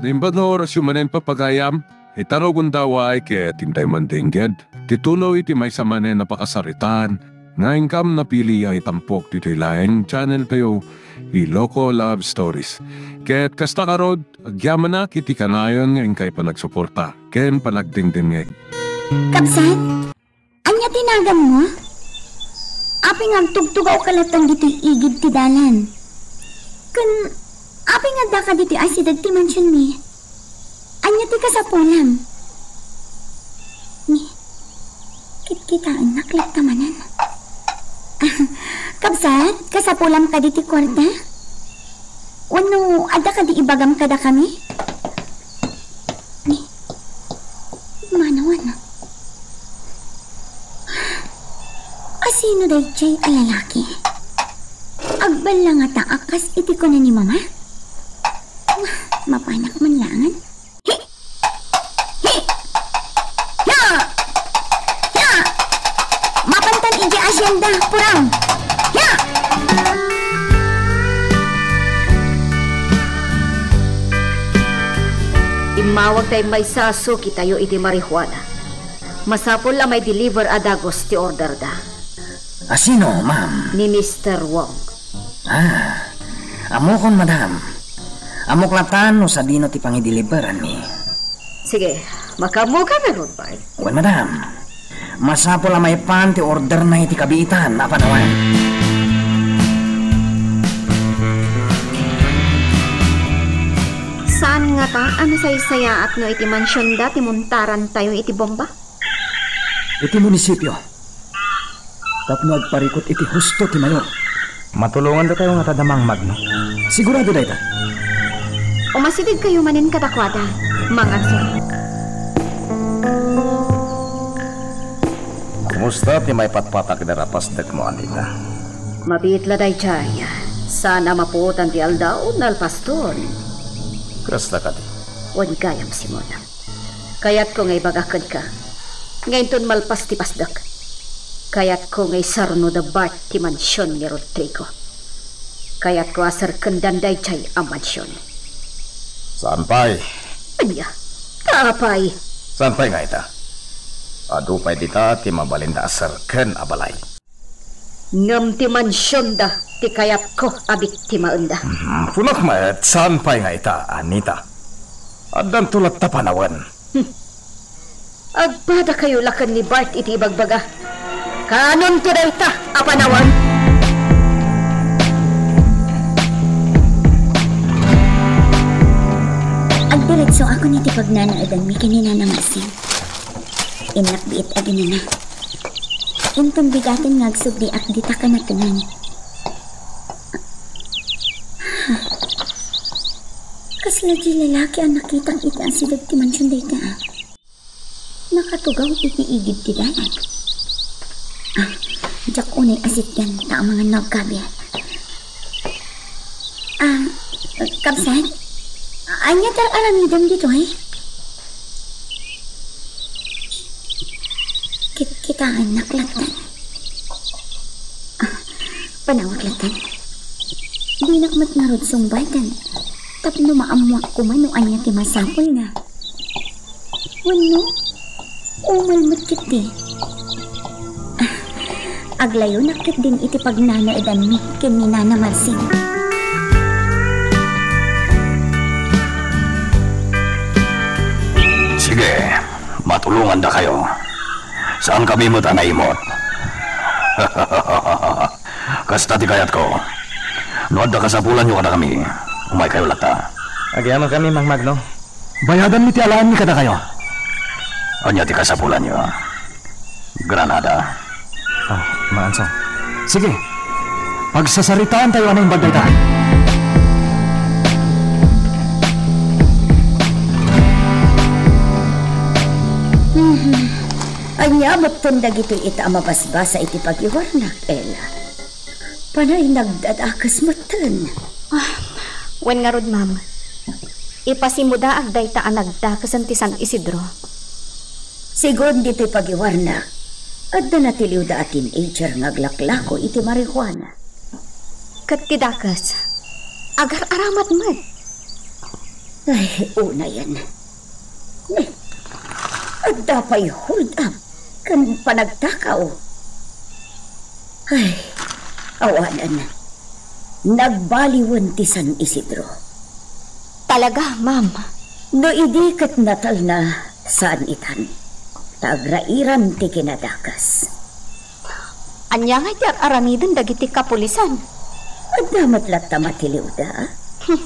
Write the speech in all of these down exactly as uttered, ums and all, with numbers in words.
Imbag nga orasyo manen, papagayam, ita no gundaway ket intay mandengngeg ti tuloy ti maysa manen a pakasaritaan nga inkam napili a itampok ditoy laeng channel tayo, Iloko Love Stories. Ket kasta ngarud, agyamanak iti kanayon nga inkay panagsuporta ken panagdengdengngeg. Kabsat, ania ti naganmo? Apay nga agtugtugawka latta ditoy igid ti dalan? Ken apay nga addaka ditoy asideg ti mansionmi? Ania ti kasapulam? Ni, kitkitaennak latta manen. Kabsat, kasapulam kadi ti kuarta? Wenno adda kadi ibagam kadakami? Ni, manawan. Asino daydiay a lalaki? Agballangata a kas iti kuna ni Mama? Mapanak man laengen. Hi! Hi! Ya! Ya! Mapantan iti asienda, purang! Ya! Immawag ta immaysa a suki tayo iti marijuana. Masapul a may deliver a dagus ti orderda. Asino, ma'am? Ni Mister Wong. Ah, ammokon, madam. Ammok latta no sadino ti pangideliveranmi. Sige, makaammoka ngarud, Bart. Wen, madam. Masapul a maipan ti orderna iti kabiitan a panawen. Saan ngata a nasaysayaat no iti mansionda ti muntarantayo iti bomba? Iti munisipio. Tapno agparikut iti husto ti mayor. Matulongandatayo ngata da, Mang Magno? Sigurado dayta. Umasidegkayo manen kadakuada, Mang Anson. Kumusta ti maipatpatagder a pasdekmo, Anita? Mabiit la daydiay. Saan a mapuotan ti aldaw, nalpaston. Kasta kadi? Wen gayam, Simon. Kayatko nga ibagak kenka nga inton malpas ti pasdek, kayatko nga isarno da Bart ti mansion ni Rodrigo. Kayatko a serkendan daydiay a mansion. Saan pay? Ania? Apay? Saan pay nga ita? Adu pay dita ti mabalinda a serken a balay. Ngem ti mansionda ti kayatko a biktimaenda. Hmm, kunak met, saan pay nga ita, Anita? Addanto latta panawen. Hmm. Agpadakayo la ken ni Bart iti ibagbaga. Kaanonto dayta a panawen. Agdiretsoakon iti pagnanaedanmi ken ni Nana Marsing. Innak biit a ginana. Inton bigaten nga agsubdiak dita kanatnang. Kasla di lalaki a nakitang iti asideg ti mansion dayta. Nakatugaw iti igid ti dalan. Ah, diak unay asitgan ta amangan no agkabi. Ah, kabsat? Ania ti ar-aramidem ditoy? Kit-, kitaennak lattan. Ah, panawag lattan. Dinak met ngarud sungbaten. Tapno maammoak koma no ania ti masapulna. Wenno, umal met ketdi. Aglayonak ketdin iti pagnanaedanmi ken ni Nana Marsing. Sige, matulongandakayo. Saankami met a naimut. Kasta ti kayatko. No adda kasapulanyo kadakami, umaykayo latta. Agyamankami, Mang Magno. Bayadanmi ti alaenmi kadakayo. Ania ti kasapulanyo? Granada. Ah, Mang Anson. Sige. Pagsasaritaantayo a naimbag dayta. Mhm. Ania metten dagitoy ita a mabasbasa iti pagiwarnak, Ella? Panay nagdadakes metten. Ah, wen ngarud, ma'am. Ipasimudaak dayta a nagdakesen ti San Isidro. Sigun ditoy pagiwarnak, adda natiliwda a teenager nga aglaklako iti marijuana. Ket ti dakes, agar-aramat met. Ay, unayen. Ni, adda pay hold up ken panagtakaw. Ay, awanen. Nagbaliwen ti San Isidro. Talaga, ma'am? No idi ket natalna, saan itan. Ta agrairan ti kinadakes. Ania ngay ti ar-aramiden dagiti kapulisan? Adda met latta matiliwda? Hmm.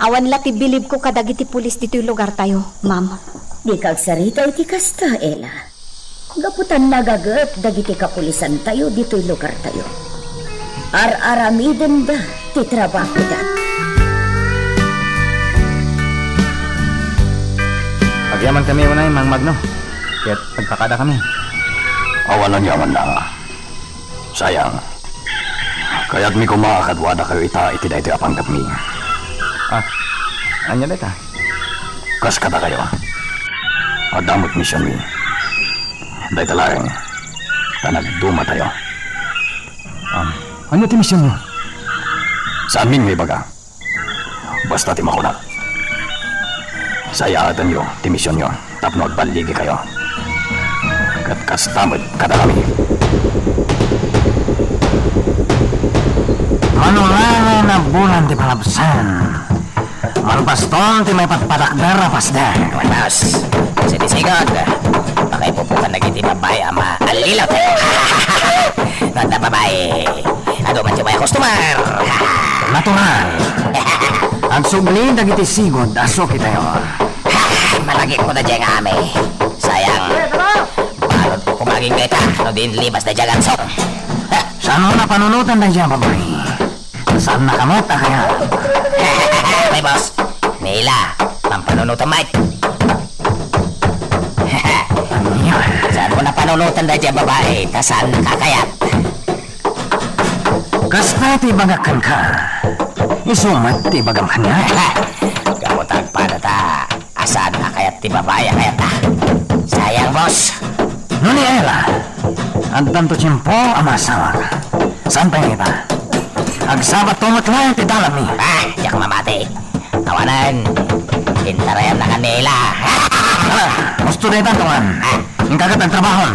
Awan la ti bilibko kadagiti pulis ditoy lugartayo, ma'am. Dika agsarita iti kasta, Ella. Gapu ta nagaget dagiti kapulisantayo ditoy lugartayo. Ar-aramidenda ti trabahoda. Agyamankami unay, Mang Magno. Ket agpakadakami. Awan aniamanna. Sayang. Kayatmi koma a kaduadakayo ita iti daytoy a panggepmi. Ah, ania dayta? Kas kadakayo, adda met misionmi. Dayta laeng, ta nagdumatayo. Ah, ania ti misionyo? Saanmin nga ibaga? Basta ti makunak. Sayaatenyo ti misionyo tapno agballigikayo. Ket kasta met kadakami. Manulangay na bulan ti palabsan. Malbaston ti maipatpatakder a pasdek. Wen, boss. Sinisigod. Pakaipupukan dagiti babai a maallilaw tayo. Nga adda babai, adu man ti ubay a customer. Natural. Agsubli dagiti sigud a suki tayo. Malagipko da diay nga ami. Sayang. Balud ko kumaging dayta no di inlibas da diay ganso. Saan a panunoten daydiay a babai? Saan na kamot a kaya? Ay, boss. Nila, pampanunoten met. Ania? Saan mo na panunoten daydiay a babai, ta saan na kakayat? Kasta ti ibagak kenka. Isu met ti ibagam kaniak. Gapu ta agpada ta, a saan a kayat ti babai a kayatta. Sayang, boss. No ni Ella, addanto tiempo a maasawak. Saan pay ita? Agsabatto met laeng ti dalanmi. Ah, diak mamati. Awanen, intarayan na kanila. Ah, gusto dayta, Tuan. Ah. Inka ket agtrabahom.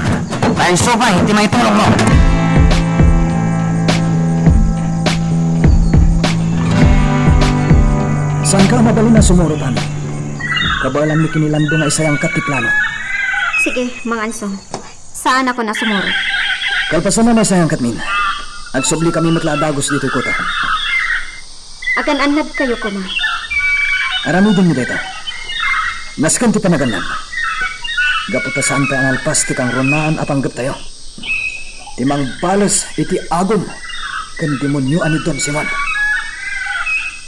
Ta isu pay ti maitulongmo. Saanka a mabalin a sumurot, Ami? Kabaelanmi ken ni Lando nga isayangkat ti plano. Sige, Mang Anson. Saanakon a sumurot. Kalpasan a naisayangkatmin, agsublikami met la a dagus ditoy kuta. Agan-annadkayo koma. Aramidenmi dayta. Nasken ti panagannad. Gapu ta saan pay a nalpas ti kangrunaan a panggeptayo. Ti mangbales iti agum ken demonio a ni Don Simon.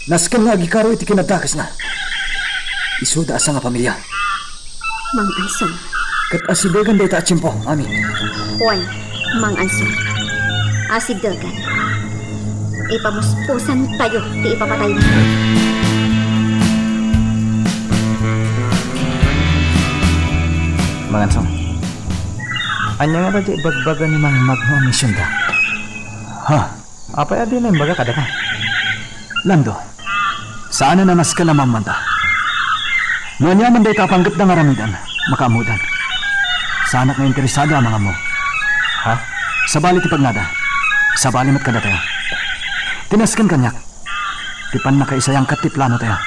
Nasken nga agikaro iti kinadakesna. Isuda a sangapamilia. Mang Anson. Ket asidegen dayta a tiempo, Ami. Wen, Mang Anson. Asidegen. Ipamuspusantayo ti ipapatayna. Mang Anson, ania ngata ti ibagbaga ni Mang Magno a misionda? Ha? Apay a dina imbaga kadaka? Lando, saanen a nasken a mammanda. No ania man dayta a panggepda nga aramiden, makaammodan. Saanak nga interesado a mangammo. Ha? Sabali ti pagnada, sabali met kadatayo. Ti nasken kaniak, ti pannakaisayangkat ti planotayo.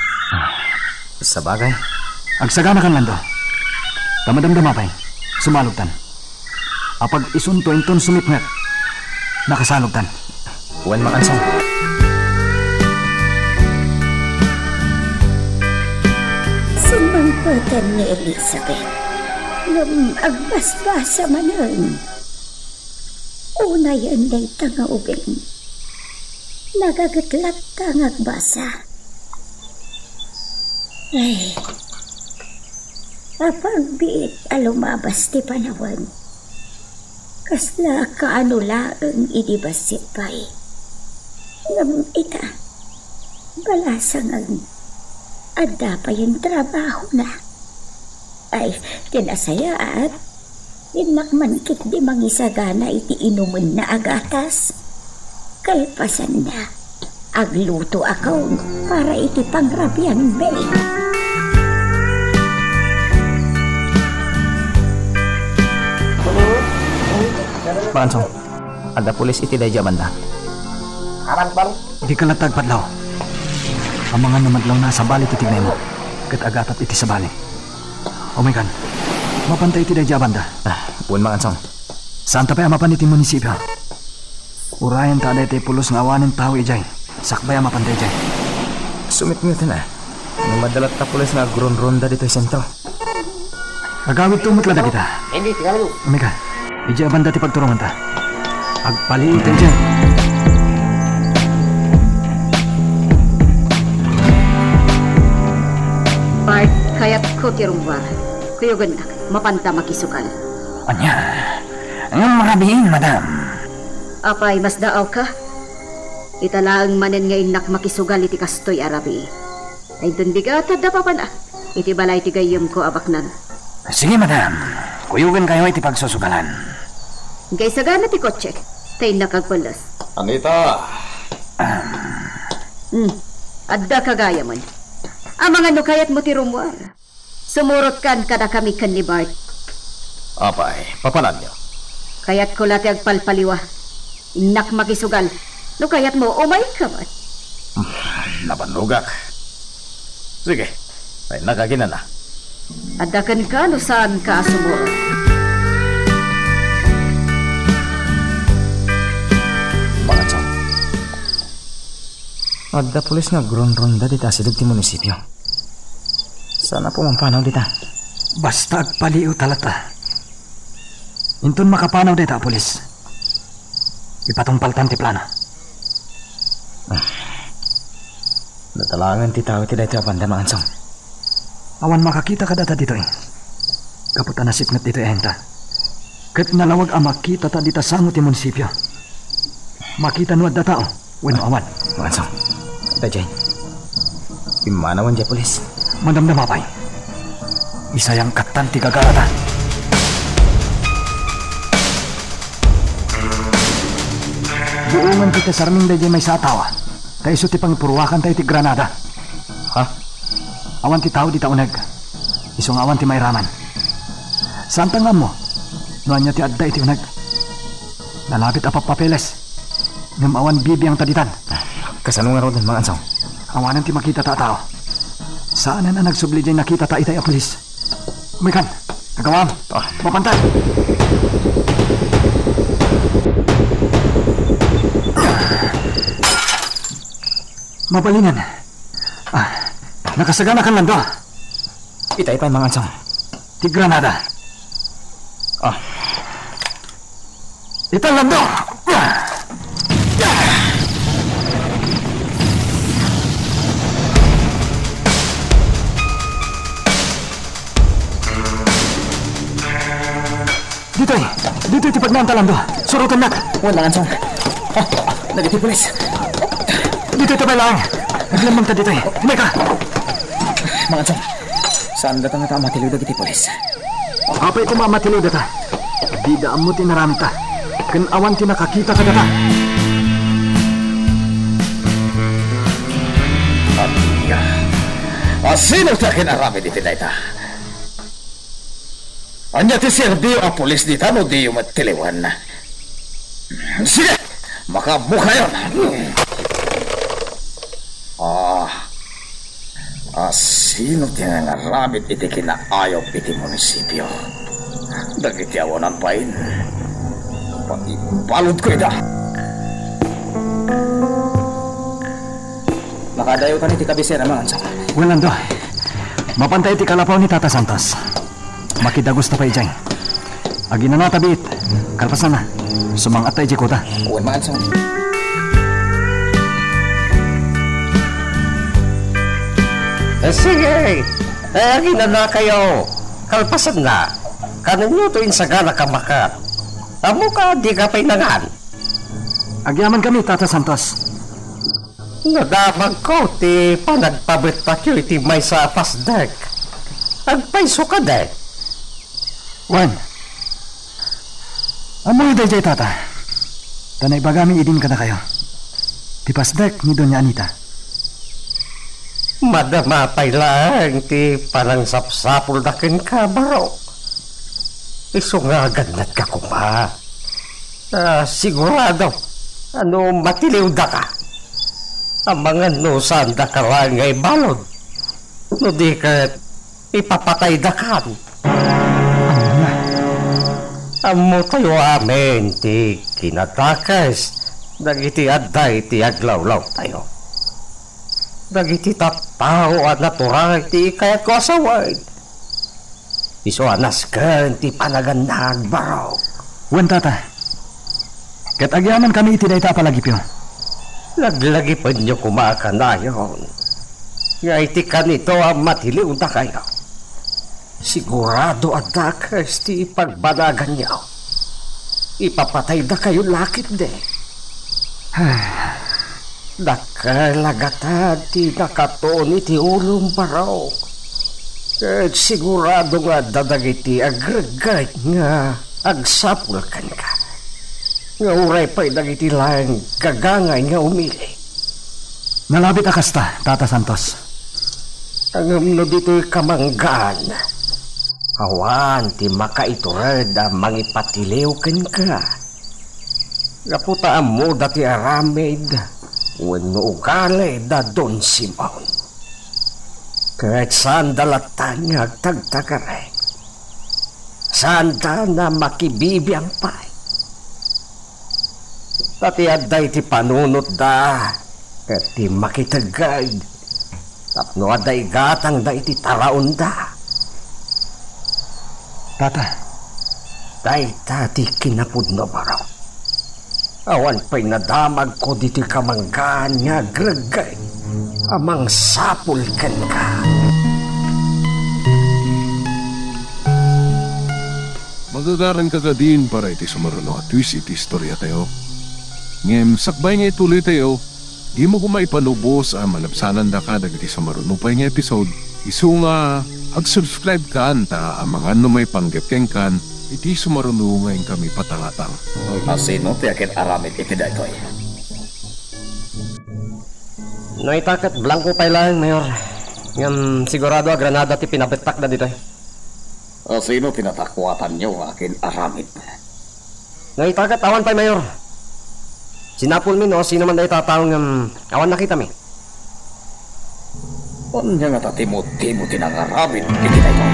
Sabagay. Agsaganakan, Lando. Ta madamdama pay, sumalogtan. Apag isunto inton sumipnget, nakasalogtan. Wen, Mang Anson. Simmangpeten ni Elizabeth ngem agbasbasa manen. Unayen dayta nga ubing. Nagaget latta nga agbasa. Ay, apagbiit a lumabas ti panawen. Kasla kaano laeng idi bassit pay. Ngem ita, balasangen, adda payen trabahona. Ay, ti nasayaat, innak man ketdi mangisagana iti inumenna a gatas. Kalpasanna, Agluto akon para iti pangrabianmi. Mangansong, adda pulis iti daydi a banda. Aram, bang? Dika latta agpadlaw. Amangan no madlawna a sabali ti tignaymo, ket agatap iti sabali. Umaykan. Mapanta iti daydi a banda. Ah, wen, Mangansong. Saanta pay a mapan iti munisipio. Urayenta a daytoy pulos nga awanen tao idiay. Sakbay a mapanta idiay. Sumitngeten a. Nga madala ta pulis nga agrunrunda ditoy sentro. Agawidto met la dagita. Hindi, tingnan mo. Umayka. Idiay a banda ti pagturonganta. Agpaliiwta idiay. Bart, kayatko ti rummuar. Kuyogennak, mapanta makisugal. Ania? Ngem rabiin, madam. Apay, masdaawka? Ita laeng manen nga innak makisugal iti kastoy a rabii. Ta inton bigat, adda papan-ak iti balay ti gayyemko a baknang. Sige, madam. Kuyogenkayo iti pagsusugalan. Inkay sagana ti kotsek, ta innak agpelles. Anita! Hmm, addaka gayamen. Amangan no kayatmo ti rummuar. Sumurotkan kadakami ken ni Bart. Apay, papananyo? Kayatko la ti agpalpaliwa. Innak makisugal. No kayatmo, umayka met. Nabannogak. Sige, ay nakaginana. Adda kenka no saanka a sumurot. Mangansong. Adda pulis nga agrunrunda dita asideg ti munisipio. Saan a pumampanaw dita? Basta agpaliiwta latta. Inton makapanaw dayta a pulis, ipatungpaltan ti plano. Ah. Data laengen ti tao iti daytoy a banda, Mangansong. Awan makakita kadata ditoy. Gapu ta nasipnget ditoy a henta. Ket nalawag a makitata dita sango ti munisipio. Makita no adda tao wenno awan. Mangansong, daydiay. Immanawen diay pulis. Madamdama pay. Isayangkattan ti gagarata. Buongen ti tasarming daydiay maysa a tao. Ta isu ti pangipuruakanta iti granada. Ha? Awan ti tao dita uneg. Isu nga awan ti mairaman. Saanta nga ammo no ania ti adda iti uneg. Nalabit a pappapeles. Ngem awan bibiangta ditan. Kasano ngaruden, Mangansong? Awanen ti makitata a tao. Saanen a nagsubli diay nakitata itay a pulis. Umaykan, agawam. Ah. Mapanta. Mabalinen. Ah, nakasaganakan, Lando. Itay pay, Mangansong. Ti granada. Ah. Ita, Lando! Ditoy! Ditoy ti pagnaanta, Lando! Surotennak! Wen, Mangansong. Ah, dagiti pulis. Ditoy ta pay laeng. Aglemmengta ditoy. Umayka! Mangansong. Saan data ngata a matiliw dagiti pulis? Apay koma a matiliw data? Dida ammo ti inaramidta. Ken awan ti nakakita kadata. Ania? A sino ti akin-aramid iti dayta? Ania ti serbiyo a pulis dita no diyo met tiliwen? Sige! Makaammokayon! Ah, a sino ti nangaramid iti kinaayop iti munisipio? Dagiti awanan bain, paibaludko ida. Makadayawtan iti kabisera, Mangansong. Wen, Lando. Mapanta iti kalapaw ni Tata Santos. Makidagusta pay idiay. Aginanata biit. Kalpasanna, sumang-atta idiay kuta. Wen, Mangansong. Eh, sige. Eh, aginanakayo. Kalpasanna, kanenyo to insagana kamakat. Ammoka, dika pay nangan. Agyamankami, Tata Santos. Nadamagko ti panagpabetbetyo iti maysa a pasdek. Agpayso kadi? Wen, ammoyo daydiay, Tata. Ta naibagami idin kadakayo. ti pasdek ni Doña Anita. Madama pay laeng ti panangsapsapulda kenka, Barok. Isu nga agannadka koma. Ah, sigurado a no matiliwdaka, amangan no saandaka laeng nga ibalud. No di ket, ipapataydakan. Ammona. Ammotayo amin ti kinadakes dagiti adda iti aglawlawtayo. Dagiti tattao a natural ti kayatko a sawen. Isu a nasken ti panagannag, Barok. Wen, Tata. Ket agyamankami iti dayta a palagipyo. Laglagipenyo koma a kanayon nga iti kanito a matiliwdakayo, sigurado a dakes ti ipagbanaganyo. Ipapataydakayo la ketdi. Dakkel a gatad ti nakatuon iti ulom, Barok. Ket sigurado nga adda dagiti agregget nga agsapul kenka, nga uray pay dagiti laeng gagangay nga umili. Nalabit a kasta, Tata Santos. Ngem no ditoy kamanggaan, awan ti makaitured a mangipatiliw kenka. Gapu ta ammoda ti aramid wenno ugali da Don Simon. Ket saanda latta nga agtagtagari. Saanda a makibibiang pay. Ta ti adda iti panunotda ket ti makitegged tapno adda igatangda iti taraonda. Tata. Dayta ti kinapudno, Barok. Awan pay nadamagko ditoy kamanggaan nga agregget a mangsapul kenka. Magagaranka kadin para iti sumaruno a twist iti istoriatayo. Ngem sakbay nga ituloytayo, dimo koma ipalubos a malabsanandaka dagiti sumaruno pay nga episode. Isu nga ag-subscribe kan ta amangan no maipanggep kenkan iti sumaruno nga inkami patangatang. A sino ti akin-aramid iti daytoy? No ita ket blanko pay laeng, Mayor. Ngem sigurado a granada ti pinabettakda ditoy. A sino ti natakuatanyo nga akin-aramid? No ita ket awan pay, Mayor. Sinapulmi no sino man dayta a tao ngem awan nakitami. Ania ngata ti motibo ti nangaramid iti daytoy?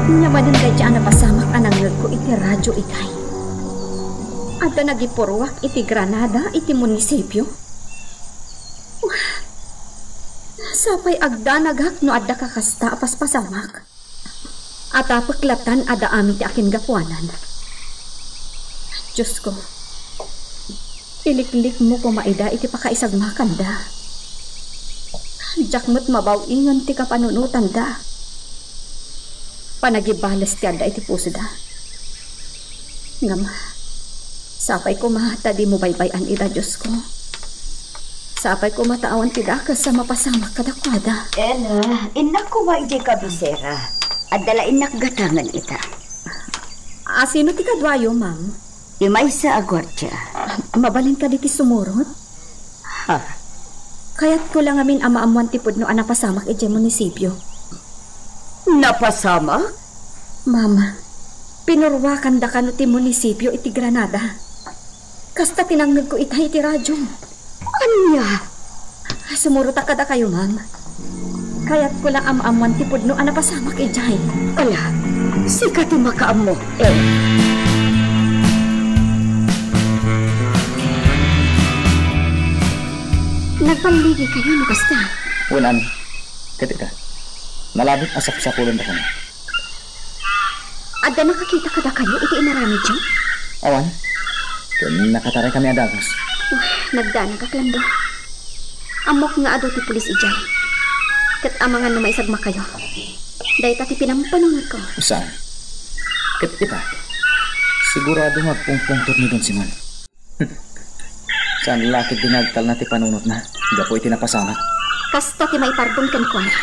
Nia manen daydi a napasamak a nangngegko iti radio itay. Adda nagipuruak iti granada iti munisipio. Sapay agdanagak no adda kakasta a paspasamak. Atapek lattan a daamin ti akingapuanan. Diosko, iliklikmo koma ida iti pakaisagmakanda. Diak met mabaw-ingen ti kapanunotanda. Panagibales ti adda iti pusoda. Ngem, sapay koma ta dimo baybay-an ida, Diosko. Sapay koma ta awan ti dakes a mapasamak kadakuada. Ella, innak koma idiay kabisera. Adda la innak gatangen ita. A, sino ti kaduayo, ma'am? Ti maysa a guardia. Mabalin kadi ti sumurot? Ha? Kayatko la ngamin a maammoan ti pudno a napasamak idiay munisipio. Napasamak? Mama, pinuruakanda kano ti munisipio iti Granada. Kasta ti nangngegko ita iti radio. Ania? Sumurotak kadakayo, ma'am. Kayatko la a maammoan ti pudno a napasamak idiay. Ala, sika ti makaammo, eh. Nagballigi kayo no kasta? Wen, Ani. Ket ita, nalabit a sapsapulendak kano. Adda nakakita kadakayo iti inaramidyo? Awan. Ken nakataray kami a dagus. Nagdanagak laeng. Ammok nga adu ti pulis idiay. Ket amangan no maisagmakayo, dayta ti pinampanunotko. Saan? Ket ita, sigurado nga agpungpungtot ni Don Simon. Saan la ketdi nga agtalna ti panunotna gapu iti napasamak? Kasta ti maiparbeng kenkuana.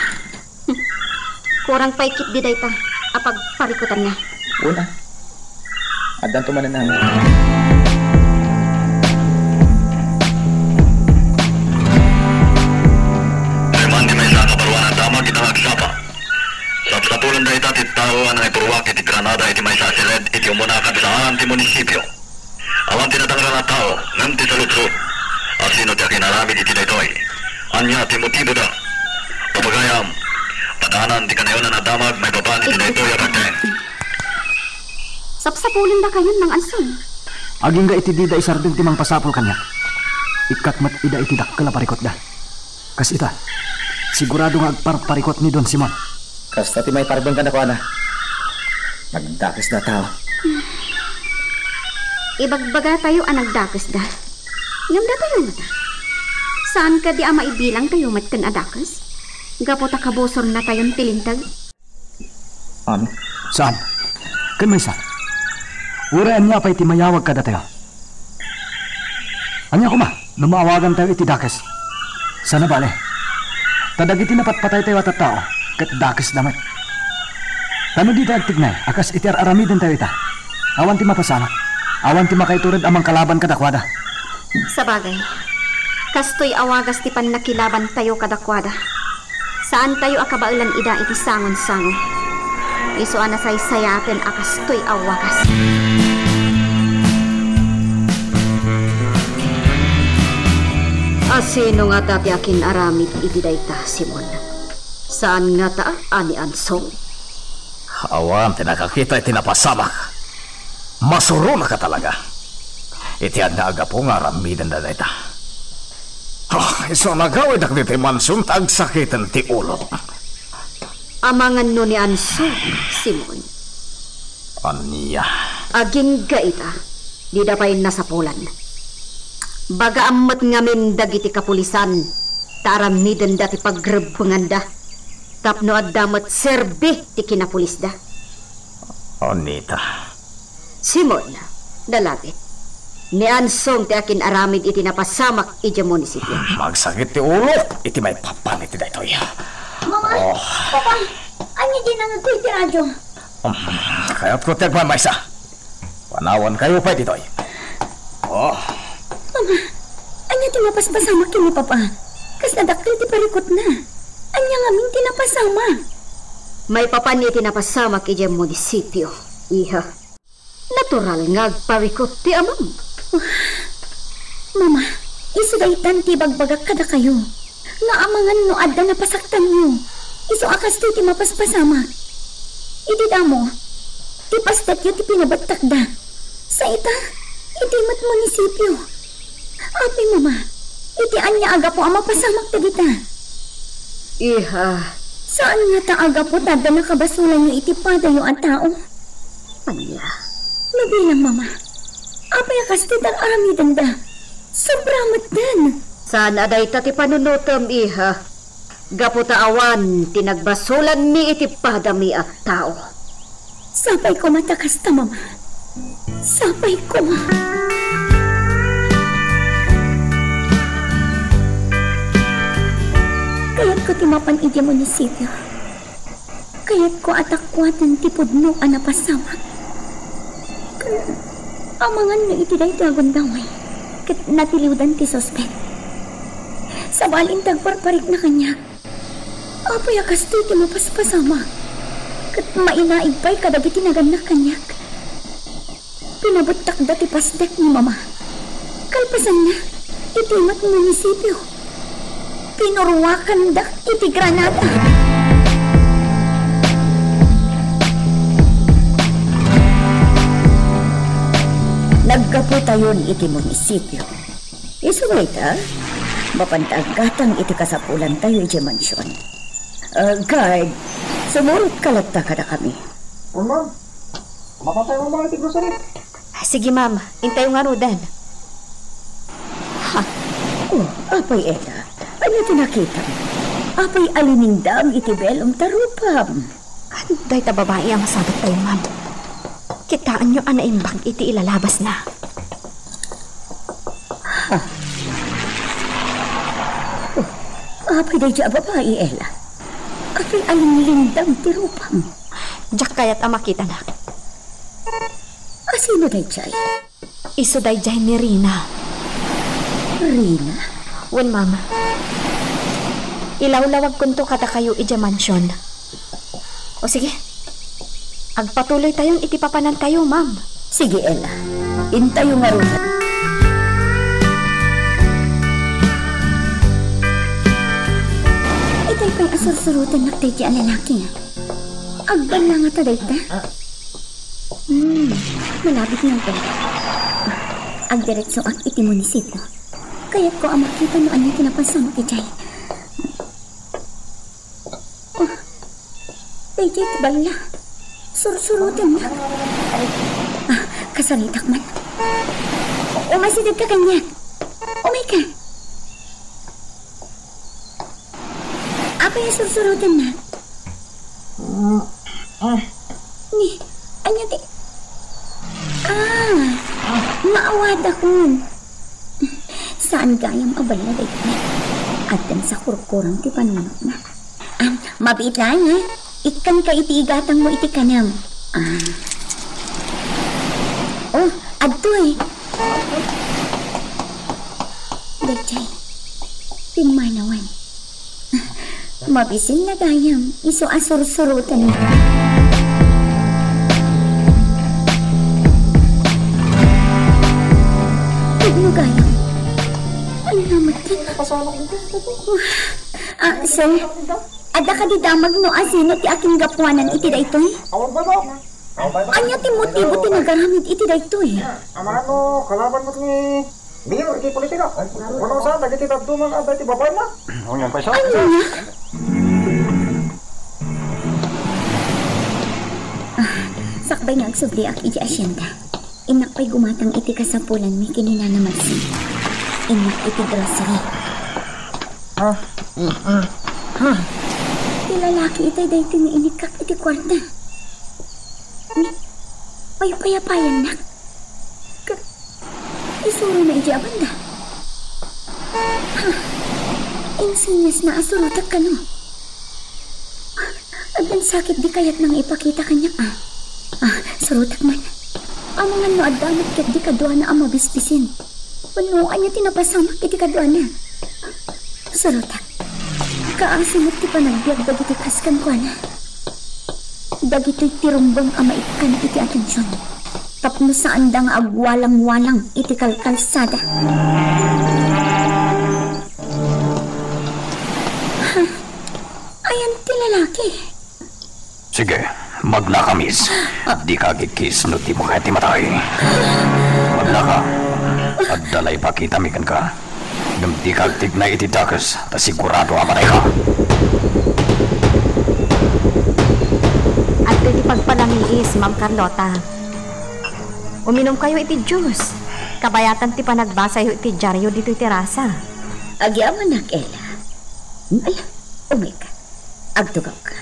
Kurang pay ketdi dayta a pagparikutanna. Wen a. Addanto manen amin. Maysa ti maysa a kabaruan a damag ita nga agsapa. Sapsapulen dayta ti tao a nangipurruak iti granada iti maysa a siled iti umuna a kansaan ti munisipio. Awan ti nadangran a tao, ngem ti saludsod, asino ti akin-aramid iti daytoy? Ania ti motiboda? Papagayam, padaanan ti kanayonan a damag maipapan iti daytoy a benteng. Sapsapulendakayon, Mang Anson. Agingga iti dida isardeng ti mangpasapul kaniak. Ikkat met ida iti dakkel a parikutda. Kas ita, sigurado nga agparparikut ni Don Simon. Kasta ti maiparbeng kadakuada. Nagdakesda a tao. Ibagbagatayo a nagdakesda. Ngem datayo ngata? Saan kadi a maibilangtayo met ken a dakes? Gapu ta kabusor natayon ti linteg? Ano? Saan? Ken maysa? Uray ania pay ti mayawag kadatayo? Ania koma no maawagantayo iti dakes? Saan a bale. Ta dagiti napatpataytayo a tattao, ket dakesda met. Ta no dita agtignay a kas iti ar-aramidentayo ita, awan ti mapasamak, awan ti makaitured a mangkalaban kadakuada. Sabagay, kastoy a wagas ti pannakilabantayo kadakuada. Saantayo a kabaelan ida iti sangon-sango. Isu a nasaysayaten a kastoy a wagas. Asino ngata ti akin-aramid iti dayta, Simon? Saan ngata a ni Ansong? Awan ti nakakita iti napasamak. Masuronaka talaga. Iti ania a gapu nga aramidenda dayta? Ah, isu a nagawidak ditoy mansion ta agsakiten ti ulo. Amangan no ni Anso, Simon. Ania? Agingga ita, dida pay nasapulan. Bagaam met ngamin dagiti kapulisan, ta aramidenda ti pagrebbenganda, tapno adda met serbi ti kinapulisda. Onita. Simon, dalabit. Ni Ansong ti akin-aramid iti napasamak idiay munisipio. Magsakit ti ulok iti maipapan iti daytoy. Mama, Oh. Papa, ania diay nangngegko iti radyo? Um, kayatko ti agmaymaysa. Panawankayo pay ditoy. Oh. Mama, ania ti napaspasamak ken ni Papa? Kas nadakkel ti parikutna. Ania ngamin ti napasamak? Maipapan iti napasamak idiay munisipio, iha. Natural nga agparikut ti amam. Mama, isu daytan ti ibagbagak kadakayo, nga amangan no adda napasaktanyo, isu a kastoy ti mapaspasamak. Iti damo, ti pasdetyo ti pinabettakda. Sa ita, iti met munisipio. Apay, Mama, iti ania a gapu a mapasamak dagita? Iha. Saan ngata a gapu ta adda nakabasolanyo iti padayo a tao? Ania? Nabilang, Mama. Apay a kastoy ti ar-aramidenda? Sobra metten. Saan a dayta ti panunotem, iha. Gapu ta awan ti nagbasolanmi iti padami a tao. Sapay koma ta kasta, Mama. Sapay koma. Kayatko ti mapan idiay munisipio. Kayatko a takuaten ti pudno a napasamak. Ken amangan no iti daytoy a gundaway ket natiliwdan ti suspek. Sabali, agparparikna kaniak. Apay a kastoy ti mapaspasamak? Ket mainaig pay kadagiti nagannak kaniak. Pinabettakda ti pasdek ni Mama. Kalpasanna, iti met munisipio, pinurruakandak iti granada. Naggapotayon iti munisipio. Isu nga ita, mapan ta aggatang iti kasapulantayo idiay mansion. Ah, guard, sumurotka latta kadakami. Ma'am, mapatay mo mga iti grocery? Sige, ma'am. Intayo ngaruden. Ha? Oh, apay, Ella. Ania ti nakitam? Apay a liningdam iti belom ta rupam? Dayta babai a masabittayo, ma'am. Kitaenyo a naimbag iti ilalabasna. Ha? Oh, apay daydiay a babai, Ella? Apay a linglingdam ti rupam? Diak kayat a makitanak. A Sino daydiay? Isu daydiay ni Rina. Rina? Wen, ma'am. Ilawlawagkonto kadakayo idiay mansion. O sige. Agpatuloytayon iti papanantayo, ma'am. Sige, Ella. Intayo ngaruden. Itay pay a sursurotennak daydiay a lalaki. Agballangata dayta? Hmm, malabit nga ito. Agdiretsoak iti munisipio. Kayatko a makita no ania ti napasamak idiay. Oh, daydiay ti balla. Sursurotennak. Ah, kasaritak man. Umaysidegka kaniak. Umayka. Apay a sursurotennak? Mm, ah. Ni, ania ti, ah, maawadakon. Saan gayam a balla daytoy. Addan sa kurkurang ti panunotna. Ah, mabiit laeng, ha? Ikkanka iti igatangmo iti kanem. Ah. Oh, adtoy. Daydiay. Pimmanawan. Mabisinna gayam, isu a sursurotennak. Pudno gayam. Ay, namatay. Ah, sir, adda kadi damag no asino ti akinggapuanan iti daytoy? Ania ti motibo ti nagaramid iti daytoy? Amano, kalaban met ni Mayor iti politika. Kuno sa dagiti dadduma nga adda iti babaenna? Ania pay sa? Ania? Ah, sakbay nga agsubliak iti asyenda, innak pay gumatang iti kasapulanmi ken ni Nana Maxine. Innak iti grocery. Ah, mm, mm. Ah. Ti lalaki itay daytoy nga inikkak iti kuarta. Ni, payapayapayannak. Ket isurona idiay a banda. Ha? Insinyasna a surotek kano? Addan sakit di kayatna nga ipakita kaniak, ah. Ah, surotek man. Amangan no adda met ket di kaduana a mabisbisin. Wenno ania ti napasamak iti kaduana? Surotek. Kaasi met ti panagbiag dagiti kas kenkuana. Dagitoy ti rumbeng a maikkan iti atension tapno saanda nga agwalangwalang iti kalkalsada. Ha? Ayan ti lalaki. Sige, magnaka, miss. Dika agkiss no dimo kayat ti matay. Magnaka. Adda la ipakitami kenka. Ngem dika agtignay iti dakes, ta sigurado a matayka. Adtoy ti pagpalamiis, Ma'am Carlota. Uminumkayo iti juice. Kabayatan ti panagbasayo iti diario ditoy terasa. Agyamanak, Ella. Ala, umay ka. Agtugawka.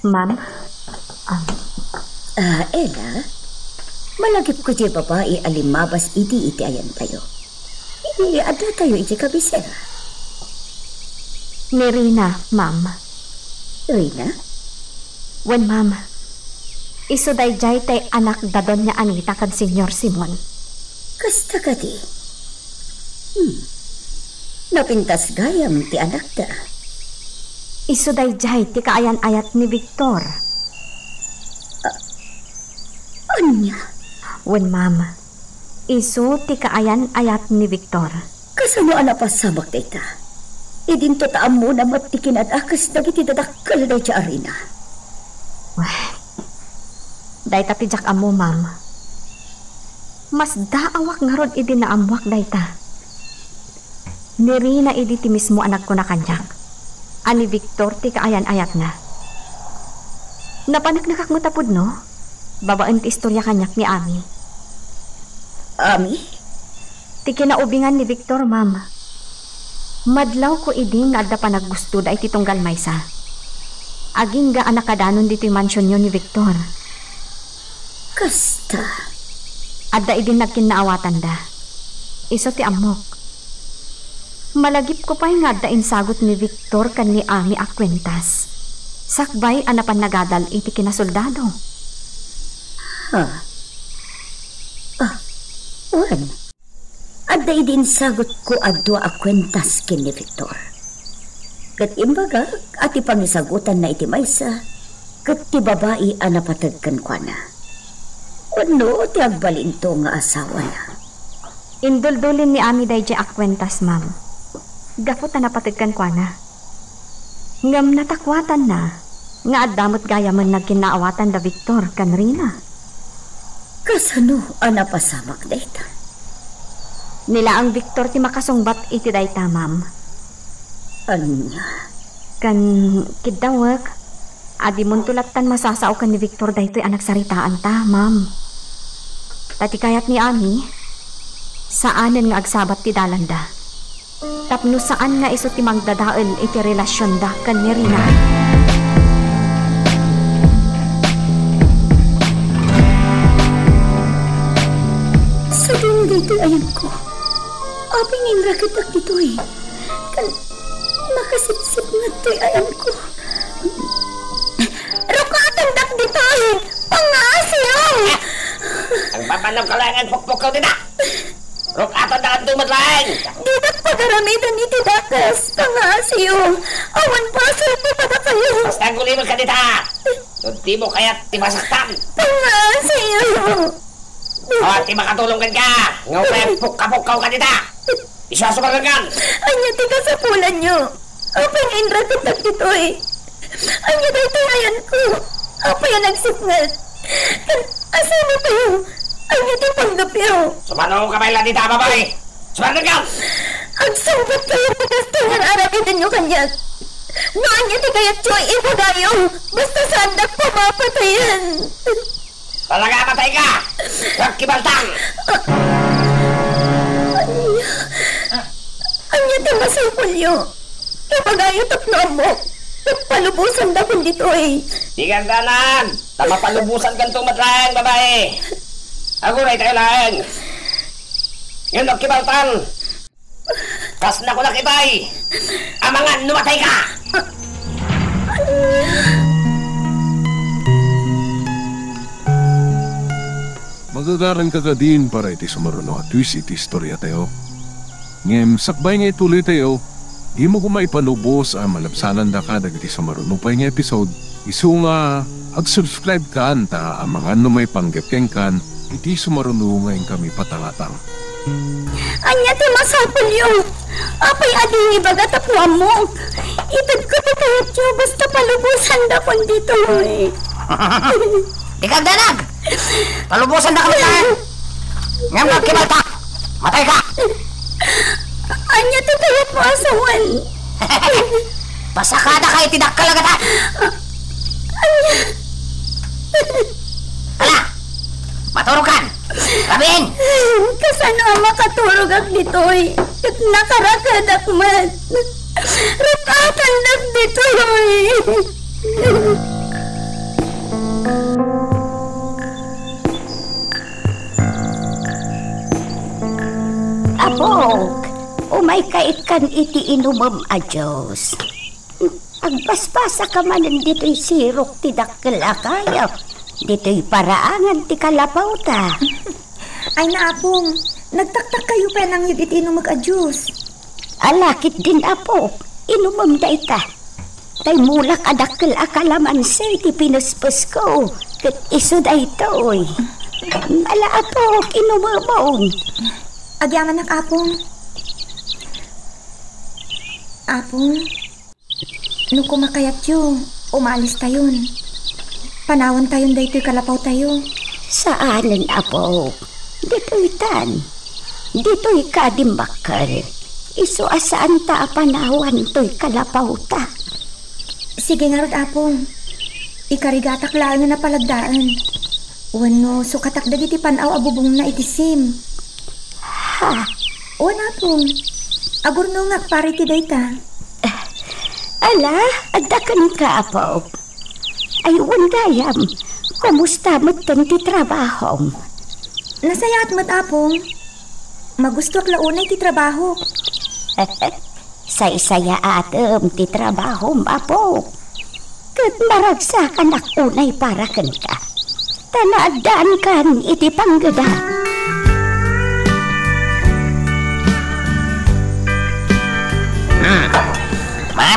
Ma'am? Ah. Ah, Ella, malagipko diay babai a limmabas idi iti ayantayo. Idi addatayo iti kabisera. Ni Rina, ma'am. Rina? Wen, ma'am. Isu daydiay ti anak da Doña Anita ken Señor Simon. Kasta kadi? Hmm. Napintas gayam ti anakda. Isu daydiay ti kaayan-ayat ni Victor. A-, ania? Wen, ma'am. Isu ti kaayan-ayat ni Victor. Kasano a napasamak dayta? Idinto ta ammona met ti kinadakes dagiti dadakkel dayta a Rina. Dayta ti diak ammo, ma'am. Masdaawak ngarud idi naammoak dayta. Ni Rina idi ti mismo a nagkuna kaniak a ni Victor ti kaayan-ayatna. Napaneknekak met a pudno babaen ti istoria kaniak ni Ami. Ami? Ti kinaubingan ni Victor, ma'am. Madlawko idi nga adda panaggustoda iti tunggal maysa. Agingga a nakadanon ditoy mansionyo ni Victor. Kasta. Adda idi nagkinnaawatanda. Isu ti ammok. Malagipko pay nga adda insagut ni Victor ken ni Ami a kuentas. Sakbay a napan nagadal iti kinasoldado. Ha? Adda idi insagutko a dua a kuentas ken ni Victor. Ket imbagak a ti pangisagutanna iti maysa ket ti babai a napateg kenkuana wenno ti agbalinto nga asawana. Induldulin ni Ami daydiay a kuentas, ma'am, gapu ta napateg kenkuana. Ngem natakuatanna nga adda met gayamen nagkinnaawatan da Victor ken Rina. Kasano a napasamak dayta? Ni laeng Victor ti makasungbat iti dayta, ma'am. Ania? Ken kiddawek, a dimonto lattan masasao ken ni Victor daytoy a nagsaritaanta, ma'am. Ta ti kayat ni Ami, saanen nga agsabat ti dalanda. Tapno saan nga isu ti mangdadael iti relasionda ken ni Rina. Sadino daytoy ayanko? Apay nga inraketak ditoy? Ken makasipsipnget toy ayanko. Rukatendak ditoy! Pangngaasim! Agpapanam ka laeng agpukpukkaw dita! Rukatendak anto met laeng! Didak pagaramiden iti dakes! Pangngaasim! Awan basol ti padakayo! Basta agulimek ka dita! Tudtimo kayat ti masaktan! Pangngaasim! Awan ti makatulong kenka! Nga umay agpukka-pukkaw ka dita! Isu a sumarnag kan! Ania ti kasapulanyo? Apay nga inraketak ditoy? Ania daytoy ayanko? Apay a nagsipnget? Ken asino kayo? Ania ti panggepyo? Sumano ka pay la dita, babai? Sumarnag kan! Agsungbat kayo ti kastoy nga aramidenyo kaniak. No ania ti kayatyo, ibagayo. Basta saandak pamapatayen. Talaga, matay ka! Agkibaltang! Ania? Ania ti masapulyo? Ibagayo tapno ammok. Ket palubosandakon ditoy. Di ka agdanag! Ta mapalubosankanto met laeng, babai! Aguraytayo laeng! Ngem agkibaltang! Kasnakonak itay! Amangan no matay ka! Magagaranka kadin para iti sumaruno a twist iti istoriatayo. Ngem sakbay nga ituloytayo, dimo koma ipalubos a malabsanandaka dagiti sumaruno pay nga episode. Isu nga ag-subscribe kan ta amangan no maipanggep kenkan iti sumaruno nga inkami patangatang. Ania ti masapulyo? Apay a dimo ibaga tapno ammok? Itedko ti kayatyo basta palubosandakon ditoy. Di ka agdanag! Palubosandaka met laeng! Ngem agkibalta! Matay ka! Ania ti kayatmo a sawen? Pasakadaka iti dakkel a gatad! Ania? Ala! Maturogkan! Rabiin! Kasano a makaturogak ditoy? Ket nakarakedak met. Rukatendak ditoy. Apok, umayka ikkan iti inumem a juice. Agbasbasaka manen ditoy sirok ti dakkel a kayo. Ditoy paraangan ti kalapawta. Ay, Apong, nagtaktakkayo pay a nangyeg iti inumek a juice. Ala ketdin, Apok, inumem dayta. Tay mulak a dakkel a kalamansi ti pinespesko, ket isu daytoy. Ala, Apok, inumemon. Agyamanak, Apong. Apong, no koma kayatyo, umalistayon. Panawantayon daytoy kalapawtayo. Saanen, Apok. Ditoytan. Ditoyka a dimmakkel. Isu a saanta a panawan toy kalapawta. Sige ngarud, Apong. Ikarigatak laeng a napalagdaen. Wenno sukatak dagiti pan-aw a bubongna iti sim. Ha? Wen, Apong. Agurnongak para iti dayta. Ala, adda kenka, Apok. Ay, wen gayam, kumusta metten ti trabahom? Nasayaat met, Apong. Magustoak la unay ti trabahok. Saysayaatem ti trabahom, Apok. Ket maragsakanak unay para kenka. Ta naaddaankan iti panggeda.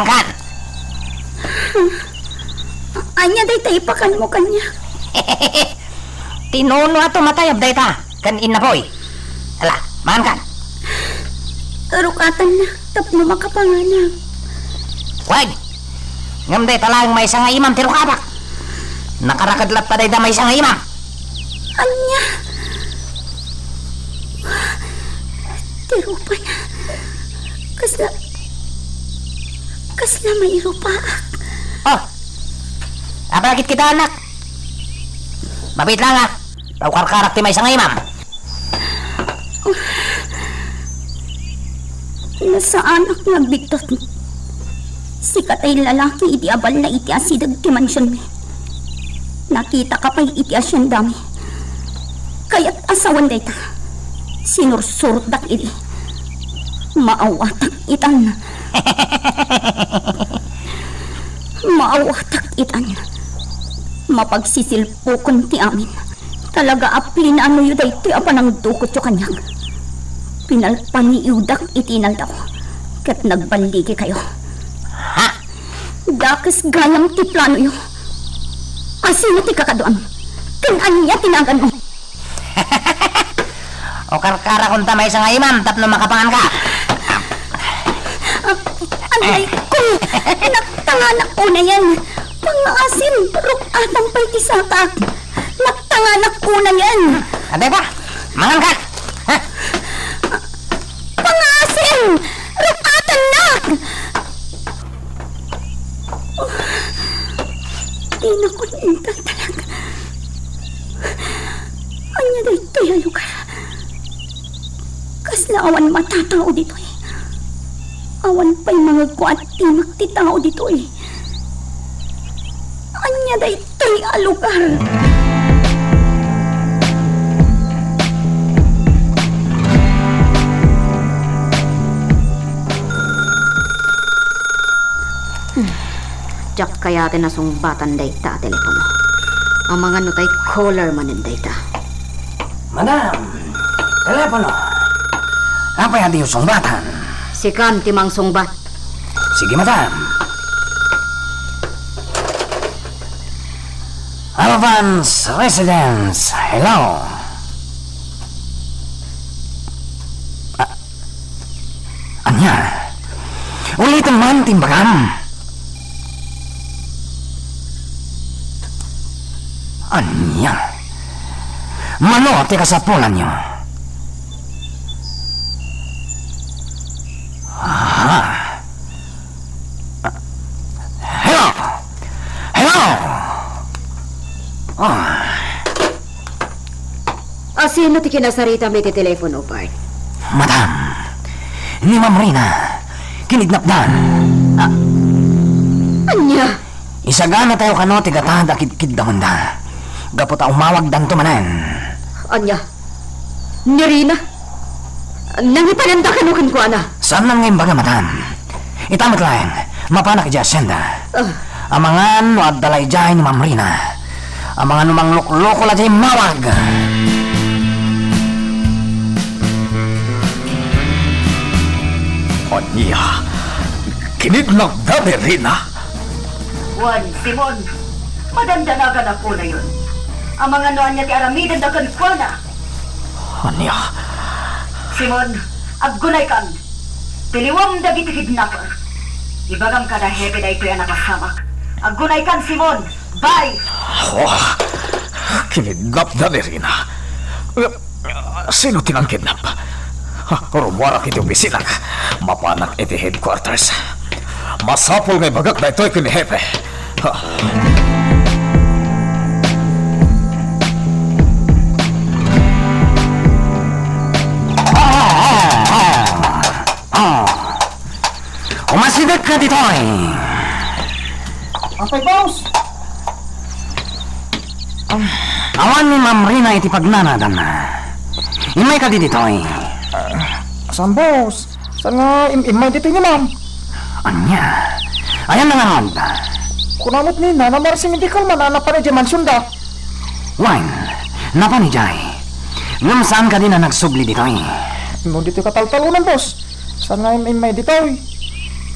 Kan. Ania dayta ipakanmo kaniak? Ti nuno a tumatayab dayta ken innapoy. Ala, mangan kan. Ruk-atannak tapno makapanganak. Wen, ngem dayta laeng maysa nga imam ti ruk-atak. Nakaraked latta dayta maysa nga imam. Ania? Ti rupana. Kasla, kasla mairupaak. Oh! Apay a kitkitaennak? Mabiit laeng a. Tao karkarak ti maysa nga imam. Nasaanak nga agbiddut. Sika tay lalaki idi abal na iti asideg ti mansionmi. Nakitaka pay iti asiendami. Kayat a sawen dayta. Sinursurotdak idi. Maawatak itan. Maawatak itan. Mapagsisilpukon ti amin. Talaga a pinanoyo daytoy a panangdukotyo kaniak. Pinalpaniiwdak iti inaldaw, ket nagballigikayo. Ha? Dakes gayam ti planoyo. Asino ti kakaduam? Ken ania ti naganmo? O karkarakon ta maysa nga imam tapno makapanganka. Ah, anay ko! Naktanganak unayen! Pangaasim, ruk-atan pay ti sakak! Naktanganak unayen! Ante pa! Manganka! Ha? Pangaasim! Ruk-atannak! Dina kong intatalag. Ania daytoy a lugar? Kasla awan matatao ditoy. Awan pay mangegko a timek ti tao ditoy. Ania daytoy a lugar? Diak kayaten a sungbatan dayta a telepono. Amangan no tay caller manen dayta. Madam, telepono. Apay a diyo sungbatan? Sikam ti mangsungbat. Sige, madam. Alvans Residence, hello. Ah, Ania? Ulitem man ti imbagam. Ania? Mano ti kasapulanyo? Ah. Hello? Hello? Ah. Asino ti kinasaritam iti telepono, Bart? Madam, ni Ma'am Rina, kinidnapdan. Ah, ania? Isaganatayo kano ti gatad a kidkiddawenda, gapu ta umawagdanto manen. Ania? Ni Rina? Nangipananda kano kenkuana? Saannan nga imbaga, madam. Ita met laeng, mapanak idiay asienda. Ah. Amangan no adda la idiay ni Ma'am Rina. Amangan no manglukloko la diay immawag. Ania? Kinidnapda ni Rina? Wen, Simon, madandanagan a kunayon. Amangan no ania ti aramidenda kenkuana. Ania? Simon, aggunaykan. Tiliwem dagiti kidnapper. Ibagam kada hepe daytoy a napasamak. Aggunaykan, Simon. Bye! Oh, kinidnapda ni Rina. Sino ti nangkidnap? Ha, rumuarak iti opisinako. Mapanak iti headquarters. Masapul nga ibagak daytoy ken ni hepe. Ha. Ah! Umasidegka ditoy. Apay, boss? Awan ni Ma'am Rina iti pagnanadanna. Immayka ditoy. Ah, saan, boss? Saan nga im-, immay ditoy ni ma'am? Ania? Ayan na nga ngarud. Kuna met ni Nana Marsing, di kalman a napan idiay mansionda. Wen, napan idiay. Ngem saan kadi a nagsubli ditoy? No ditoy kataltalonan, boss. Saan nga im-, immay ditoy?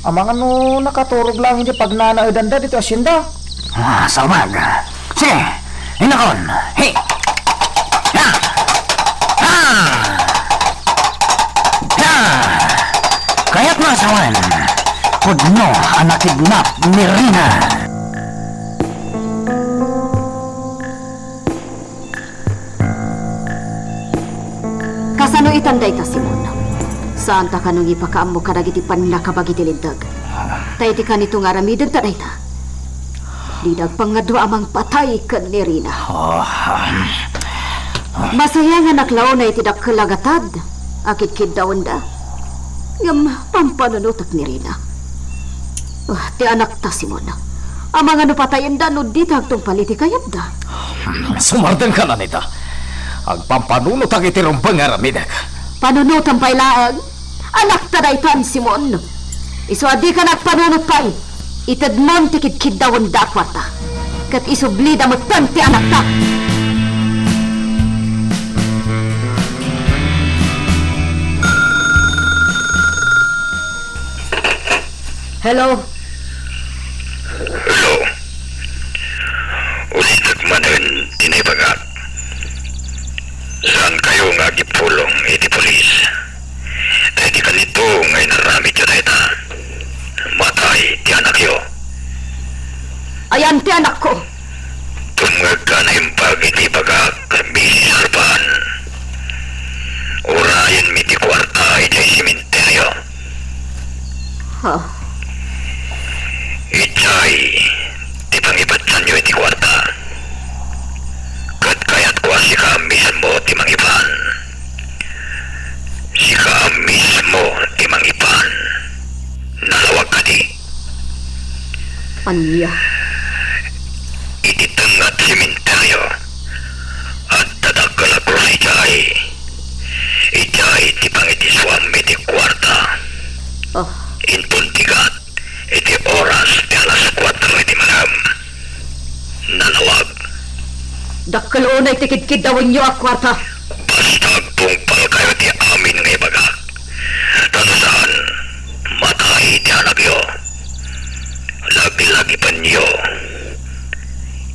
Amangan no nakaturog laeng iti pagnanaedanda ditoy asienda. Ah, salbag. Sige, inakon. Hey! Ha! Ha! Ha! Kayatna a sawen, pudno a nakidnap ni Rina. Kasano itan dayta, Simon? Saanta kano nga ipakaammo kadagiti pannakabagi ti Linteg? Ta iti kanito nga aramidenta dayta, dida agpangngadua a mangpatay ken ni Rina. Ah. Masayanganak la unay iti dakkel a gatad a kidkiddawenda. Ngem pampanunotek ni Rina. Ah, ti anakta, Simon. Amangan no patayenda no dita agtungpal iti kayatda. Sumardengka, Anita. Agpampanunotak iti rumbeng nga aramidek. Panunotem pay laeng. Anakta daytan, Simon. Isu a dika nagpanunot pay, itedmon ti kidkiddawenda a kuarta. Ket isublida metten ti anakta. Hello? Hello. Ulitek manen ti naibagak. Saankayo nga agipulong iti pulis. Ta iti kanito nga inaramidyo dayta, matay ti anakyo. Ayan ti anakko. Tumngegka a naimbag iti ibagak, Missus Arban. Urayenmi ti kuarta idiay sementeryo. Ha? Idiay ti pangipatsanyo iti kuarta. Ket kayatko a sika mismo ti mangipan. Sika mismo ti mangipan. Nalawag kadi? Ania? Iti tengnga ti sementeryo, adda dakkel a krus idiay. Idiay ti pangidisuam iti kuarta. Oh. Inton digat iti oras ti alas kuatro iti malem. Nalawag. Dakkel unay ti kidkiddawenyo a kuarta. Basta agtungpalkayo ti amin nga ibagak. Ta no saan, matay ti anakyo. Laglagipenyo.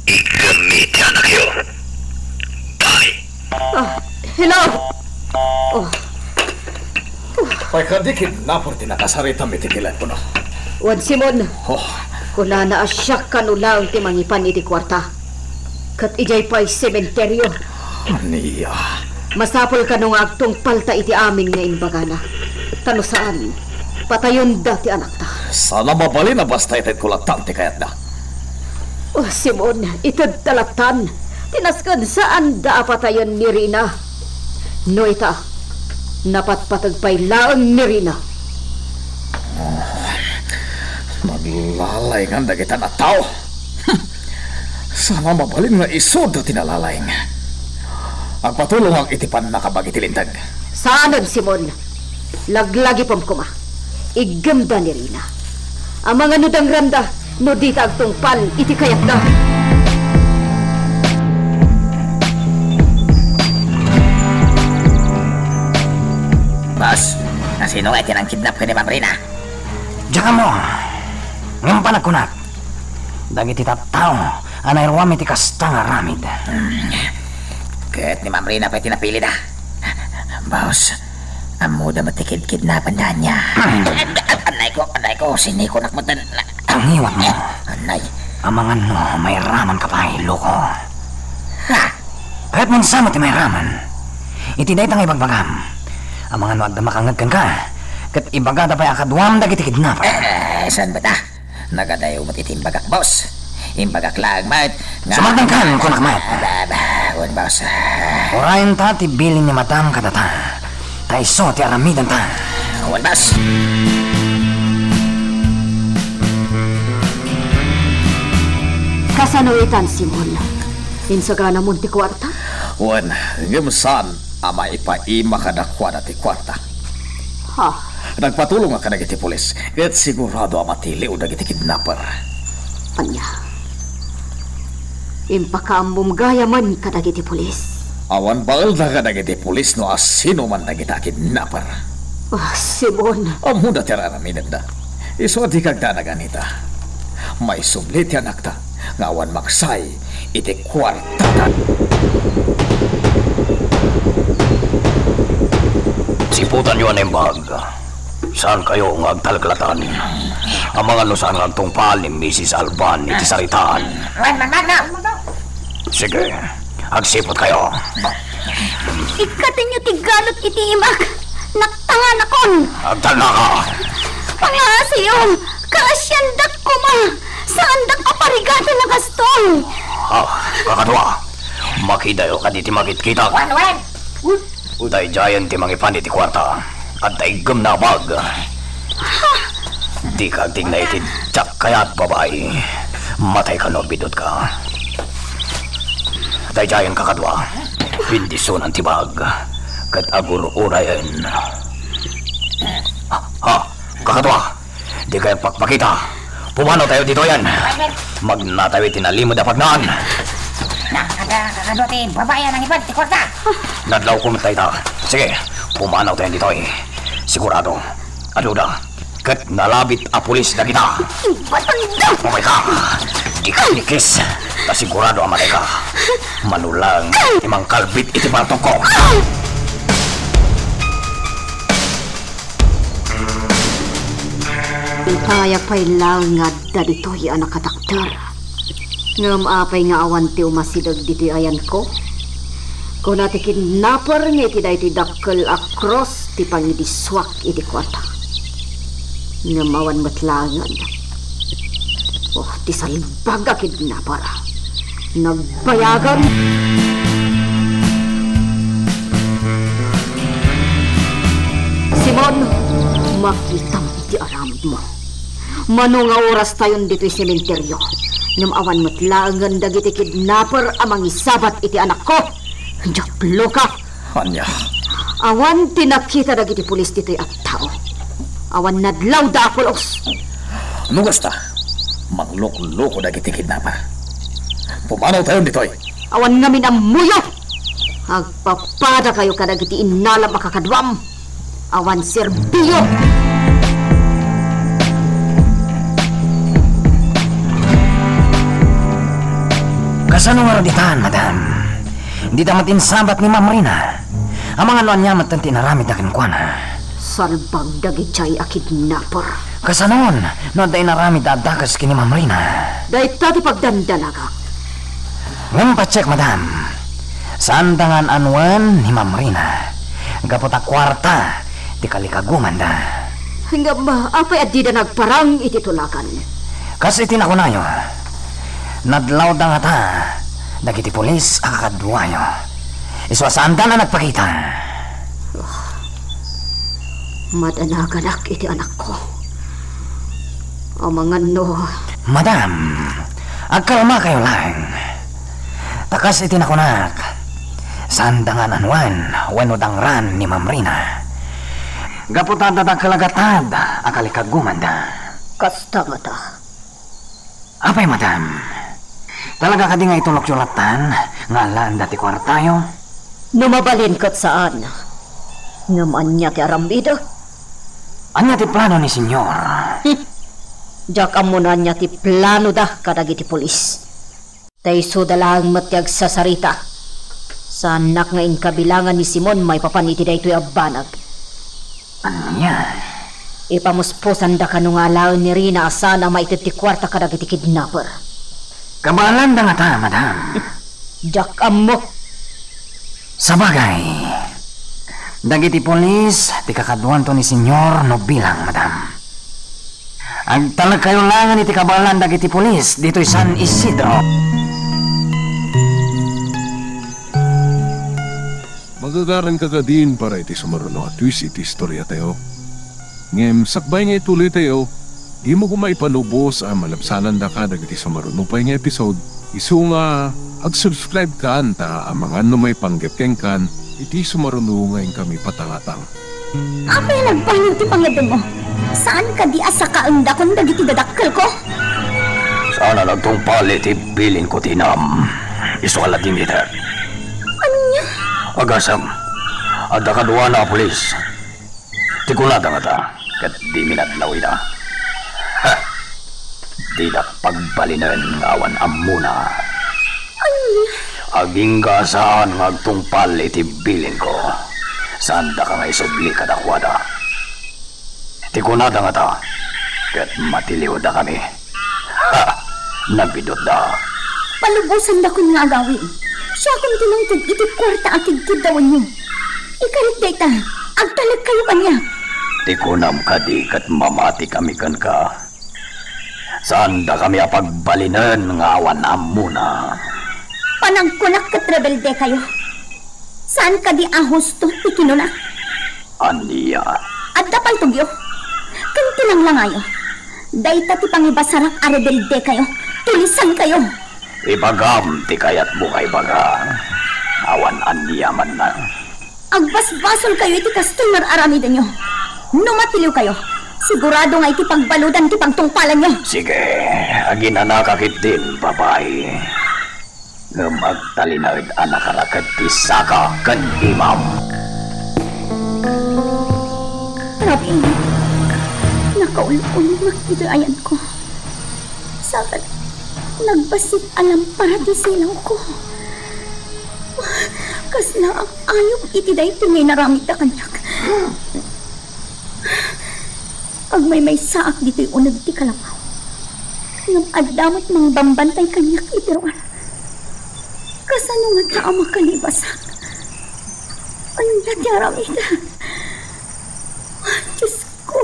Iggemmi ti anakyo. Bye. Ah, hello? Oh. Pay kadi kidnapper ti nakasaritam iti telepono? Wen, Simon. Oh. Kunana a siak kano laeng ti mangipan iti kuarta. Ket idiay pay sementeryo. Ania? Masapul kano nga agtungpalta iti amin nga imbagana. Ta no saan, patayenda ti anakta. Saan a mabalin a basta itedko lattan ti kayatda. Oh, Simon, itedta lattan. Ti nasken, saanda a patayen ni Rina. No ita, napatpateg pay laeng ni Rina. Ah, naglalaingan dagita a tao. Hmm. Saan a mabalin nga isuda ti nalalaing. Agpatulongak iti pannakabagi ti linteg. Saanen, Simon. Laglagipem koma. Iggemda ni Rina. Amangan no dangranda no dita agtungpal iti kayatda. Boss, nasino nga ti nangkidnap ken ni Ma'am Rina? Diak ammo. Ngem panagkunak, dagiti tattao a nairuam iti kasta nga aramid. Hmm. Ket ni Ma'am Rina pay ti napilida. Boss, ammoda met ti kidkidnapenda ania? Hmm. Anay ko, anay ko, sinikonak met. Tangiwatmo. Anay. Amangan no mairamanka pay, loko. Ha? Kayatmon sa met ti mairaman. Iti dayta nga ibagbagam, amangan no adda makangngeg kenka, ket ibagada pay a kaduam dagiti kidnapper. Eh, saan ba ta? Nagadayo met iti imbagak, boss. Imbagak laeng met nga sumardengkan, kunak met. Aba, aba, wen, boss. Urayenta ti bilin ni Madam kadata. Ta isu ti aramidenta. Wen, boss. Kasano itan, Simon? Insaganamon ti kuarta? Wen, ngem saan a maipaima kadakuada ti kuarta. Ha? Nagpatulongak kadagiti pulis, ket sigurado a matiliw dagiti kidnapper. Ania? Impakaammom gayamen kadagiti pulis? Awan baelda kadagiti pulis no asino man dagita a kidnapper. Ah, Simon. Ammoda ti ar-aramidenda. Isu a dika agdanag, Anita. Maisubli ti anakta nga awan maksay iti kuartata. Siputanyo a naimbag. Saankayo nga agtalklatan. Amangan no saan nga agtungpal ni Misis Alban iti saritaan. Wen, manmagna! Sige, agsiputkayo. Ikkatenyo ti ganot iti imak. Naktanganakon. Agtalnaka. Pangaasiyo, kaasiandak koma. Saandak a parigaten a kastoy. Ah, kakadua. Makidayo kaditi makitkitak. Wen, wen. Daydiayen ti mangipan iti kuarta. Adda iggemna a bag. Dika agtingna iti diak kayat, babai. Matayka no bidutka. Daydiayen, kakadua. Bendisionan ti bag. Ket agur-urayen. Ha, kakadua. Dikay agpakpakita. Pumanawtayo ditoyen. Magnatayo iti nalimed a pagnaan. Na, ada, kakadua ti babai a nangipan ti kuarta. Nadlawko met dayta. Sige, pumanawtayo ditoy. Sigurado, aduda ket nalabit a pulis dagita. Ibatangda! Umayka! Dika agnikis. Ta sigurado a matayka. Mano laeng ti mangkalbit iti paltokko. Ipayak pay laeng nga adda ditoy a nakatakder. Ngem apay nga awan ti umasideg ditoy ayanko? Kuna ti kidnapper nga iti daytoy dakkel a krus ti pangidisuak iti kuarta. Ngem awan met laengen. Oh, ti salbag a kidnapper. Nagbayagan. Simon, makitam iti aramidmo. Mano nga oras tayon ditoy sementeryo, ngem awan met laengen dagiti kidnapper a mangisabat iti anakko. Diak loka. Ania? Awan ti nakita dagiti pulis ditoy a tao. Awan nadlawda a pulos. No kasta, manglukloko dagiti kidnapper. Pumanawtayon ditoy. Awan ngamin ammoyo. Agpapadakayo kadagiti innalam a kakaduam. Awan serbiyo. Kasano ngarud itan, madam? Dita met insabat ni Ma'am Rina. Amangan no ania met ti inaramidda kenkuana. Salbag dagiti a kidnapper. Kasanon no adda inaramidda a dakes ken ni Ma'am Rina? Dayta ti pagdandanagak. Ngem pacheck, madam. Saanda nga an-anuen ni Ma'am Rina. Gapu ta kuarta ti kalikagumanda. Ngem apay a dida nagparang iti tulagan? Kas iti nakunayo, nadlawda ngata dagiti pulis a kakaduayo. Isu a saanda a nagpakita. Madanaganak iti anakko. Amangan no. Madam, agkalmakayo laeng. Ta kas iti nakunak, saanda nga an-anuen wenno dangran ni Ma'am Rina. Gapu ta adda dakkel a gatad a kalikagumanda. Kasta ngata. Apay, madam? Talaga kadi nga itulokyo lattan nga alaenda ti kuartayo? No mabalin ket saan. Ngem ania ti aramidda? Ania ti plano ni Senyor? Hmm. Diak ammo no ania ti planoda kadagiti pulis. Ta isuda laeng met ti agsasarita. Saannak nga inkabilangan ni Simon maipapan iti daytoy a banag. Ania? Ipamuspusanda kano nga alaen ni Rina a saan a maited ti kuarta kadagiti kidnapper. Kabaelanda ngata, madam? Diak ammo. Sabagay, dagiti pulis ti kakaduanto ni Senyor no bilang, madam. Agtalekkayo laengen iti kabaelan dagiti pulis ditoy San Isidro. Magagaranka kadin para iti sumaruno a twist iti istoriatayo. Ngem sakbay nga itulitayo, dimo koma ipalubos a malabsanandaka dagiti sumaruno pay nga episode. Isu nga, ag-subscribe kan ta amangan no maipanggep kenkan iti sumaruno nga inkami patangatang. Apay a nagbalin ti pangngeddengmo? Saan kadi a sakaendakon dagiti dadakkelko? Saan a nagtungpal iti bilinko ti inam. Isu a la Demeter. Ania? Agasem, adda kaduana a pulis. Ti kunada ngata, ket di minadlaw ida. Didak pagbalinen nga awan ammona. Ania? Agingga saan nga agtungpal iti bilinko. Saandaka nga isubli kadakuada. Ti kunada ngata, ket matiliwdakami. Ha! Nabidutda. Palubosandakon nga agawid. Siakon ti nangted iti kuarta a kidkiddawenyo. Ikarit dayta, agtalekkayo kaniak. Ti kunam kadi ket mamatikami kenka? Saandakami a pagbalinen nga awan ammona. Panagkunak ket rebeldekayo. Saan kadi a husto ti kinunak? Ania? Adda paltogyo. Ken ti langlangayo. Dayta ti pangibasarak a rebeldekayo. Tulisankayo. Ibagam ti kayatmo nga ibaga. Awan aniamanna. Agbasbasolkayo iti kastoy nga ar-aramidenyo. No matiliwkayo, sigurado nga iti pagbaludan ti pagtungpalanyo. Sige, aginanaka ketdin, babai. Ngem agtalinaed a nakaraket ti saka ken imam. Rabiin, nakaul-ulongak iti ayanko. Saka nagbassit a lampara ti silawko. Kasla ak ayup iti daytoy nga inaramidda kaniak. Agmaymaysaak ditoy uneg ti kalapaw. Ngem adda met mangbambantay kaniak iti ruar. Kasano ngata a makalibasak? Ania ti aramidek? Diosko,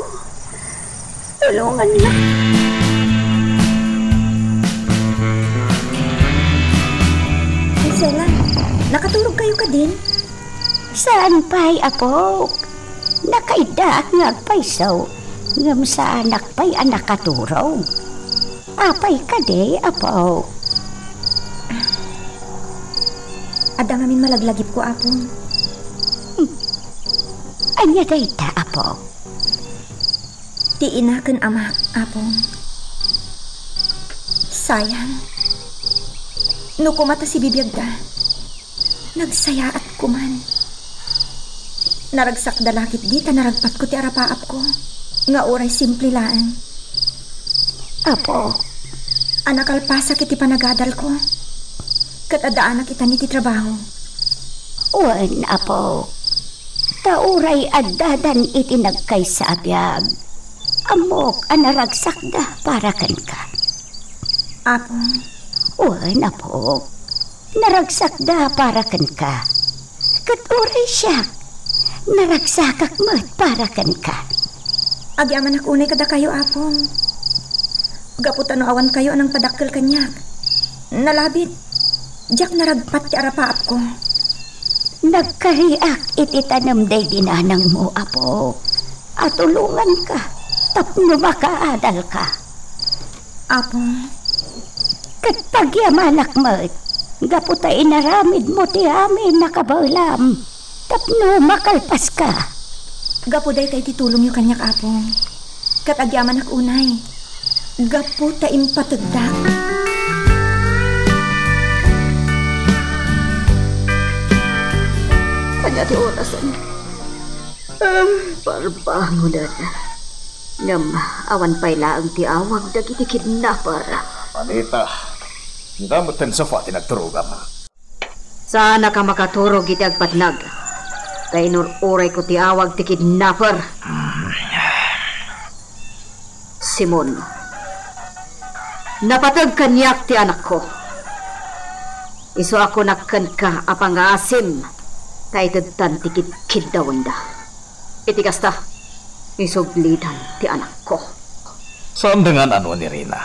tulongannak. Marcela, nakaturogkayo kadin? Saan pay, Apok. Nakaiddaak nga agpayso, ngem saanak pay a nakaturog. Apay kadi, Apok? Adda ngamin malaglagipko, Apong. Hmm. Ania dayta, Apok? Ti ina ken amak, Apong. Sayang. No koma ta sibibiagda, nagsayaat koman. Naragsakda la ketdi ta naragpatko ti arapaapko, nga uray simple laeng. Apo. A nakalpasak iti panagadalko, ket addaanak itan iti trabaho. Wen, Apo. Ta uray addadan iti nagkaysa a biag, ammok a naragsakda para kenka. Apo. Wen, Apo. Naragsakda para kenka. Ket uray siak, naragsakak met para kenka. Agyamanak unay kadakayo, Apo. Gapu ta no awankayo a nangpadakkel kaniak, nalabit, diak naragpat ti arapaapko. Nagkariak iti tanem daydi nanangmo, Apo, a tulonganka tapno makaadalka. Apo. Ket pagyamanak met, gapu ta inaramidmo ti amin a kabaelam tapno makalpaska. Gapu dayta iti tulongyo kaniak, Apo. Ket agyamanak unay, gapu ta impategdak. Ania ti orasen? Ah, parbangonen. Ngem awan pay laeng ti awag dagiti kidnapper. Anita, adda metten sofa ti nagturogam. Saanak a makaturog iti agpatnag, ta inur-urayko ti awag ti kidnapper. Simon, napateg kaniak ti anakko. Isu a kunak kenka a pangaasim ta itedtan ti kidkiddawenda. Iti kasta, isublidan ti anakko. Saan dengan anu ni Rina?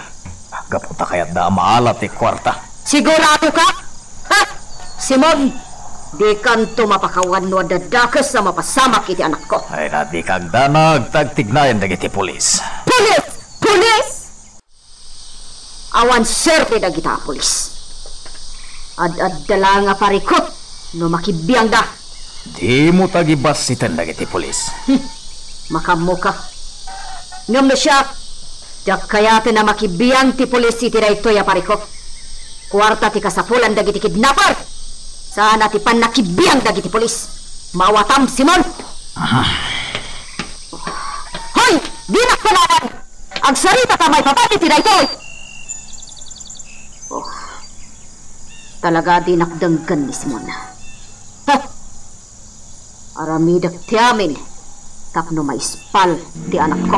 Gapu ta kayatda a maala ti kuarta. Siguradoka? Ha? Simon, dikanto mapakawan no adda dakes a mapasamak iti anakko. Ay, na, dika agdanag ta agtignayan dagiti pulis. Pulis! Pulis! Awan serte dagita a pulis. Ad-adda la nga parikut no makibiangda. Dimo ta gibassiten dagiti pulis. Hmm, makaammoka. Ngem no siak, diak kayaten a makibiang ti pulis iti daytoy a parikut. Kuarta ti kasapulan dagiti kidnapper. Saan a ti pannakibiang dagiti pulis. Mawatam, Simon! Aha. Hoy! Dinak panawan! Agsarita ta maipapan iti daytoy! Talaga dinak denggen ni Simon. Heh! Aramidek ti amin tapno maispal ti anakko.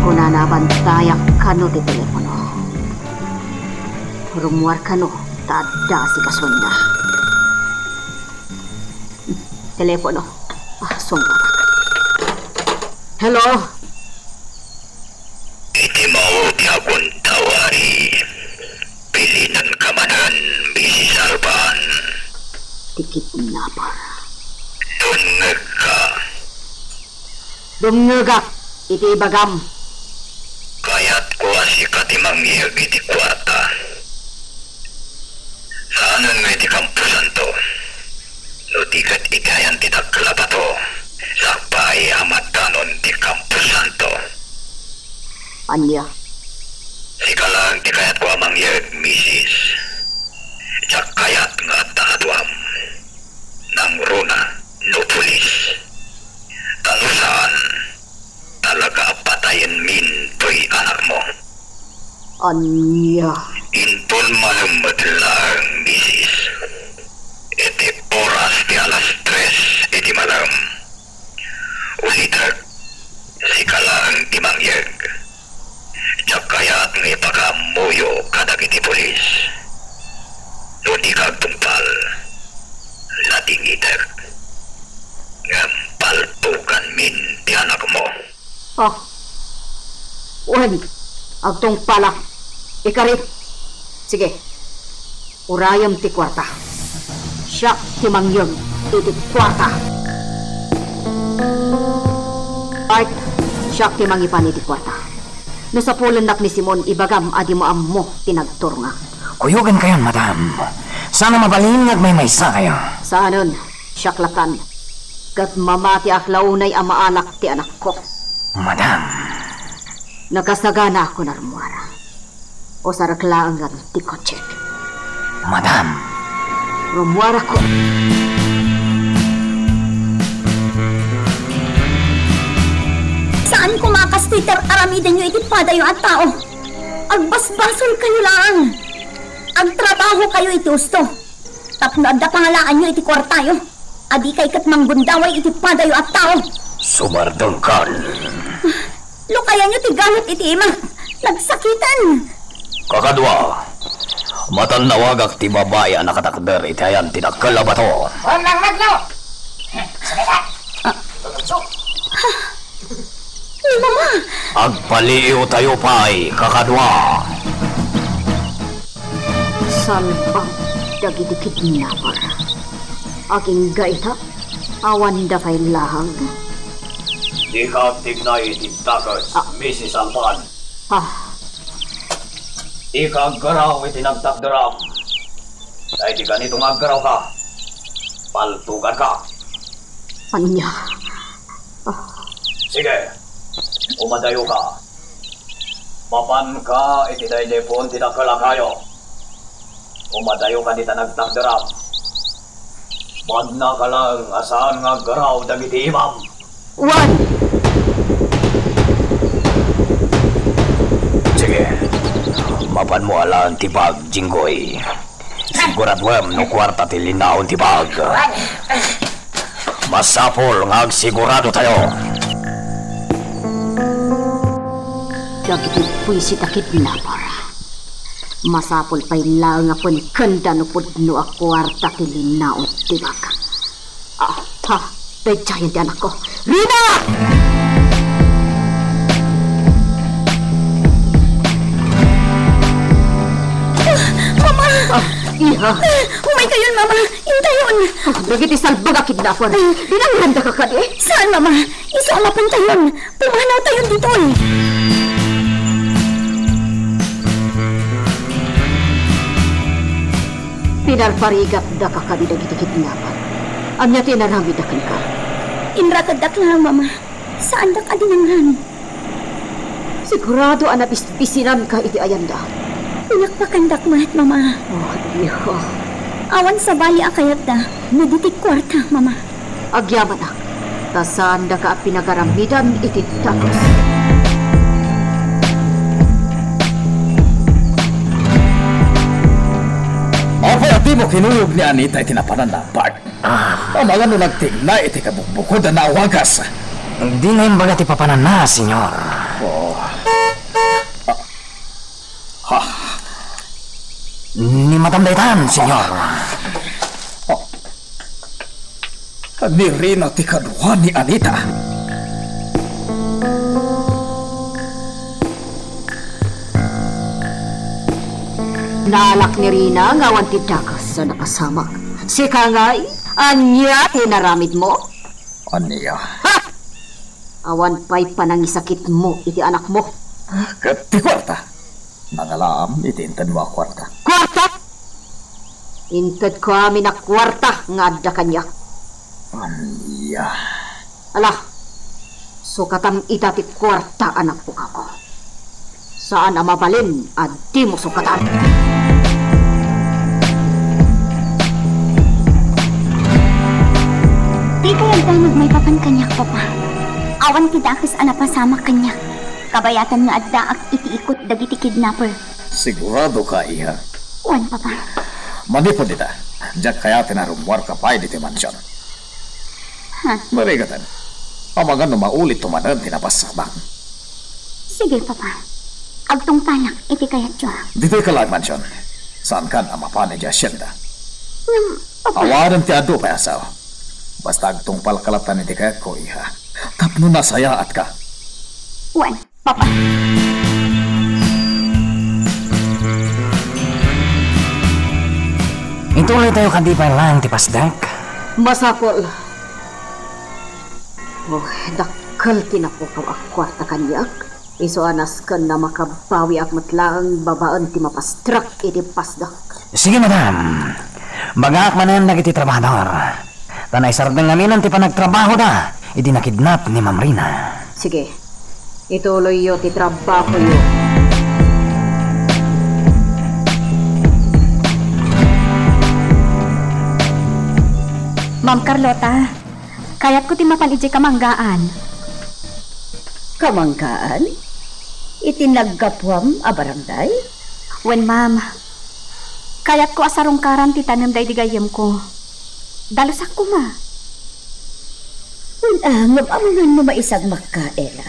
Kunana, bantayak kano ti telepono. Rummuar kano ta adda asikasuenda. Telepono. Ah, sungbatak. Hello? Iti maudi a gundaway, bilinenka manen, Misis Alban. Ti kidnapper. Dumngegka. Dumngegak iti ibagam. Kayatko a sika ti mangyeg iti kuarta. Saanen nga iti kamposanto. No di ket iti ayan ti dakkel a bato, sakbay a madanon ti kamposanto. Ania? Sika laeng ti kayatko a mangyeg, misis. Diak kayat nga adda kaduam. Nangruna no pulis. Ta no saan, talaga a patayenmin toy anakmo. Ania? Inton manem met laeng, misis, iti oras ti alas tres iti manem. Ulitek, sika laeng ti mangyeg. Diak kayat nga ipakaammoyo kadagiti pulis. No dika agtungpal, nadingitek. Ngem paltuganmin ti anakmo. Ah. Wen, agtungpalak. Ikarit. Sige. Urayem ti kuarta. Siak ti mangyeg iti kuarta. Art, siak ti mangipan iti kuarta. No sapulennak ni Simon, ibagam a dimo ammo ti nagturongak. Kuyogenkayon, madam. Saan a mabalin nga agmaymaysakayo. Saanen, siak lattan. Ket mamatiak la unay a maalak ti anakko. Madam. Nakasaganaak, Rummuara. Usarek laeng ti kotsek. Madam. Rummuarako. Saan koma a kastoy ti ar-aramidenyo iti padayo a tao. Agbasbasolkayo laeng. Agtrabahokayo iti husto. Tapno adda pangalaanyo iti kuartayo, a dikay ket manggundaway iti padayo a tao. Sumardengkan. Lukayanyo ti galit iti imak. Nagsakiten. Kakadua, matannawagak ti babai a nakatakder iti ayan ti dakkel a bato. Wan nang magno! Sumita! Ni Mama! Agpaliiwtayo pay, kakadua. Salbag dagiti kidnapper. Agingga ita, awanda pay lahag. Dika agtignay iti dakes, Ah. Misis Alban. Ah. Dika aggaraw iti nagtakderam. Tay di ganito nga aggarawka, paltuganka. Ania? Ah. Sige, umadayoka. Mapanka iti daydiay puon ti dakkel a kayo. Umadayoka dita nagtakderam. Magnaka laeng a saan nga aggaraw dagiti imam. Wan! Sige. Mapanmo a laeng ti bag, Jinggoy. Siguraduem no kuarta ti linaon ti bag. Masapul nga agsiguradotayo. Dagiti buisit a kidnapper, masapul pay laeng a penkenda no pudno a kuarta ti linaon ti bag. Ah, ha, daydiayen ti anakko. Rina! Mama! Ah, iha. Umaykayon, Mama. Intayon. Ah, dagiti salbag a kidnapper. Dinangrandaka kadi? Saan, Mama? Isu a mapantayon. Pumanawtayon ditoy. Pinarparigatdaka kadi dagiti kidnapper? Ania ti inaramidda kenka? Inrakeddak laeng, Mama. Saandak a dinangran. Sigurado a nabisbisinanka iti ayanda. Pinakpakandak met, Mama. Oh, iha. Awan sabali a kayatda no di ti kuarta, Mama. Agyamanak, ta saandaka a pinagaramidan iti dagus. No kinuyog ni Anita iti napananna, Bart. Ah. Amangan no nagtingna iti kabukbukod a nawagas. Di na imbaga ti papananna, senyor. Oh. Ah. Ha? Ni Madam daytan, senyor. Oh. Ni Rina ti kadua ni Anita. Naalak ni Rina nga awan ti dakes a napasamak. Sika ngay, ania ti inaramidmo? Ania? Ha! Awan pay panangisakitmo iti anakmo. Ket ti kuarta? Nangalaam iti intedmo a kuarta. Kuarta? Intedko amin a kuarta nga adda kaniak. Ania? Ala, sukatam ita ti kuarta a napukawko. Saan a mabalin a dimo sukatan. Dikay agdanag maipapan kaniak, Papa. Awan ti dakes a napasamak kaniak. Kabayatan nga addaak iti ikut dagiti kidnapper. Sigurado ka, iha? Wen, Papa. Manipud ita, diak kayaten a rummuarka pay ditoy mansion. Ha? Marigaten. Amangan no maulitto manen ti napasamak. Sige, Papa. Agtungpalak iti kayatyo. Ditoy ka laeng mansion. Saankan a mapan idiay asienda. Ngem, Papa. Awanen ti adu pay a sao. Basta agtungpalka latta iti kayatko, iha. Tapno nasayaatka. Wen, Papa. Ituloytayo kadi pay laeng ti pasdak? Masapul. Oh, dakkel ti napukaw a kuarta kaniak. Isu a nasken a makabawiak met laeng babaen ti mapastrak iti pasdak. Sige, madam. Bagaak manen dagiti trabahador. Ta naisardeng amin ti panagtrabahoda idi nakidnap ni Ma'am Rina. Sige. Ituloyyo ti trabahoyo. Ma'am Carlota, kayatko ti mapan idiay kamanggaan. Kamanggaan? Iti naggapuam a barangay? Wen, ma'am. Kayatko a sarungkaran ti tanem daydi gayyemko. Dalusak koma. Wen, a, ngem amangan no maisagmakka, Ella.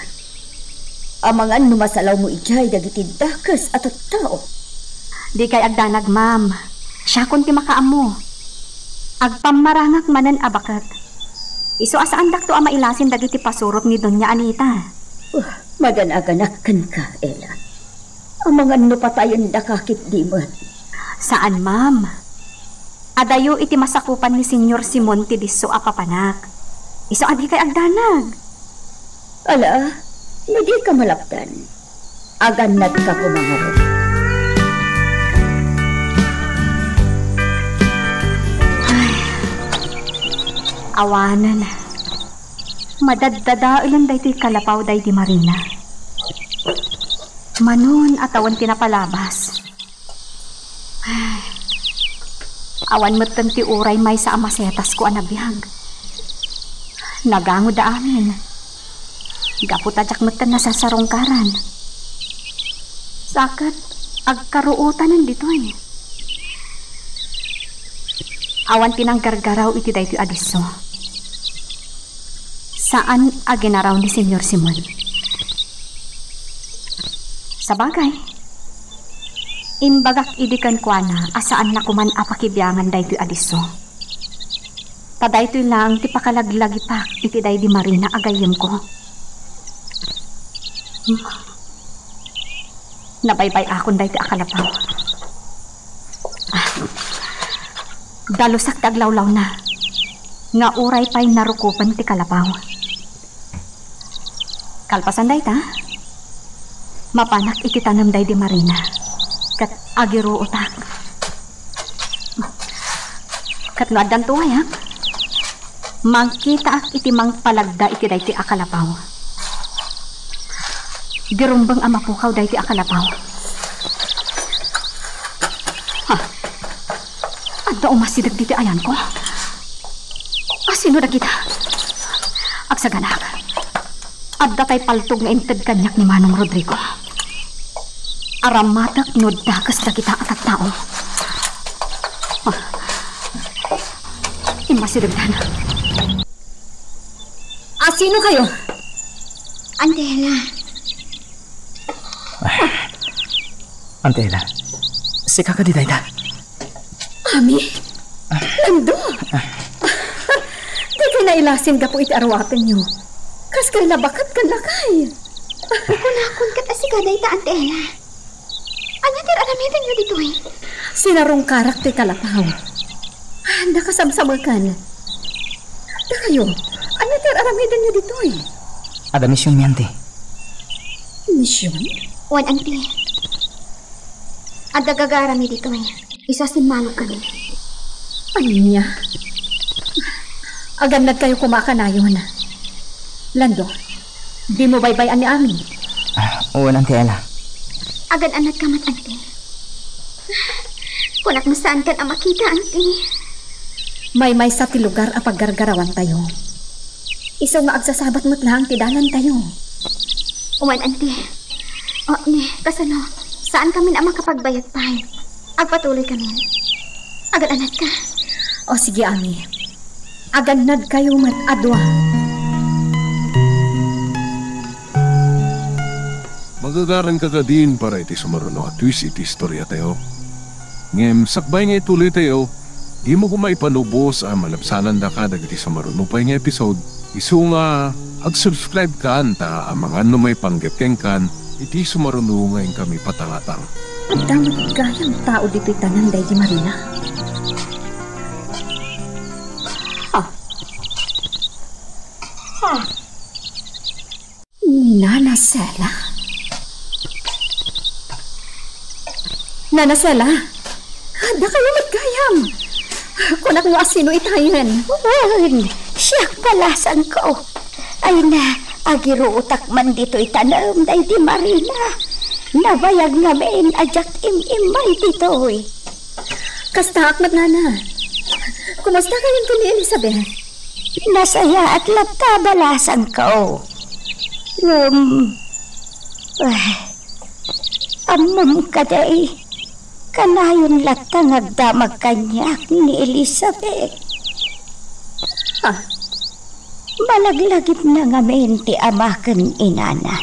Amangan no masalawmo idiay dagiti dakes a tattao. Dikay agdanag, ma'am. Siakon ti makaammo. Agpammarangak manen a baket. Isu a saandakto a mailasin dagiti pasurot ni Doña Anita. Uh, magan-aganak kenka, Ella. Amangan no patayendaka ketdi met. Saan, ma'am. Adayo iti masakupan ni Señor Simon ti disso a papanak. Isu a dikay agdanag. Ala, no dika malapdan, agannadka koma ngarud. Ay, awanen. Madaddadaelen daytoy kalapaw daydi Marina. Manon a tawen ti napalabas. Ay, awan metten ti uray maysa a masetasko a nabiag. Nagangoda amin. Gapu ta diak metten nasasarungkaran. Sa ket agkaruotanen ditoy. Awan ti nanggargaraw iti daytoy a disso. Saan a ginaraw ni Señor Simon. Sabagay, imbagak idi kenkuana a saanna koman a pakibiangan daytoy a disso. Ta daytoy laeng ti pakalaglagipak iti daydi Marina a gayyemko. Nabaybay-akon daytoy a kalapaw. Ah, dalusak ti aglawlawna nga uray pay narukopen ti kalapaw. Kalpasan dayta, mapanak iti tanem daydi Marina ket agiruotak. Ket no addan tuayak, mangkitaak iti mangpalagda iti daytoy a kalapaw. Girumbeng a mapukaw daytoy a kalapaw. Ha? Adda umasideg ditoy ayanko. Asino dagita? Agsaganak. Adda tay paltog nga inted kaniak ni Manong Rodrigo. Aramatek no dakes dagita a tattao. Ah, Masirimtan. Asino kayo? Auntie Ella. Auntie Ella, sika kadi dayta? Ami? Lando? Dikay nailasin gapu iti aruatenyo. Kas kay labakat ken lakay. Kunakon ket a sika dayta, Auntie Ella. Ania ti ar-aramidenyo ditoy? Sinarungkarak toy kalapaw. Nakasamsamekan. Dakayo, ania ti ar-aramidenyo ditoy? Adda misionmi, Auntie. Mision? Wen, Auntie. Adda gagarammi ditoy. Isu a simmalog kami. Ania? Agannadkayo koma kanayon. Lando, dimo baybay-an ni Ami? Ah, wen, Auntie Ella. Agan-annadka met, Auntie. Kunak no saankan a makita, Auntie. Maymaysa ti lugar a paggargarawantayo. Isu nga agsasabat met laeng ti danantayo. Wen, Auntie. O, ni, kasano? Saankamin a makapagbayag pay. Agpatuloykamin. Agan-annadka. O, sige, Ami. Agannadkayo met a dua. Magagaranka kadin para iti sumaruno a twist iti istoriatayo. Ngem sakbay nga ituloytayo, dimo koma ipanubos a malabsanandaka dagiti sumaruno pay nga episode. Isu nga, ag-subscribe kan ta amangan no maipanggep kenkan iti sumaruno nga inkami patangatang. Adda met gayam tao ditoy tanan daydi Marina. Ha? Ha? Ni Nana Sela? Nana Sela? Dakayo met gayam. Kunak no asino itayen. Wen, siak balasangko. Ay na, agiruotak man ditoy tanem daydi Marina. Nabayag ngamin a diak im-immay ditoy. Kastaak met, Nana. Kumusta kayon ken ni Elizabeth? Nasayaat latta balasangko. Ngem, ah, ammom kadi, kanayon latta nga agdamag kaniak ni Elizabeth. Ah. Malaglagipna ngamin ti ama ken inana.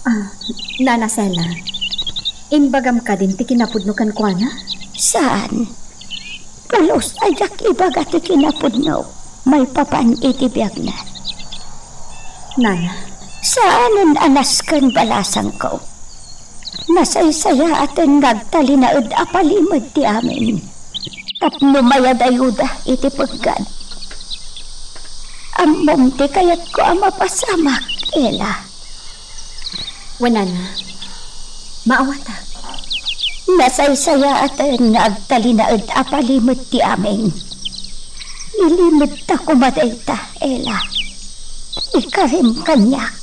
Ah, Nana Sela, imbagam kadin ti kinapudno kenkuana? Saan. Pulos a diak ibaga ti kinapudno maipapan iti biagna. Nana. Saanen a nasken balasangko. Nasaysayaaten nga agtalinaed a palimed ti amin. Tapno mayadayuda iti peggad. Ammom ti kayatko a mapasamak, Ella. Wen, Nana, maawatak. Nasaysayaaten nga agtalinaed a palimed ti amin. Lilimedta koma dayta, Ella. Ikarim kaniak.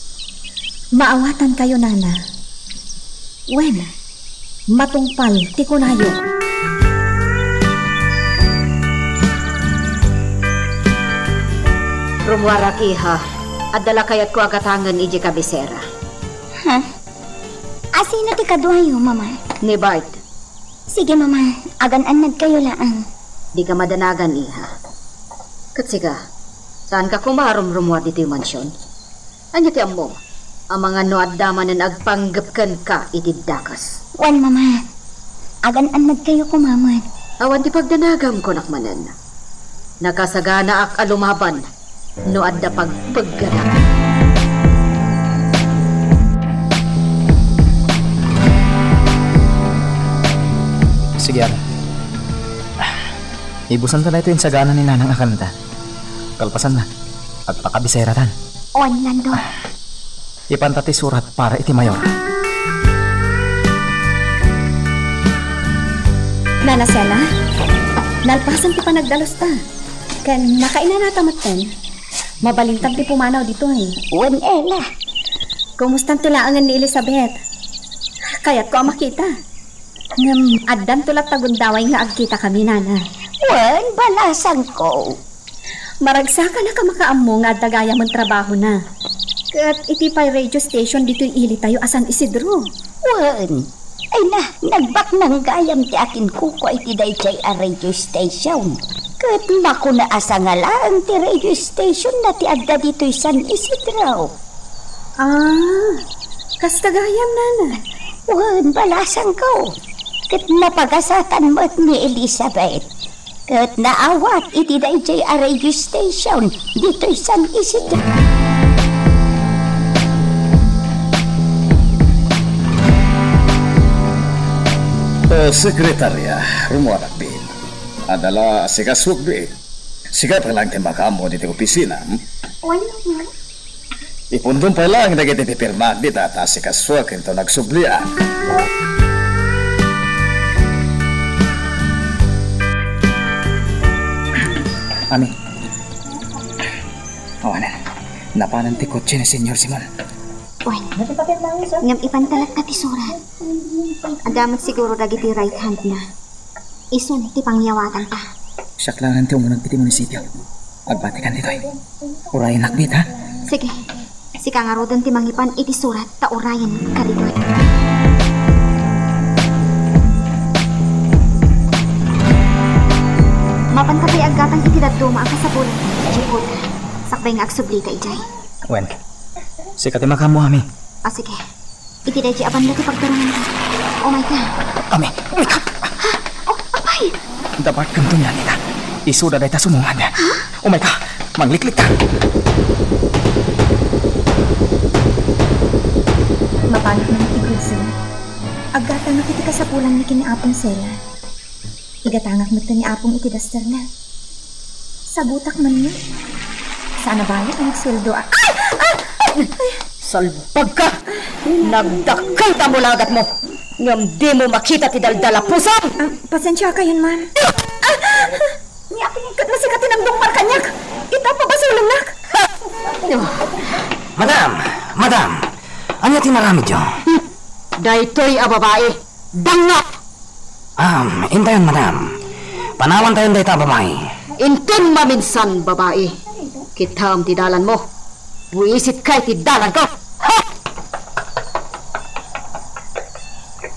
Maawatankayo, Nana. Wen, matungpal ti kunayo. Rummuarak, iha. Adda la kayatko a gatangen idiay kabisera. Ha? Asino ti kaduayo, Mama? Ni Bart. Sige, Mama. Agan-annadkayo laeng. Dika madanagan, iha. Ket sika, saanka koma a rumrummuar ditoy mansion? Ania ti ammom? Amangan no adda manen agpanggep kenka iti dakes. Wen, Mama. Agan-annadkayo koma met. Awan ti pagdanagam, kunak manen. Nakasaganaak a lumaban no adda pagpeggadak. Sige, Ana. Ibusanta daytoy insagana ni Nanang a kanta. Kalpasanna, agpakabiseratan. Wen, Lando. Ipanta ti surat para iti mayor. Nana Sela, nalpasen ti panagdalusta. Ken nakainanata metten. Mabalintan ti pumanaw ditoy. Wen, Ella. Kumustanto laengen ni Elizabeth? Kayatko a makita. Ngem addanto latta gundaway nga agkitakami, Nana. Wen, balasangko. Maragsakan a kamakaammo nga adda gayamen trabahona. Ket iti pay radio station ditoy ilitayo a San Isidro. Wen, ay na, nagbaknang gayam ti akinkukua iti daydiay a radio station. Ket makuna a sanga laeng ti radio station na ti adda ditoy San Isidro. Ah, kasta gayam, Nana. Wen, balasangko. Ket napagasatan met ni Elizabeth. Ket naawat iti daydiay a radio station ditoy San Isidro. O, Sekretarya, rummuarak biit. Adda la asikasuak biit. Sika pay laeng ti makaammo ditoy opisina, hmm? Wen, Nana. Ipundom pay laeng dagiti pipirmaak dita ta asikasuak inton agsubliak. Ami. Awanen. Napanan ti kotse ni Senyor Simon. Wen, ngem ipanta latta ti surat. Adda met siguro dagiti right hand na. Isun ti pangyawatanta. Siak laeng ti umuneg iti munisipio. Agbatikan ditoy. Urayennak dita. Sige. Sika ngaruden ti mangipan iti surat ta urayenka ditoy. Mapanta pay aggatang iti dadduma a kasapulan, Jephuta, sakbay nga agsublika idiay. Wen, sika ti makaammo, Ami. Ah, sige. Iti daydi a banda ti pagturonganta. Umayka. Ami, umayka! Ha? Oh, apay! Dabarkemto ni Anita. Isuda dayta sumungad. Ha? Umayka! Mangliklikta! Mapanak man iti Brazil. Aggatangak iti kasapulanna ken ni Apong Sela. Igatangak met ni Apong iti dasterna. Sagutak man ni. Saan a balet nga agsueldo a. Ay! Ah! Ay! Salbagka! Nagdakkel ta mulagatmo, ngem dimo makita ti daldalapusom! Ah, pasensiakayon, ma'am. Ah! Ni Apong ket masika ti nagdungpar kaniak. Ita, pabasolennak. Madam! Madam! Ania ti inaramidyo? Daytoy a babai. Dangngap! Um, intayon, madam. Panawantayon dayta a babai. Inton maminsan, babai, kitaem ti dalanmo. Buisitka iti dalanko. Ha!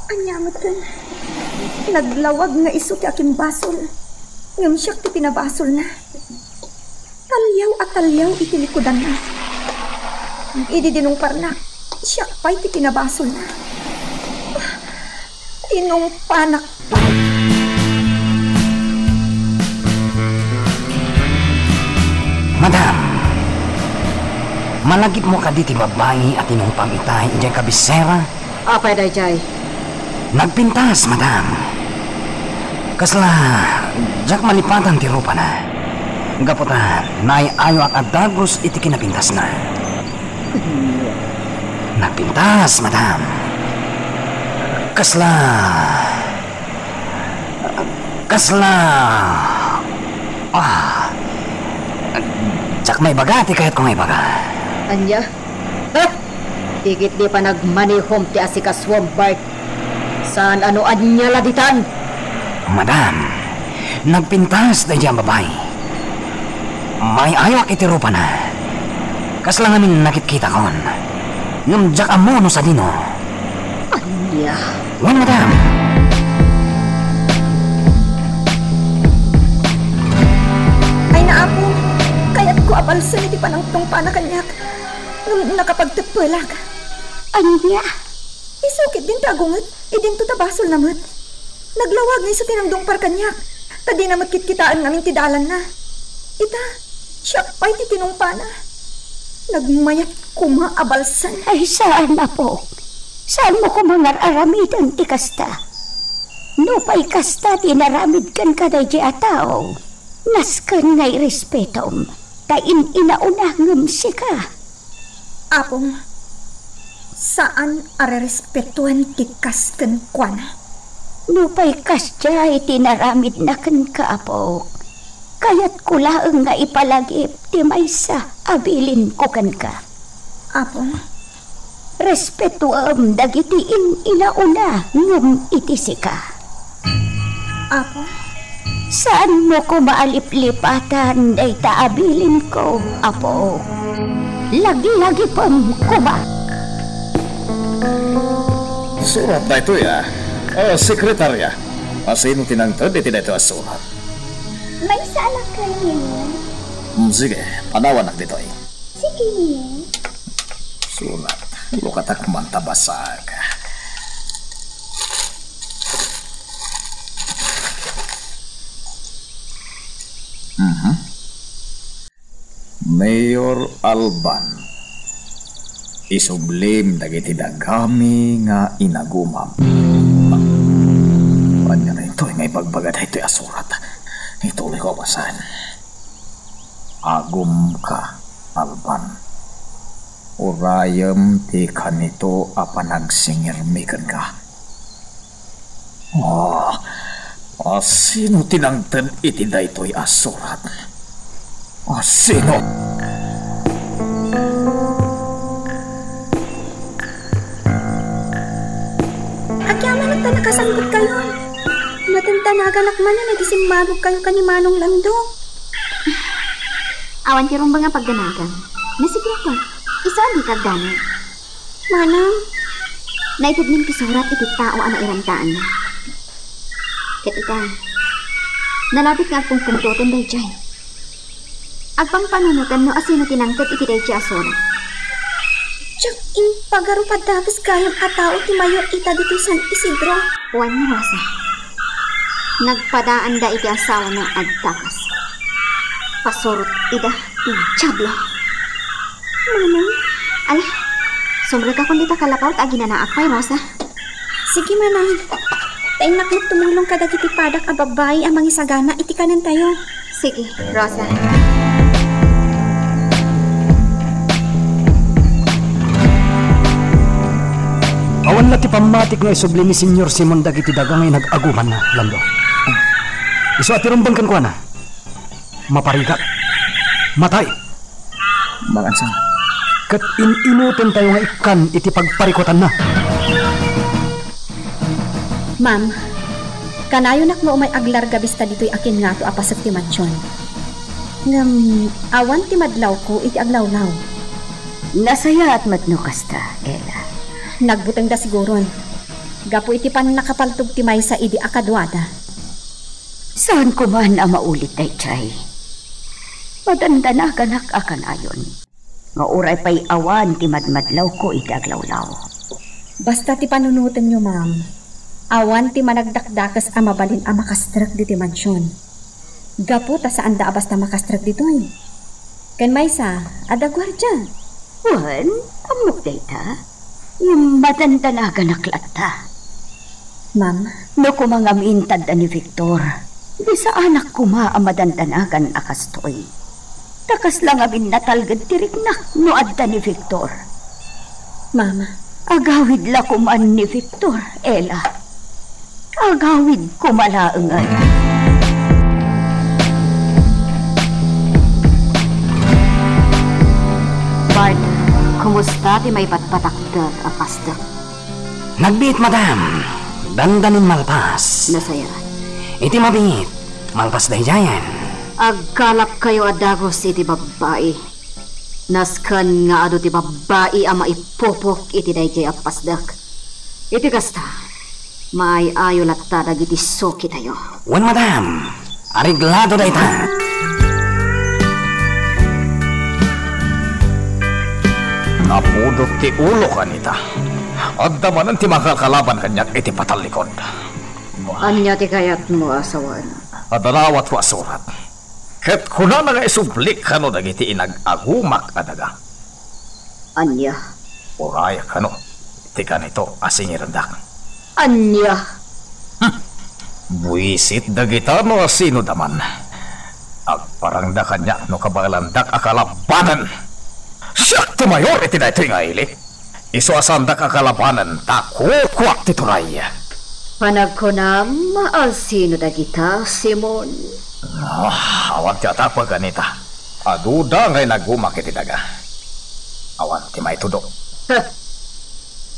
Ania metten? Naglawag nga isu ti akimbasol. Ngem siak ti pinabasolna. Taliaw a taliaw iti likudanna. Idi dinungparnak, siak pay ti pinabasolna. Tinungpanak pay. Madam, malagipmo kadi ti babbai a tinungpam itay idiay kabisera? Apay daydiay? Nagpintas, madam. Kasla, diak malipatan ti rupana. Gapu ta naay-ayoak a dagus iti kinapintasna. Nagpintas, madam. Kasla, kasla, ah, diak maibaga ti kayatko nga ibaga. Ania? Ha? Ti ketdi panagmanehom ti asikasuam, Bart. Saan a no ania la ditan? Madam, nagpintas daydiay a babai. Maay-ayoak iti rupana. Kasla ngamin nakitkitakon. Ngem diak ammo no sadino. Ania? Wen, madam. Ay, Apo, kayatko a balsen iti panangtungpana kaniak. Ngem nakapagteppelak. Ania? Isu ketdin ti agunget, idinto ta basolna met. Naglawag nga isu ti nangdungpar kaniak, ta dina met kitkitaen ngamin ti dalanna. Ita, siak pay ti tinungpana. Nagmayat koma a balsen. Ay, saan, Apo. Saanmo koma nga ar-aramiden ti kasta. Nupay kasta ti inaramid kenka daydiay a tao, nasken nga irespetom, ta in-inauna ngem sika. Apong, saan a rerespetoen ti kas kenkuana. Nupay kasdiay ti inaramidna kenka, Apo, kayatko laeng nga ipalagip ti maysa a bilinko kenka. Apong, respetoem dagiti in-inauna ngem iti sika. Apo? Saanmo koma a liplipatan dayta a bilinko, Apo. Laglagipem koma. Surat daytoy, a. O, sekretarya, asino ti nangted iti daytoy a surat? Maysa a lakay ngayon. Mm, sige, panawanak ditoy. Sige, Ninong. Sulat. Lukatak man ta basaek. Mhm. Mayor Alban, isublim dagiti dagami nga inagumam. Ania daytoy nga ibagbaga daytoy a surat? Ituloyko a basaen. Agumka, Alban. Urayem ti kanito a panagsingirmi kenka. Ah, asino ti nangted iti daytoy a surat? Asino? Agyamanak ta nakasangpetkayo. Madandanaganak manen a di simmabogkayo ken ni Manong Lando. Awan ti rumbeng a pagdanagam. Nasigurok, isu a dika agdanag. Manang, naited min ti surat iti tao a nairantaanna. Ket ita, nalabit nga agpungpungtoten daydiay. Agpampanunoten no asino ti nangted iti daydiay a surat. Diak impagarup a dakes gayam a tao ti mayor ita ditoy San Isidro. Wen, Rosa. Nagpadaanda iti asawana a dakes. Pasurot ida ti Diablo. Manang. Ala, sumrekakon dita kalakaw ta aginanaak pay, Rosa. Sige, Manang. Ta innak met tumulong kadagiti padak a babbai a mangisagana iti kanentayo. Sige, Rosa. Awan la ti pammatik nga isubli ni Señor Simon dagiti daga nga inag-agumanna, Lando. Isu a ti rumbeng kenkuana. Maparigak. Matay. Makansa. Ket in-inutentayo nga ikkan iti pagparikutanna. Ma'am, kanayonak nga umay aglarga bista ditoy a kingato a paset ti mansion. Ngem awan ti madlawko iti aglawlaw. Nasayaat met no kasta, Ella. Nagbutengda siguron. Gapu iti pannakapaltog ti maysa idi a kaduada. Saanko man a maulit daydiay. Madandanaganak a kanayon nga uray pay awan ti madmadlawko iti aglawlaw. Basta ti panunotenyo, ma'am, awan ti managdakdakes a mabalin a makastrek ditoy mansion. Gapu ta saanda a basta makastrek ditoy. Ken maysa, adda guardia. Wen, ammok dayta. Ngem madandanaganak latta. Ma'am? No koma ngamin tadda ni Victor, di saanak koma a madandanagan a kastoy. Ta kasla ngamin natalged ti riknak no adda ni Victor. Ma'am? Agawid la koman ni Victor, Ella. Agawid koma laengen. Bart, kumusta ti maipatpatakder a pasdek? Nagbiit, madam. Dandanin malpas. Nasayaat. Iti mabiit, malpas daydiayen. Agkalapkayo a dagus iti babbai. Nasken nga adu ti babbai a maipupok iti daydiay a pasdek. Iti kasta, maay-ayo latta dagiti sukitayo. Wen, madam, areglado dayta. Napudot ti ulo kanita. Adda manen ti makalkalaban kaniak iti patallikod. Ania ti kayatmo a sawen? Adda nawatko a surat. Ket kunana nga isublik kano dagiti inag-agumak a daga. Ania? Uray kano ti kanito a singirendak. Ania? Hmm. Buisit dagita no asino da man. Agparangda kaniak no kabaelandak a kalabanen. Siak ti mayor iti daytoy nga ili. Isu a saandak a kalabanen ta kukuak ti turay. Panagkunam, asino dagita, Simon? Ah, awan ti atapek kanita. Aduda nga inagumak iti daga. Awan ti maitudok. Huh.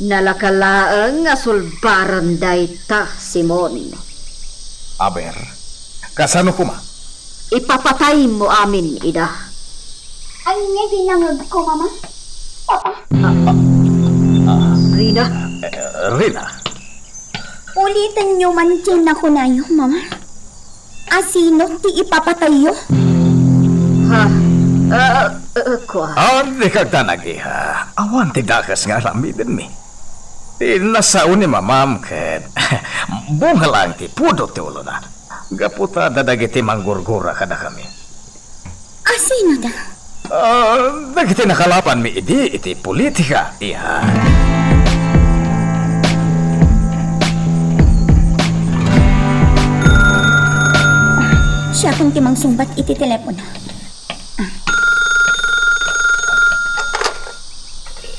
Nalaka laeng a sulbaren dayta, Simon. Aber, kasano koma? Ipapataymo amin ida. Ania ti nangegko, Mama? Papa? Ah, ah, ah. Rina? Eh, Rina? Ulitenyo man ti nakunayo, Mama. Asino ti ipapatayyo? Ha? Ah, ah, kua. Ah, dika agdanag, iha. Awan ti dakes nga aramidenmi. Ti nasao ni mamam ket bunga laeng ti pudot ti ulona. Gapu ta adda dagiti manggurgura kadakami. Asino da? Ah, dagiti nakalabanmi idi iti politika, iha. Siakon ti mangsungbat iti telepono.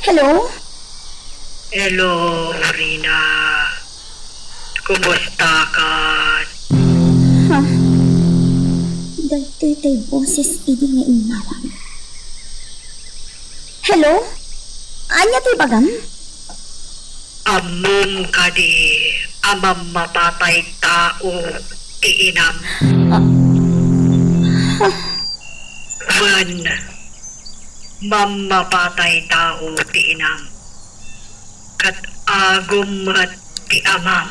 Hello? Hello, Rina. Kumusta ka? Ha? Daytoy tay boses idi nga immawag. Hello? Ania ti ibagam? Ammom kadi a mammapatay tao ti inam? Ah. Wen, mammapatay tao ti inam. Ket agum met ti amam.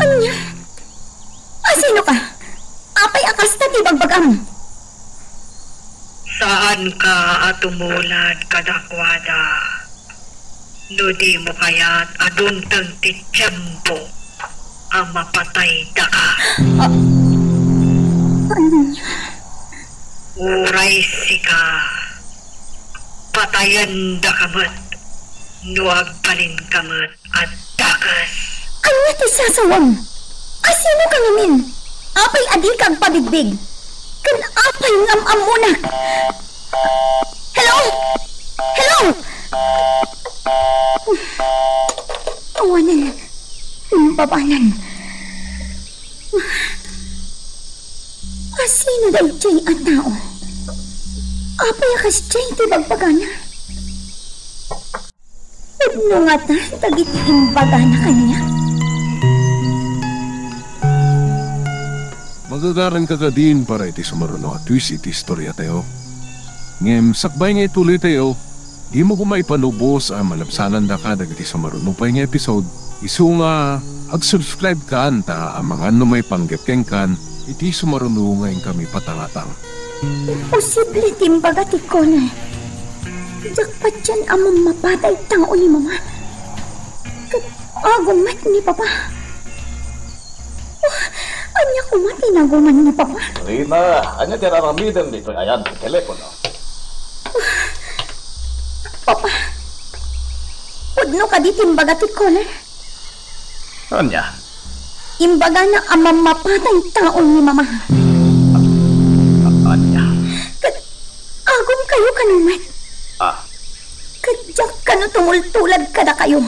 Ania? Asino ka? Apay a kasta ti bagbagam? Saanka a tumulad kadakuada no dimo kayat a dumteng ti tiempo a mapatayda ka. Ah, ania? Uray sika, patayendaka met no agbalinka met a dakes. Ania ti sasawam? Asino ka ngamin? Apay a dika agpabigbig? Ken apay nga am-ammonak? Hello? Hello? Awanen. Imbabanen. Asino daydiay a tao? Apay a kasdiay ti bagbagana? Pudno ngata dagiti imbagana kaniak? Magagaranka kadin para iti sumaruno a twist iti istoriatayo. Ngem sakbay nga ituloytayo, dimo koma ipalubos a malabsanandaka dagiti sumaruno pay nga episode. Isu nga ag-subscribe kan ta amangan no maipanggep kenkan iti sumaruno nga inkami patangatang. Imposible ti imbaga ti Connor. Diak patien a mammapatay tao ni Mama. Ket agum met ni Papa. Oh, ania koma ti naguman ni Papa? Rina, ania ti aramidem ditoy ayan ti telepono? Papa, pudno kadi ti imbaga ti Connor? Ania? Imbagana a mammapatay tao ni Mama. A-, ania? Ket agumkayo kano met? Ah. Ket diak kano tumultulad kadakayo,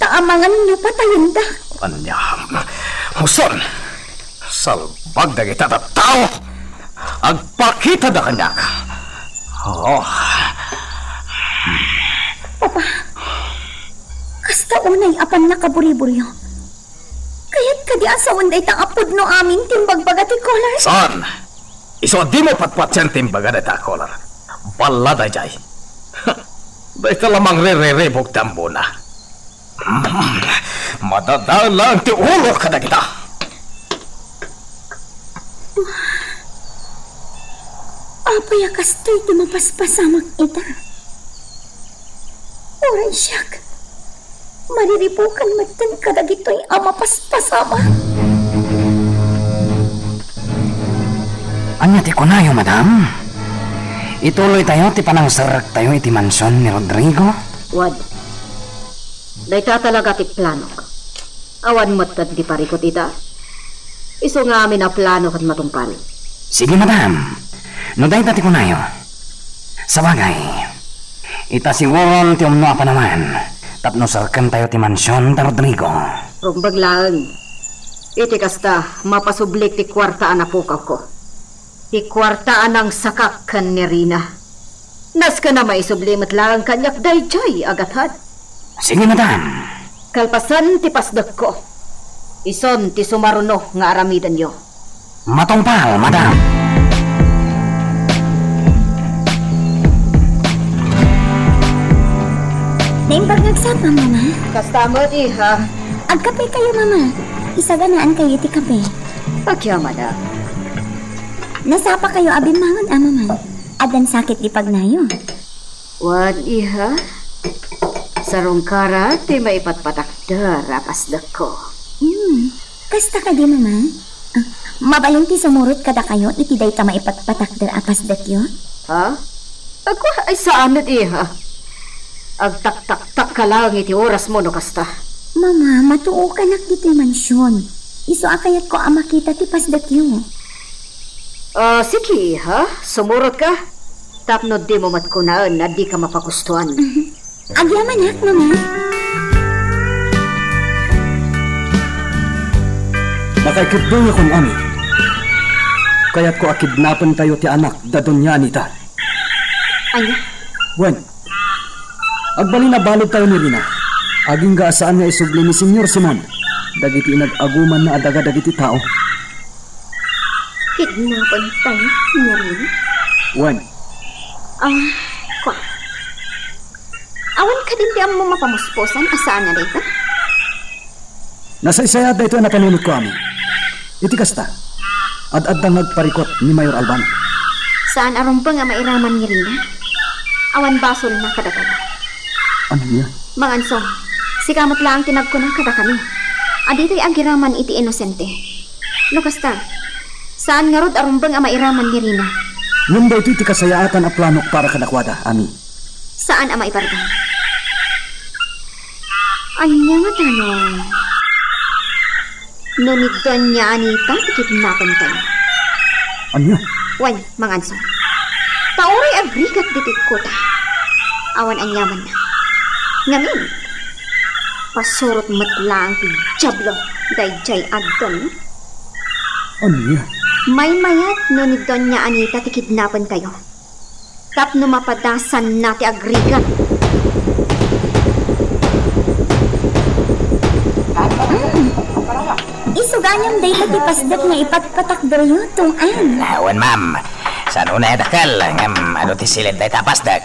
ta amangan no patayenda. Ania? Huson! Salbag dagita tattao! Agpakitada kaniak! Oh. Papa, kasta unay a pannakaburiburyo. Kayat kadi a sawen dayta a pudno amin ti imbagbaga ti Connor? Saan? Isu a dimo patpatien ti imbaga dayta a Connor. Balla daydiay. Dayta la mangriribuk ti ambona. Madadael laeng ti ulo kadagita. Apay a kastoy ti mapaspasamak ita? Uray siak, mariribukan metten kadagitoy a mapaspasamak. Ania ti kunayo, madam? Ituloytayo ti panangserrektayo iti mansion ni Rodrigo? Wen, dayta talaga ti planok. Awan metten ti parikut ita. Isu nga amin a plano ket matungpal. Sige, madam. No dayta ti kunayo, sabagay, ita siguron ti umno a panawen tapno serkentayo ti mansion da Rodrigo. Rumbeng laeng. Iti kasta, mapasublik ti kuarta a napukawko. Ti kuarta a nangsakak ken ni Rina. Nasken a maisubli met laeng kaniak daydiay a gatad. Sige, madam. Kalpasan ti pasdekko, isun ti sumaruno nga aramidenyo. Matungpal, madam. Naimbag nga agsapa, Mama. Kasta met, iha. Agkape kayo, Mama. Isaganaan kayo iti kape. Pakiamanak. Nasapakayo a bimmangon, Mama. Addan sakit ti pagnayo. Wen, iha. Sarungkara ti maipatpatakder a pasdekko. Hmm. Kasta kadi, Mama? Ah, mabalin ti sumurot kadakayo iti dayta maipatpatakder a pasdekyo? Ha? Agwa, ay saan met, iha. Agtaktaktakka laeng iti orasmo no kasta. Mama, matuokanak ditoy mansion. Isu a kayatko a makita ti pasdekyo. Ah, sige, iha. Sumurotka. Tapno dimo met kunaen a dika mapagustuan. Agyamanak, Mama. Makaiketdengakon, Ami. Kayatko a kidnapentayo ti anak da Doña Anita. Ania? Wen, agbalin a baludtayo ni Rina. Agingga a saan nga isubli ni Señor Simon dagiti inag-agumanna a daga dagiti tao. Kidnapentayo ni Rina? Wen. Ah, kua. Awan kadin ti ammom a pamuspusan a saan a dayta? Nasaysayaat daytoy a napanunotko, Ami. Iti kasta, ad-adda nga agparikut ni Mayor Alban. Saan a rumbeng a mairaman ni Rina. Awan basolna kadatayo. Ania? Mangansong, sika met laeng ti nagkuna kadakami a ditoy agiraman iti inosente. No kasta, saan ngarud a rumbeng a mairaman ni Rina. Ngem daytoy ti kasayaatan a planok para kadakuada, Ami. Saan a maiparban. Ania ngata no, no ni Doña Anita ti kidnapentayo? Ania? Wen, Mangansong. Ta uray agrigat ditoy kota. Awan aniamanna. Ngamin, pasurot met laeng ti Diablo daydiay adda. Ania? Maymayat no ni Doña Anita ti kidnapentayo. Tapno mapadasanna ti agrigat. Mm. Isu gayam dayta ti pasdek nga ipatpatakderyo, Tong Ann. Ah, wen, ma'am. Saan unay a dakkel, ngem adu ti siled dayta a pasdek.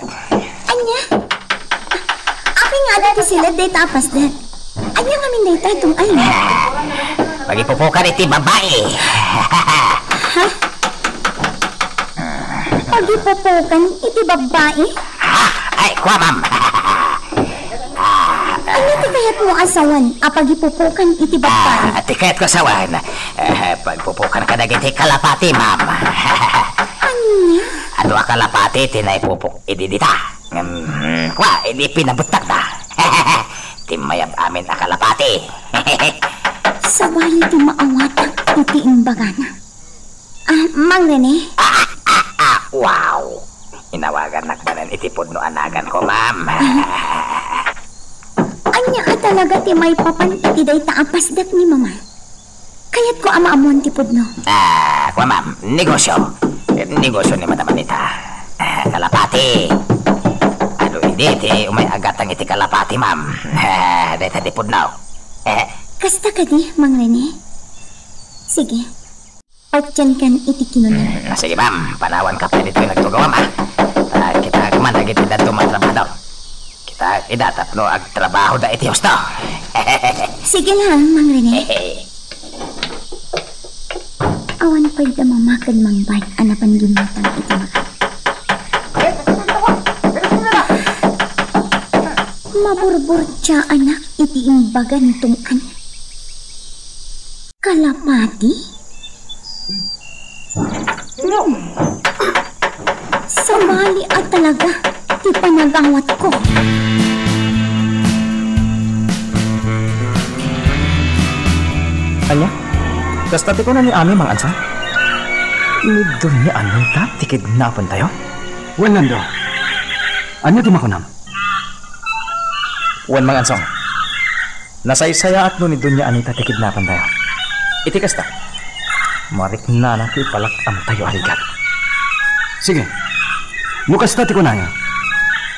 Ania? Apay nga adu ti siled dayta a pasdek? Ania ngamin dayta, Tong Ann? Pagipupokan iti babai. Ha? Pagipupokan iti babai? Ha? Ay, kua, ma'am. Ania ti kayatmo a sawen a pagipupokan iti babai? Ah, ti kayatko a sawen, eh, pagpupokan kadagiti kalapati, ma'am. Ania? Adu a kalapati ti naipupok idi dita. Ngem, kua, idi pinabuttakda. Ti mayab amin a kalapati. Sabali ti maawatak iti imbagana. Ah, Mang Rene? Ah, ah, ah, ah, wow! Inawagannak manen iti pudno a naganko, ma'am. Ania a talaga ti maipapan iti dayta a pasdek ni Mama? Kayatko a maammuan ti pudno. Ah, kua, ma'am, negosyo. Negosyo ni Madam Anita. Ah, kalapati. Adu idi ti umay agatang iti kalapati, ma'am. Ah, dayta ti pudno. Eh. Kasta kadi, Mang Rene? Sige. Patienkan iti kinunam. Mm, sige, ma'am. Panawanka pay ditoy nagtugawam, ah. Ah, kitaek man dagiti dadduma a trabahador. Kitaek ida tapno agtrabahoda iti husto. Sige lang, Mang Rene. Awan pay da Mama ken Mang Bart a napan ginnatang iti makan. Maburburtiaanak iti imbaga ni Tong Ann. Kalapati? Sabali a talaga ti panagawatko. Ania? Kasta ti kuna ni Ami, Mang Anson? Ni Doña Anita ti kidnapentayo? Wen, Nando. Ania ti makunam? Wen, Mang Ansong, nasaysayaat no ni Doña Anita ti kidnapentayo. Iti kasta, mariknana ti ipalak-amtayo a rigat. Sige. No kasta ti kunayo,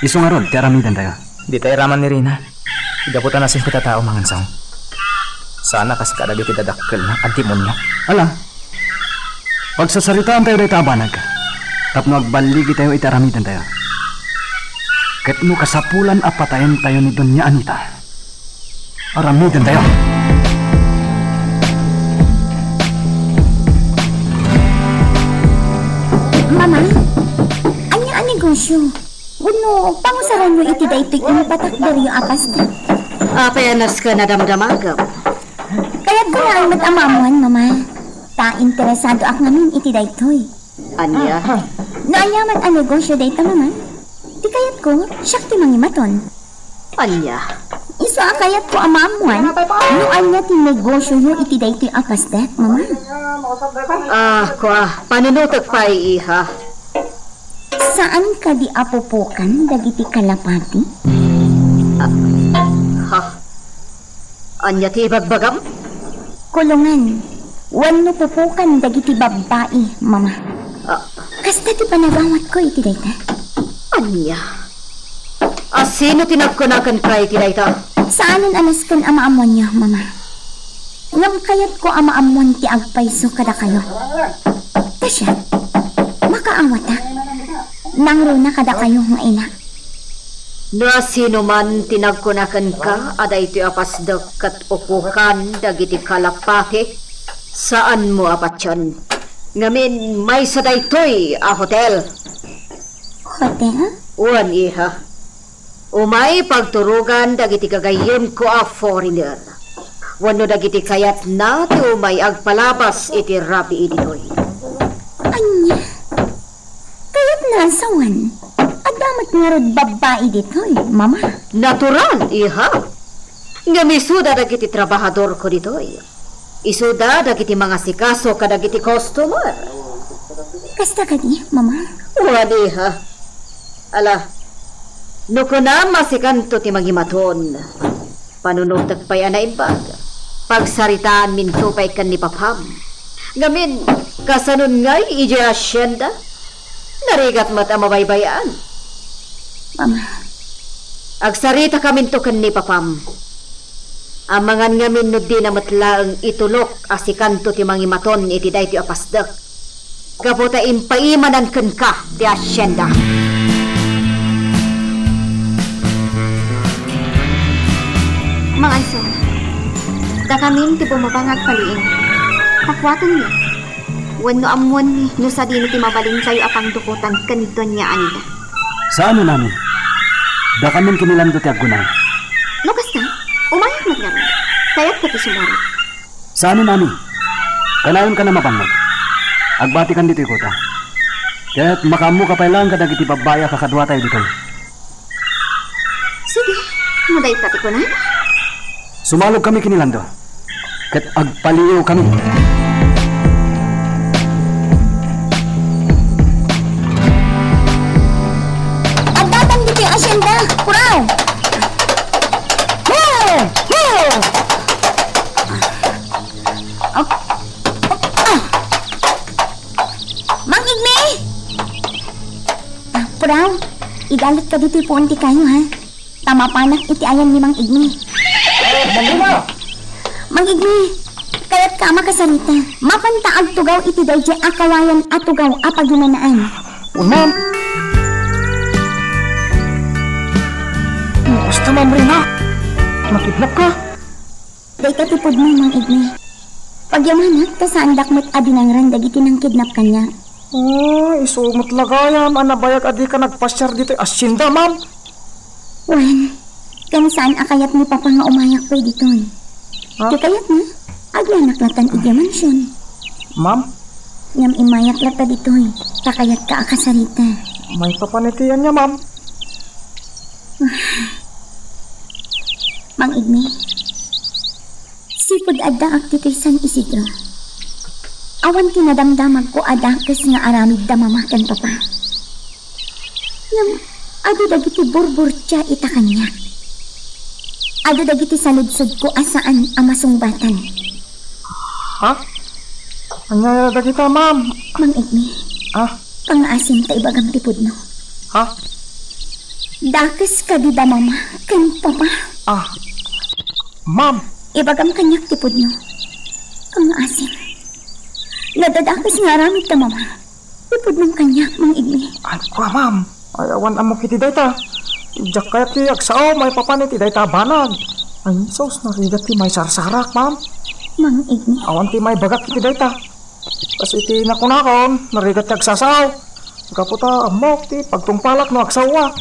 isu ngarud ti aramidentayo. Dita iraman ni Rina. Gapu ta nasingpet a tao, Mang Ansong. Sana kas kadagiti dadakkelna a demonio. Ala, pagsasaritaantayo dayta a banag tapno agballigitayo iti aramidentayo. Ket no kasapulan a patayentayo ni Doña Anita, aramidentayo. Ama, ania a negosyo? Wenno pangusaranyo iti daytoy impatakderyo a pasdek? Apay a nasken a damdamagem? Kayatko laeng met a maammuan, Mama. Ta interesadoak ngamin iti daytoy. Ania? No ania man a negosyo dayta, Mama, ti kayatko, siak ti mangimaton. Ania? Isu a kayatko a maammuan no ania ti negosyoyo iti daytoy a pasdek, Mama. Ah, kua, panunotek pay, iha. Saan kadi a pupukan dagiti kalapati? Ah, ha? Ania ti ibagbagam? Kulongan wenno pupukan dagiti babbai, Mama. Ah. Kasta ti panagawatko iti dayta. Ania? A sino ti nagkuna kenka iti dayta? Saanen a nasken a maammuanyo, Mama. Ngem kayatko a maammuan ti agpayso kadakayo. Ta siak, makaawatak. Nangruna kadakayo nga ina. No a sino man ti nagkuna kenka a daytoy a pasdek ket upukan dagiti kalapati, saanmo a patien. Ngamin, maysa daytoy a hotel. Hotel? Wen, iha. Umay pagturogan dagiti gagayyemko a foreigner wenno dagiti kayatna ti umay agpalabas iti rabii ditoy. Ania? Kayatna a sawen, adda met ngarud babbai ditoy, Mama? Natural, iha. Ngem isuda dagiti trabahadorko ditoy. Isuda dagiti mangasikaso kadagiti customer. Kasta kadi, Mama? Wen, iha. Ala, no kunam a sikanto ti mangimaton, panunotek pay a naimbag. Pagsaritaanminto pay ken ni papam. Ngamin, kasanon ngay idiay hacienda? Narigat met a mabaybay-an. Mama. Agsaritakaminto ken ni papam. Amangan ngamin no dina met laeng itulok a sikanto ti mangimaton iti daytoy a pasdek, gapu ta impaimanan kenka ti hacienda. Manganso, dakamin ti bumaba nga agpaliiw. Pakuatenyo. Wenno ammoenmi no sadino ti mabalinkayo a pangdukotan ken Doña Anita? Saanen, Ami. Dakamin kinilando ti aggunay. No kasta, umayak met ngarud. Kayatka ti sumurot. Saanen, Ami. Kanayon ka na mabannag. Agbatikan ditoy kota. Ket makaammoka pay laeng kadagiti babbai a kakaduatayo ditoy. Sige, no dayta ti kunam. Sumalog kami ken ni Lando, ket agpaliiw kami. Addatan ditoy hacienda, puraw! Ho! Ho! Ah! Mang Igni! Ah, puraw, idalit ka ditoy puon ti kayo, ha? Ta mapanak iti ayan ni Mang Igni. Mang Igni, kayatka a makasarita. Mapanta agtugaw iti daydiay a kawayan a tugaw a pagimanaan. Wen, ma'am. Kasta, Ma'am Rina? Nakidnap ka? Dayta ti pudno, Mang Igni. Pagyamanak ta saandak met a dinangran dagiti nangkidnap kaniak. Oh, isu met la gayam a nabayag a dika nagpasiar ditoy hacienda, ma'am. Wen, ken saan a kayat ni Papa nga umayak pay ditoy. Ha? Ti kayatna, agyanak latan idiay mansion. Ma'am? Ngem immayak latta ditoy, ta kayatka a kasarita. Maipapan iti ania, ma'am? Mang Igni, sipud addaak ditoy San Isidro, awan ti nadamdamagko a dakes nga aramid da Mama ken Papa. Ngem adu dagiti burburtia ita kaniak. Adu dagiti saludsodko a saan a masungbatan. Ha? Ania dagita, ma'am? Mang Igni. Ah? Pangngaasim ta ibagam ti pudno. Ha? Dakes kadi da Mama ken Papa? Ah. Ma'am. Ibagam kaniak ti pudno. Pangngaasim. No adda dakes nga aramid da Mama, ipudnam kaniak, Mang Igni. Ay, kua, ma'am. Ay, awan ammok iti dayta. Diak kayat ti agsao maipapan iti dayta a banag. Ay, sus, narigat ti maisarsarak, ma'am. Mang Igni. Awan ti maibagak iti dayta. Kas iti nakunakon, narigat ti agsasao. Gapu ta ammok ti pagtungpalak no agsawak.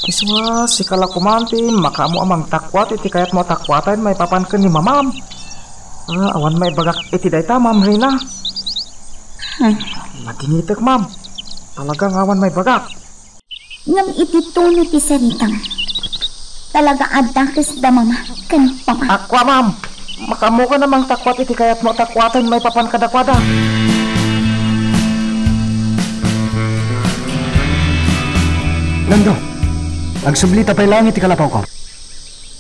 Isua, sika la koman ti makaammo a mangtakuat iti kayatmo a takuaten maipapan ken ni mamam. Ah, awan maibagak iti dayta, Ma'am Rina. Hmm. Nadingitek, ma'am. Talaga nga awan maibagak. Ngem iti tono ti saritam, talaga a dakes da mama ken papa. Akua, ma'am. Makaammokan a mangtakuat iti kayatmo a takuaten maipapan kadakuada. Lando, agsublita pay laeng iti kalapawko.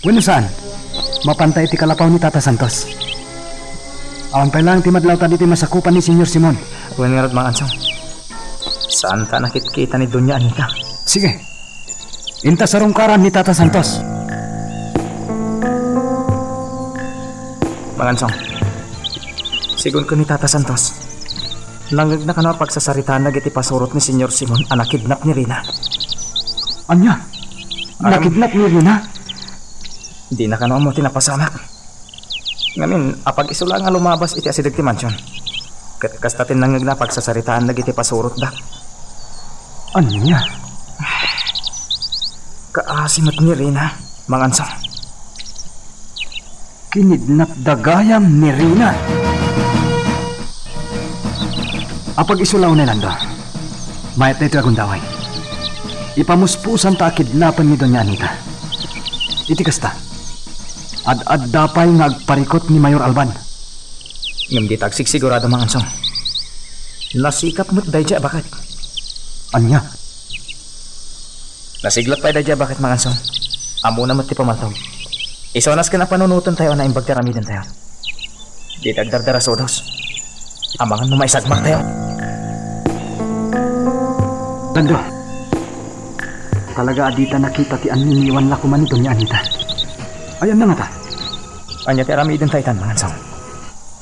Wenno saan, mapanta iti kalapaw ni Tata Santos. Awan pay laeng ti madlawta ditoy masakupan ni Señor Simon. Wen ngarud, Mang Ansong. Saanta a nakitkita ni Doña Anita. Sige. Inta sarungkaran ni Tata Santos. Mang Ansong, sigun ken ni Tata Santos, nangngegna kano a pagsasaritaan dagiti pasurot ni Señor Simon a nakidnap ni Rina. Ania? Aram- Nakidnap ni Rina? Dina kano ammo ti napasamak. Ngamin, apag-isu la nga lumabas iti asideg ti mansion. Ket kasta ti nangngegna a pagsasaritaan dagiti pasurotda. Ania? Kaasi met ni Rina, Mang Ansong. Kinidnapda gayam ni Rina. Apag-isu la unay, Lando. Mayat daytoy a gundaway. Ipamuspusanta a kidnapen ni Doña Anita. Iti kasta, ad-adda pay nga agparikut ni Mayor Alban. Ngem dita agsigsigurado, Mang Ansong. Nasikap met daydiay a baket. Ania? Nasiglat pay daydiay a baket, Mang Ansong. Ammona met ti pammaltog. Isuanas ken a panunotentayo a naimbag ti aramidentayo. Dita agdardara sudos. Amangan no maisagmaktayo. Lando, talaga a dita nakita ti anniniwan la koma ni Doña Anita. Ayanna ngata? Ania ti aramidenta itan, Mang Ansong?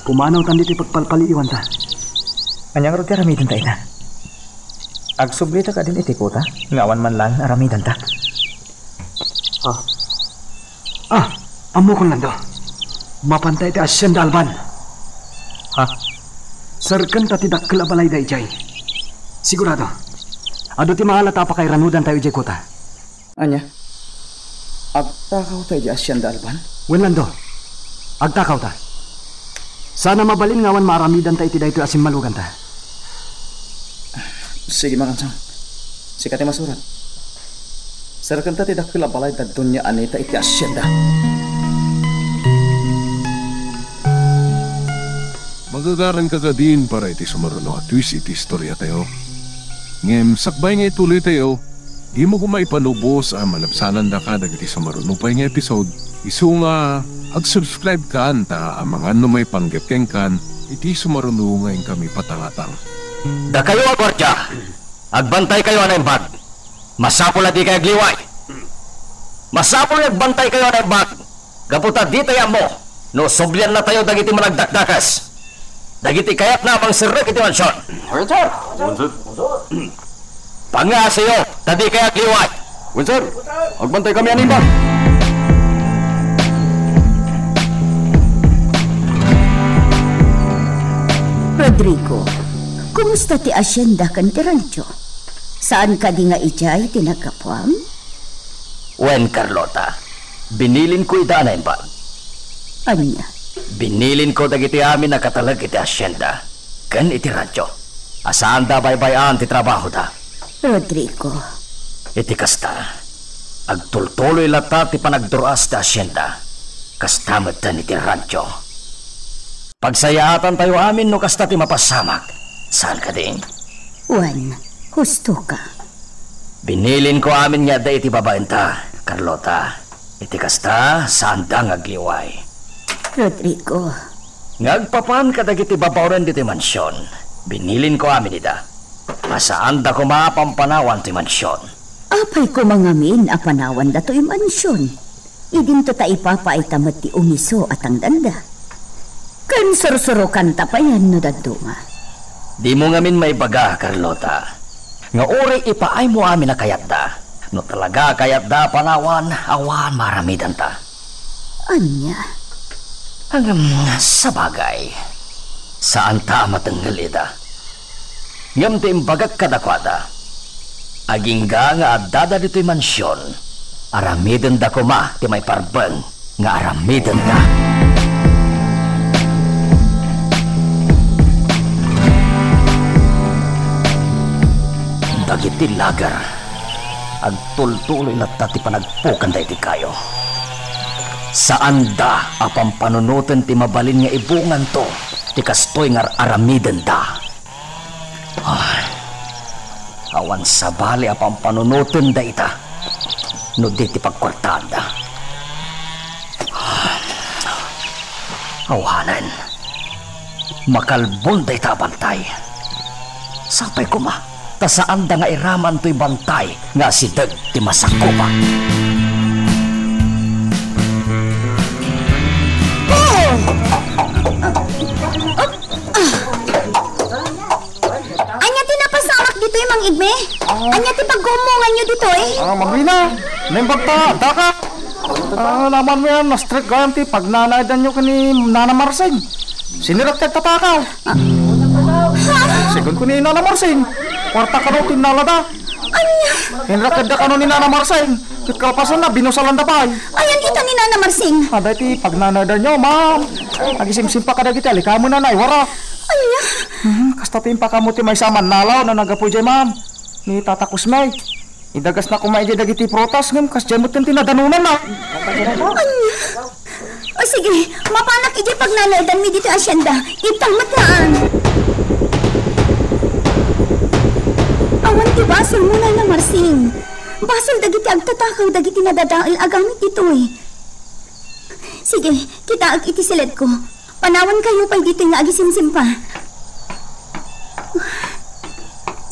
Pumanawtan ditoy pagpalpaliiwanta. Ania ngarud ti aramidenta ita? Agsublita kadin iti kuta nga awan man laeng aramidenta? Ah. Ah, ammokon, Lando. Mapanta iti Hacienda Alban. Ha? Serkenta ti dakkel a balay daydiay. Sigurado. Adu ti maala ta pakairanudantayo idiay kuta. Ania? Agtakawta idiay Hacienda Alban? Wen, Lando. Agtakawta. Saan a mabalin nga awan maaramidanta iti daytoy a simmaluganta. Sige, Mang Ansong. Sika ti masurat. Serkenta ti dakkel a balay da Doña Anita iti Hacienda. Magagaranka kadin para iti sumaruno a twist iti istoriatayo. Ngem sakbay nga ituloytayo, dimo koma ipalubos a malabsanandaka dagiti sumaruno pay nga episode, isu nga ag-subscribe kan ta amangan no maipanggep kenkan iti sumaruno nga inkami patangatang. Dakayo a guardia, agbantaykayo a naimbag. Masapul a dikay agliway. Masapul nga agbantaykayo a naimbag. Gapu ta ditay ammo no subliannatayo dagiti managdakdakes, dagiti kayatna a mangserrek iti mansion. Wen, sir. Wen, sir. Pangngaasiyo, ta dikay agliway. Wen, sir. Agbantaykami a naimbag. Rodrigo, kumusta ti hacienda ken ti rancho? Saan kadi nga idiay ti naggapuam? Wen, Carlota, binilinko ida a naimbag. Ania? Binilinko dagiti amin a katalek iti hacienda ken iti rancho a saanda a baybay-an ti trabahoda. Rodrigo. Iti kasta, agtultuloy latta ti panagdur-as ti hacienda, kasta metten iti rancho. Pagsayaatantayo amin no kasta ti mapasamak. Saan kadi? Wen, husto ka. Binilinko amin nga adda iti babaenta, Carlota. Iti kasta, saanda nga agliway. Rodrigo. Nga agpapan kadagiti babaonen ditoy mansion, binilinko amin ida. A saanda koma a pampanawan toy mansion. Apay koma ngamin a panawanda toy mansion? Idinto ta ipapaayta met ti umiso a tangdanda. Ken sursurokanta payen no dadduma. Dimo ngamin maibaga, Carlota, nga uray ipaaymo amin a kayatda. No talaga a kayatda a panawan, awan maaramidanta. Ania? Ngem, sabagay, saanta a matengngel ida. Ngem ti imbagak kadakuada, agingga nga addada ditoy mansion, aramidenda koma ti maiparbeng nga aramidenda. Dagiti lager, agtultuloy latta ti panagpukanda iti kayo. Saanda a pampanunoten ti mabalin nga ibunganto ti kastoy nga ar-aramidenda. Ay, awan sabali a pampanunotenda ita no di ti pagkuartaanda. Awanen, makalbon dayta a bantay. Sapay koma, ta saanda nga iraman toy bantay nga asideg ti masakupan. Ania ti napasamak ditoy, Mang Igme? Ah. Ania ti pagguummonganyo ditoy? Ah, Mangrina, naimbag ta, daka. Ah, naman mo yan, na-strike gayam ti pagnanaedanyo ken ni Nana Marsing. Sinirak ti agtatakaw. Ah. Ha? Sigun ko ni Nana Marsing. Kuarta kano ti nalada. Ania? Hinrakadda kano ni Nana Marsing. Ket kalpasanna, binusalanda pay. Ayan ita ni Nana Marsing. Adda iti pagnanaedanyo, ma'am. Agisimsimpa kadagiti alikamen a naiwara. Ania? Hmm, kasta ti impakaammo ti maysa a mannalaw no naggapu idiay, ma'am. Ni Tata Kusmay. Idagasna koma idiay dagiti prutas ngem kasdiay metten ti nadanonanna. Ania? O sige, mapanak idiay pagnanaedanmi ditoy asienda. Itan met naan. Awan ti basolmo, Nana Marsing. Basol dagiti agtatakaw dagiti nadadael a gamit ditoy. Sige, kitaek iti siledko. Panawankayo pay ditoy nga agisimsimpa.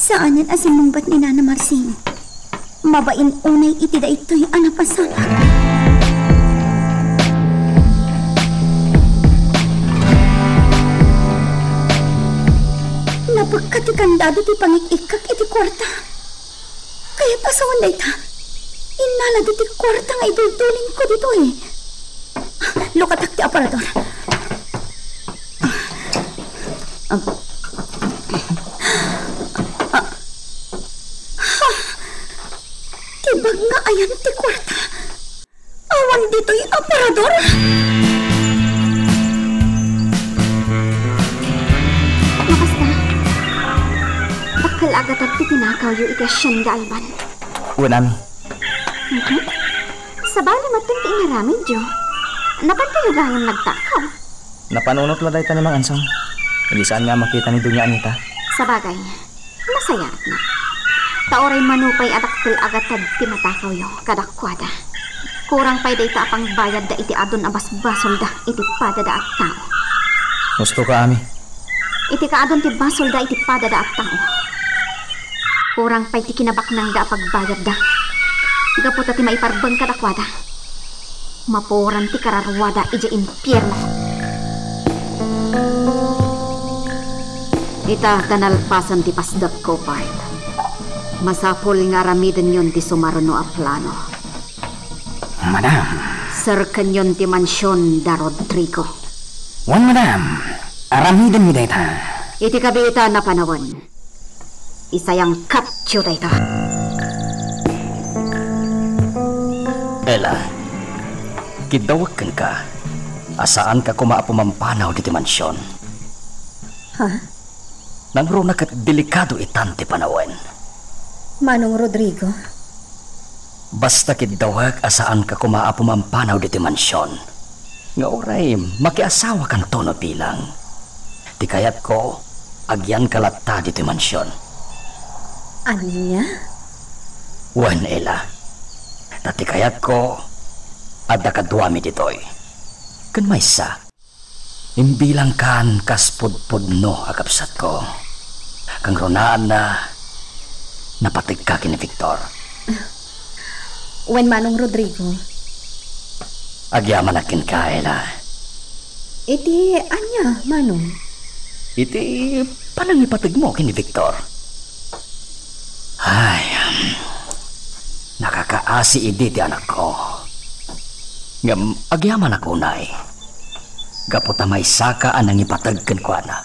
Saanen a simmungbat ni Nana Marsing. Mabain unay iti daytoy a napasamak. Napekka ti kandado ti pangik-ikkak iti kuarta. Kayat a sawen dayta, innala ditoy kuarta nga iduldulinko ditoy. Lukatak ti aparador. Ah. Ah. Ha? Ti bag nga ayan ti kuarta. Awan ditoy aparador? Makasta, dakkel a gatad ti tinakawyo iti asienda, Alban. Wen, Ami. Mhm. Sabali metten ti inaramidyo. Napantayo gayam nagtakaw? Napanunot la dayta ni Mang Ansong. Idi saan nga a makita ni Doña Anita. Sabagay, nasayaatna. Ta uray mano pay a dakkel a gatad ti matakawyo kadakuada, kurang pay dayta a pangbayadda iti adun a basbasolda iti padada a tao. Husto ka, Ami. Iti kaadun ti basolda iti padada a tao, kurang pay ti kinabaknangda a pagbayadda. Gapu ta ti maiparbeng kadakuada, mapuoran ti kararuada idiay impierno. Ita ta nalpasen ti pasdekko, Bart, masapul nga aramidenyon ti sumaruno a plano. Madam. Serkenyon ti mansion da Rodrigo. Wen, madam. Aramidenmi dayta. Iti kabiitan a panawen, isayangkatyo dayta. Ella, kiddawek kenka a saanka koma a pumampanaw diti mansion. Ha? Nangruna ket delikado itan ti panawen. Manong Rodrigo? Basta kiddawek a saanka koma a pumampanaw ditoy mansion, nga uray makiasawakanto no bilang. Ti kayatko, agyanka latta ditoy mansion. Ania? Wen, Ella. Ta ti kayatko, adda kaduami ditoy. Ken maysa, imbilangkan kas pudpudno a kabsatko. Kangrunaanna, napategka ken ni Victor. Wen, Manong Rodrigo. Agyamanak kenka, Ella. Iti ania, Manong? Iti panangipategmo ken ni Victor. Ay, um, nakakaasi idi ti anakko. Ngem agyamanak unay. Gapu ta maysaka a nangipateg kenkuana.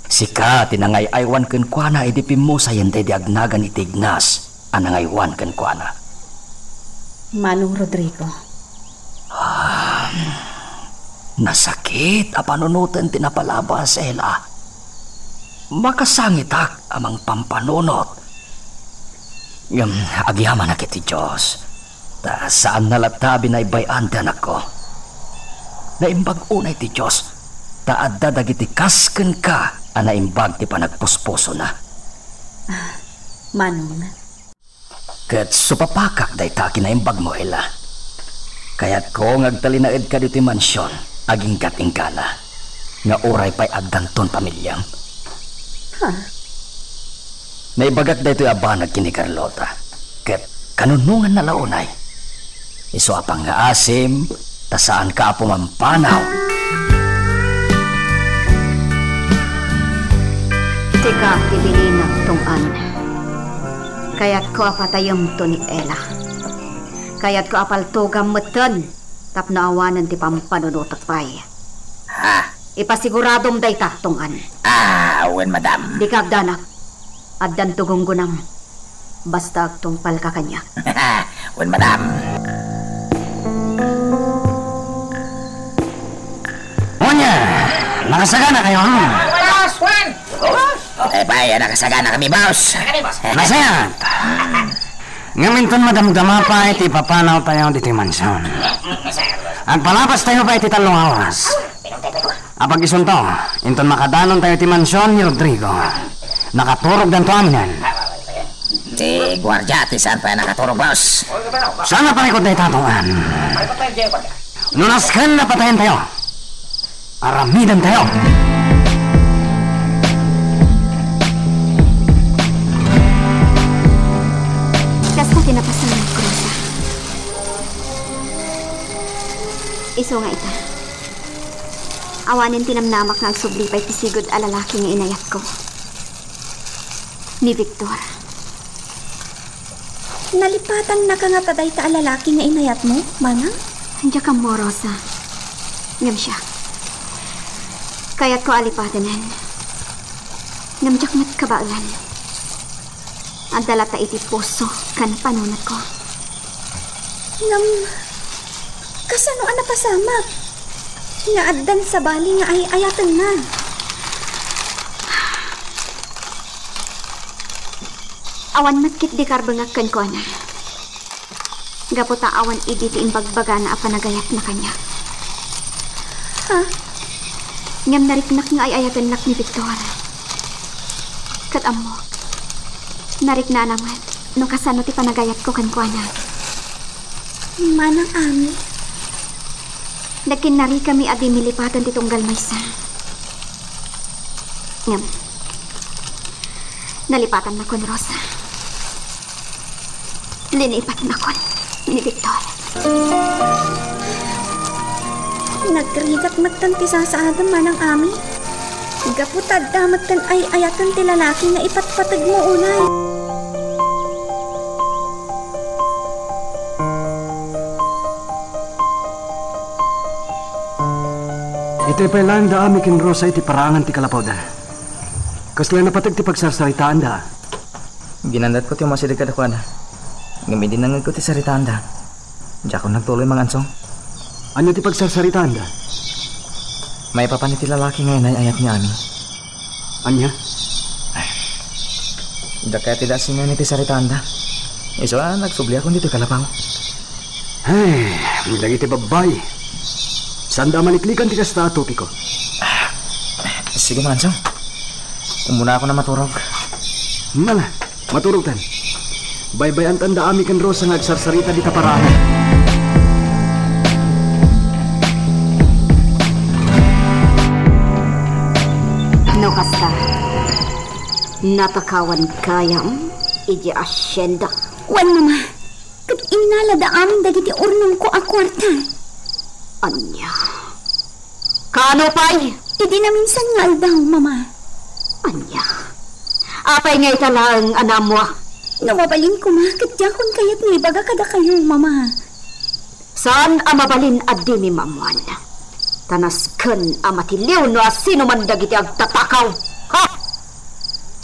Sika ti nangay-aywan kenkuana idi pimmusayen daydi agnagan iti ignas a nangaywan kenkuana. Manong Rodrigo. Ah, nasakit a panunoten ti napalabas, Ella. Makasangitak a mangpampanunot. Ngem agyamanak iti Dios, ta saanna latta a binaybay-an ti anakko. Naimbag unay ti Dios, ta adda dagiti kas kenka a naimbag ti panagpuspusona. Ah, Manong. Ket supapakak dayta a kinaimbagmo, Ella. Kayatko nga agtalinaedka ditoy mansion aginggat inggana, nga uray pay addanton pamiliam. Ha? Naibagak daytoy a banag ken ni Carlota, ket kanunonganna la unay. Isu a pangngaasim, ta saanka a pumampanaw. Sika ti bininak, Tong-an. Kayatko a patayemto ni Ella. Kayatko a paltogam metten tapno awanen ti pampanunotek pay. Ha? Ipasiguradom dayta, Tong-an. Ah, wen, madam. Dika agdanak. Addanto gunggonam. Basta agtungpalka kaniak. Wen, madam. Onya, nakasaganakayon? Boss, Juan! Boss! Eh, pay, nakasaganakami, boss. Masayat. Ngem inton madamdama pay ti ipapanawtayo ditoy mansion, agpalabastayo pay ti tallo nga oras. Apag-isunto, inton makadanontayo iti mansion ni Rodrigo, nakaturogdanto aminen. Ti guardia ti saan pay a nakaturog, boss. Saan a parikut dayta, Tong-an? No nasken a patayen tayo, aramiden tayo. Kasta ti napasamak, Rosa. Isu nga ita, awanen ti namnamak nga agsubli pay ti sigud a lalaki nga inayatko, ni Victor. Nalipatannaka ngata dayta a lalaki nga inayatmo, manang? Diak ammo, Rosa. Ngem siak, kayatko a lipatenen. Ngem diak met kabaelan. Adda latta iti puso ken panunotko. Ngem, kasano a napasamak nga addan sabali nga ay-ayatenna? Awan met ketdi karbengak kenkuana. Gapu ta awan idi ti imbagbagana a panagayatna kaniak. Ha? Ngem nariknak nga ay-ayatennak ni Victor. Ket ammok, nariknana met no kasano ti panagayatko kenkuana. Manang Ami, nagkinnarikami a dimi lipaten ti tunggal maysa. Ngem, nalipatannakon, Rosa. Linipatnakon ni Victor. Nagrigak metten ti sasaadem, Manang Ami. Gapu ta adda metten ay-ayaten ti lalaki nga ipatpategmo unay. Itay pay laeng da Ami ken Rosa iti paraangan ti kalapawda. Kasla napateg ti pagsarsaritaanda. Ginannatko ti umasideg kadakuada. Ngem idi nangngegko ti saritaanda, diakon nagtuloy mangansong. Ania ti pagsarsaritaanda? Maipapan iti lalaki nga inay-ayat ni Ami. Ania? Diak kayat ti dasingan iti saritaanda. Isu a nagsubliakon ditoy kalapaw. Ay, dagiti babbai. Saanda a maliklikan ti kasta a topiko. Sige, Manso. Umuna ako na maturog. Mala, maturogtan. Baybay-antan da Ami ken Rosa nga agsarsarita dita paraangan. No kasta, natakawan gayam idiay asienda. Wen, Mama. Ket innala da Amin dagiti urnongko a kuarta. Ania? Kaano pay? Idi naminsan nga aldaw, Mama. Ania? Apay nga ita laeng a naammoak? No mabalin koma, ket diakon kayat nga ibaga kadakayo, Mama. Saan a mabalin a dimi maammoan. Ta nasken a matiliw no asinoman dagiti agtatakaw.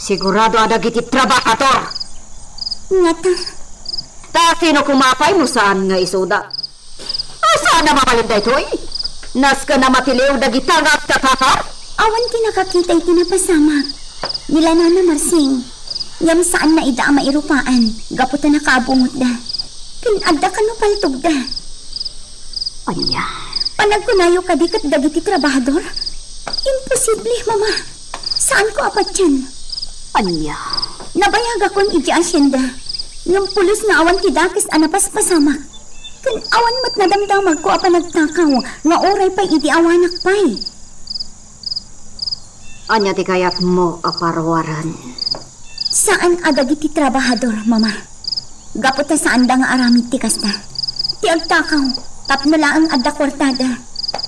Sigurado a dagiti trabahador. Ngata? Ta sino koma pay no saan nga isuda? Saan a mabalin daytoy? Nasken a matiliw dagita nga agtatakaw? Awan ti nakakita iti napasamak. Ni la Nana Marsing. Ngem saanna ida a mairupaan gapu ta nakaabungotda. Ken adda kano paltogda. Ania? Panagkunayo kadi ket dagiti trabahador? Imposible, Mama. Saanko a patian. Ania? Nabayagakon iti asienda, ngem pulos nga awan ti dakes a napaspasamak. Ken awan met nadamdamagko a panagtakaw nga uray pay idi awanak pay. Ania ti kayatmo a paruaren? Saan a dagiti trabahador, Mama. Gapu ta saanda nga aramid ti kasta. Ti agtakaw, tapno laeng adda kuartada,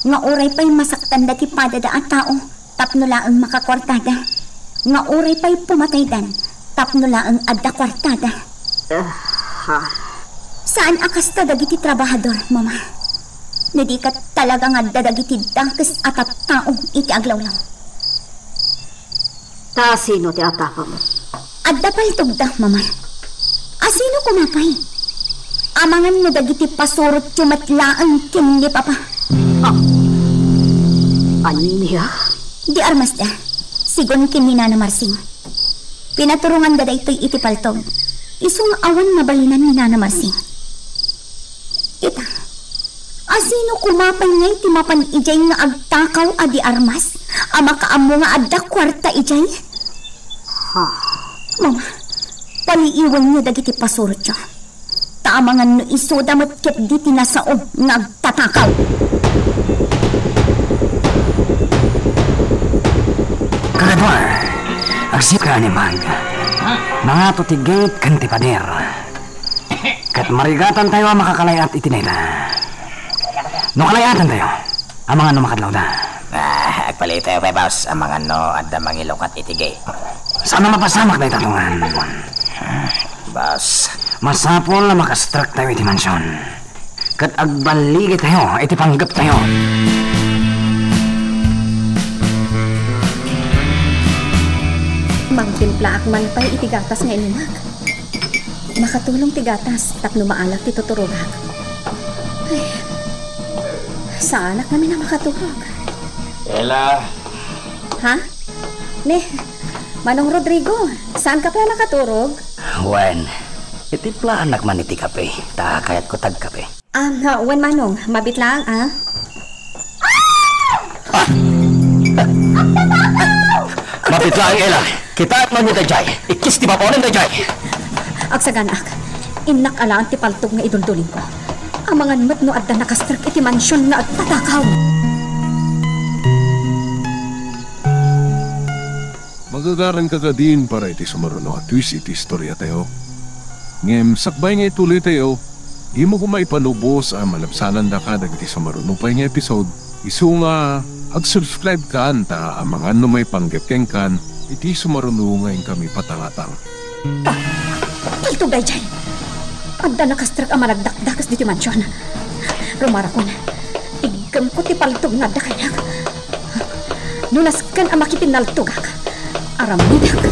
nga uray pay masaktanda ti padada a tao, tapno laeng makakuartada, nga uray pay pumataydan, tapno laeng adda kuartada. Ah, ha. Saan a kasta dagiti trabahador, Mama. No di ket talaga nga adda dagiti dakes a tattao iti aglawlaw. Ta sino ti atakaw? Adda paltogda, Mama. A sino koma pay? Amangan no dagiti pasurotyo met laeng ken ni Papa. Ah. Ania? Di armasda, sigun ken ni Nana Marsing. Pinaturonganda daytoy iti paltog. Isu nga awan nabalinan ni Nana Marsing. Ita, a sino koma pay ngay ti mapan idiay nga agtakaw a di armas a makaammo nga adda kuarta idiay? Ha? Mama, paliiwenyo dagiti pasurotyo. Ta amangan no isuda met ketdi ti nasao nga agtatakaw. Kagadua, agsipka a naimbag. Mangato ti gate ken ti pader. Ket marigatantayo a makakalay-at iti dayta. No kalay-atantayo, amangan no makadlawda. Ah, agpalitayo pay, boss. Amangan no adda mangilukat iti gate. Saan a mapasamak dayta, Tungan? Boss. Masapul a makastriktayo iti mansion. Ket agballigitayo iti panggeptayo. Mangtimplaak man pay iti gatas nga inimak. Makatulong ti gatas tapno maalak ti tuturogak. Ay, saanak ngamin a makaturog. Ella. Ha? Ne, Manong Rodrigo, saanka pay a makaturog? Wen, itimplaanak man iti kape, ta kayatko ti agkape. Ah, wen, Manong, mabit laeng, ah. Ah! Mabit laeng, Ella. Kitaek man daydiay. Ikkis ti babonem daydiay. Agsaganaak. Innak alaen ti paltog nga iduldulingko. Amangan met no adda nakastrek iti mansion nga agtatakaw. Magagaranka kadin para iti sumaruno a twist iti istoriatayo. Ngem sakbay nga ituloytayo, dimo koma ipanubos a malabsanandaka dagiti sumaruno pay nga episode, isu nga ag-subscribe kan ta amangan no maipanggep kenkan iti sumaruno nga inkami patangatang. Ta, paltog daydiay! Adda nakastrek a managdakdakes ditoy mansion. Rumarakon, iggemko ti paltog nga adda kaniak. No nasken a makipinnaltogak, aramidek.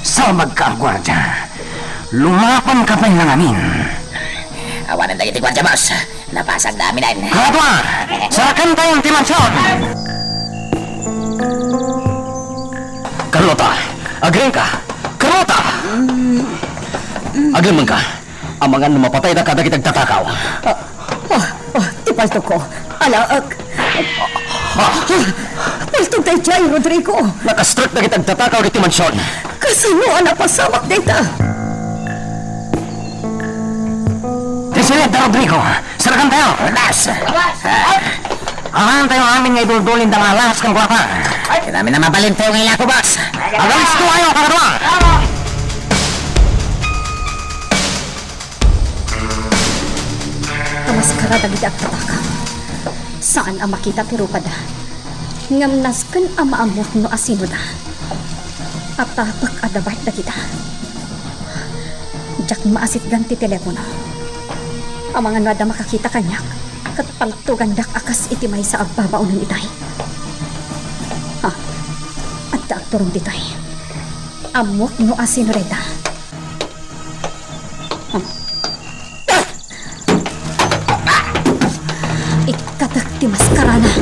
Sabagka a guardia. Lumapanka pay ngamin. Awanen dagiti guardia, boss. Napasagda aminen. Katua! Sarakantayon ti mansion! Carlota! Agriingka! Carlota! Agriingka! Amangan no mapatayda kadagiti agtatakaw. Ah, ah, ah, ti paltogko. Alaek. Ah. Paltog daydiay, Rodrigo. Nakastrek dagiti agtatakaw ditoy mansion. Kasano a napasamak dayta? Presidente Rodrigo, sarakantayo. Labas! Amantayo amin nga iduldulin da nga alahas ken kuarta. Ay, kinami na mabalintayo nga ilako, boss. Agalisto kayo, kakadua! Kamaskara dagiti agtatakaw. Saan a makita ti rupada. Ngem nasken a maammuak no asinoda. Apapek a dabayt dagita. Diak maasitgan ti telepono. Amangan no adda makakita kaniak. Ket paltugandak a kas iti maysa a babaonen itay. Ha? Adda agturong ditoy. Ammoak no asino dayta. Ikkatak ti maskarana.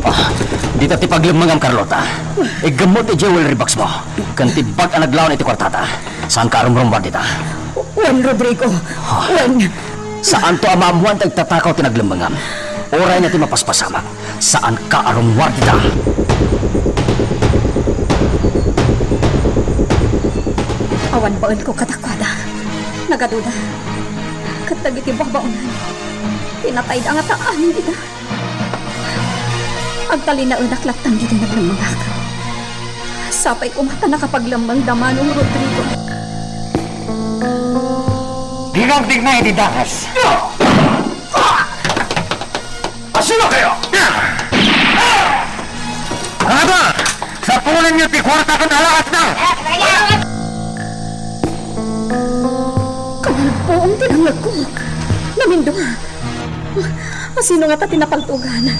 Ah, dita ti paglemmengam, Carlota. Iggammot ti jewelry box mo. Ken ti bag a naglaon iti kuartata. Saanka a rumrummuar dita. Wen, Rodrigo. Ah. Wen. Saanto a maammoan ti agtatakaw ti naglemmengam. Uray na ti mapaspasamak. Saanka a rummuar dita. Awan baelko kadakuada. Nagaduda. Ket dagiti babaonan, pinatayda ngata amin ida. Agtalinaedak latta ditoy naglemmengak. Sapay koma ta nakapaglemmengda manong Rodrigo. Dika agdigna iti dangas. Asino kayo? Ano ba? Sapulanyo ti kuarta ken alahasna. Kamalpuong ti nangngegko. Naminduma. Asino ngata ti napaltugan?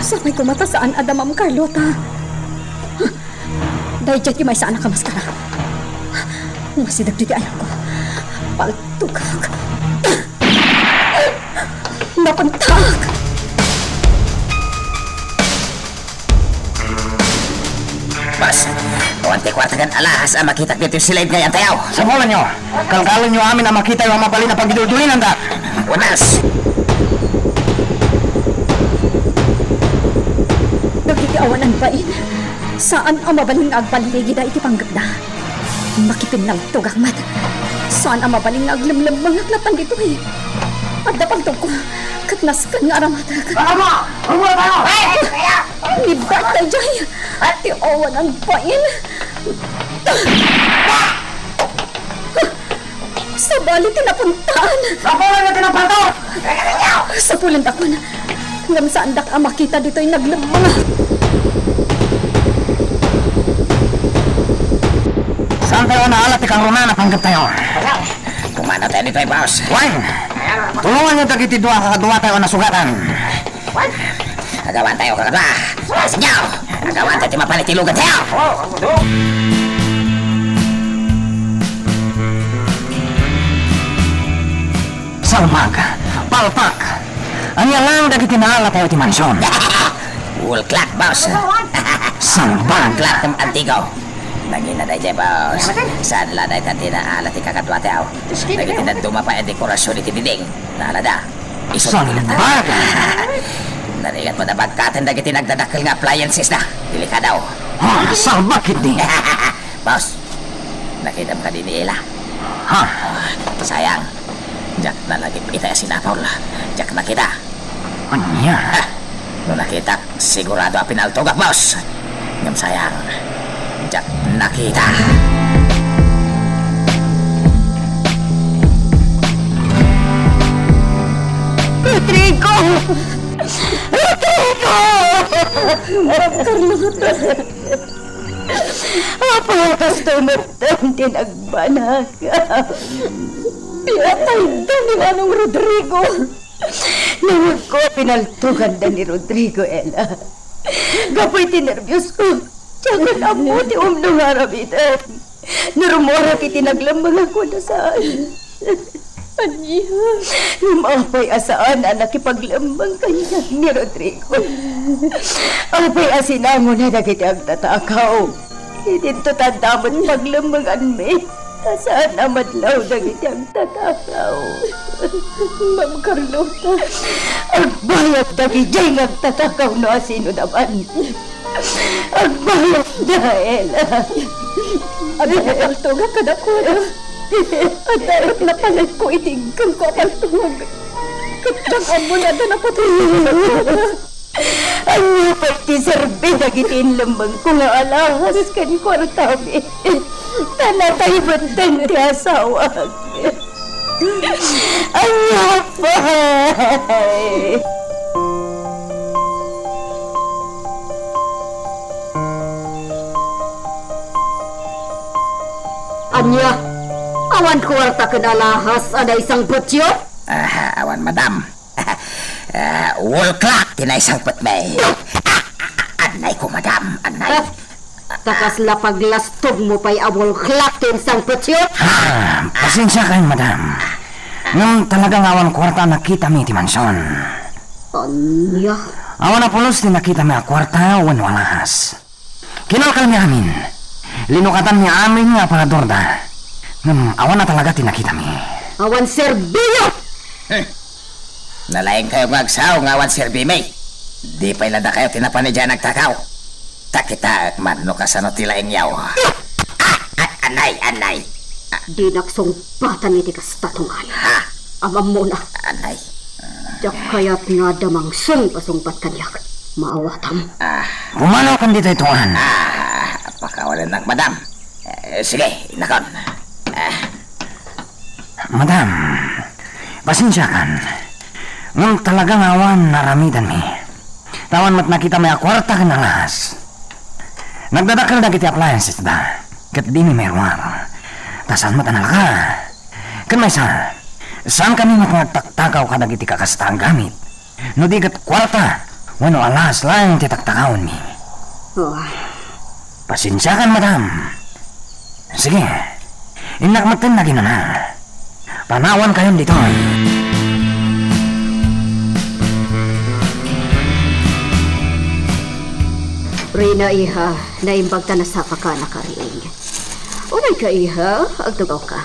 Sapay koma ta saan a damam, Carlota. Daydiay ti maysa a nakamaskara. Umasideg ditoy ayawko. Paltugak. Napantak! Boss, awan ti kuarta ken alahas a makitak ditoy silid nga yan tayaw. Sapulanyo, kalkalenyo amin a makitayo a mabalin a pagiduldulinanda. Unas! Dagiti awanan bain, saan a mabalin nga agballigida iti panggepda. Makipinnaltugak met. Saan a mabalin nga aglemmlemmengak latta ditoy. Adda paltogko, ket nasken nga aramatek. Ano? Rummuar tayo! Ni Bart daydiay! Ti awanan bain! Sabali ti napuntaan! Sapulan nga ti napato! Sapulan dakon. Ngem saandak a makita ditoy naglemmengak. Saan tayo naalat ti kangrunaan a panggep tayo? Pumanaw tayo ditoy, boss. Wen! Tulonganyo dagiti dua a kakaduatayo a nasugatan. Agawan tayo, kakadua. Asinyo! Agawan tayo ti mapan iti lugan tayo! Salbag! Palpak! Ania lang dagiti naalatayo ti mansion? Wall clock, boss! Salbag! Wall clock, antigo! Nangina daydiay, boss. Saan la dayta ti naalat ti kakaduatayo? Dagiti dadduma pay a dekorasyon iti diding. Naalada. Isu ti Salbag! Narigat mo na bagkaten dagiti nagdadakkel nga appliances na. Delikado. Ah, salbag ketdi. Boss, nakitam kadi ni Ella? Ha? Ah, sayang. Diak na lagi ita a sinapol. Diak nakita. Ania? Ah, no nakitak, sigurado a pinaltogak, boss. Ngem sayang, diak nakita. Rodrigo! Rodrigo! Ma'am Carlota, apay a kas tumerteng ti nagbanag? Pinatayda ni Manong Rodrigo. Nangngegko a pinaltoganda ni Rodrigo, Ella. Gapu iti nerbios ko, diak ammo ti umno nga aramiden. No rummuarak iti naglemmengak wenno saan. Ania? Ngem apay a saan a nakipaglemmeng kaniak ni Rodrigo? Apay a sinangona dagiti agtatakaw? Idinto tanda met paglemmenganmi, ta saan a madlaw dagiti agtatakaw. Ma'am Carlota. Agbayag dagiti nga agtatakaw no asino naman. Agbayag da, Ella. Adda napaltogak kadakuada. Adda met napalegko iti iggemko a paltog. Ket diak ammo no adda napateg kadakuada. Ania pay ti serbi dagiti inlemmengko nga alahas ken kuartami? Ta natay metten ti asawak. Ania pay? Ania? Awan kuarta ken alahas a naisangpetyo? Ah, awan, madam. Ah, wall clock ti naisangpetmi. Ah, ah, ah, anay ko, madam, anay. Ah, ta kasla paglastogmo pay a wall clock ti insangpetyo? Ah, pasensiakan, madam. Ngem talaga nga awan kuarta a nakitami iti mansion. Ania? Awan a pulos ti nakitami a kuarta wenno alahas. Kinalkalmi amin. Linukatanmi amin nga aparadorda. Ngem awan a talaga ti nakitami. Awan serbiyo! Hmm. Nalaingkayo nga agsao nga awan serbimi. Di pay la dakayo ti napan idiay a nagtakaw. Ta kitaek man no kasano ti laingyo. Ah, ah, anay, anay. Ah. Dinak sungbatan iti kasta, Tungan. Ha? Ammonak. Anay. Diak kayat nga adda mangsungbasungbat kaniak. Maawatam. Ah. Pumanaw kan ditoy, Tungan. Ah, pakawalennak, madam. Eh, sige, innakon. Ah. Madam, pasensiakan. Ngem talaga nga awan naaramidanmi. Ta awan met nakitami a kuarta ken alahas. Nagdadakkel dagiti appliancesda, ket dimi mairuar. Ta saan met a nalaka. Ken maysa, saankami met nga agtaktakaw kadagiti kakasta a gamit. No di ket kuarta wenno alahas laeng ti taktakawenmi. Oh. Pasensiakan, madam. Sige, innak metten nga aginana. Panawankayon ditoy. Rina, iha, naimbag ta nasapaka a nakariing. Umayka, iha, agtugawka.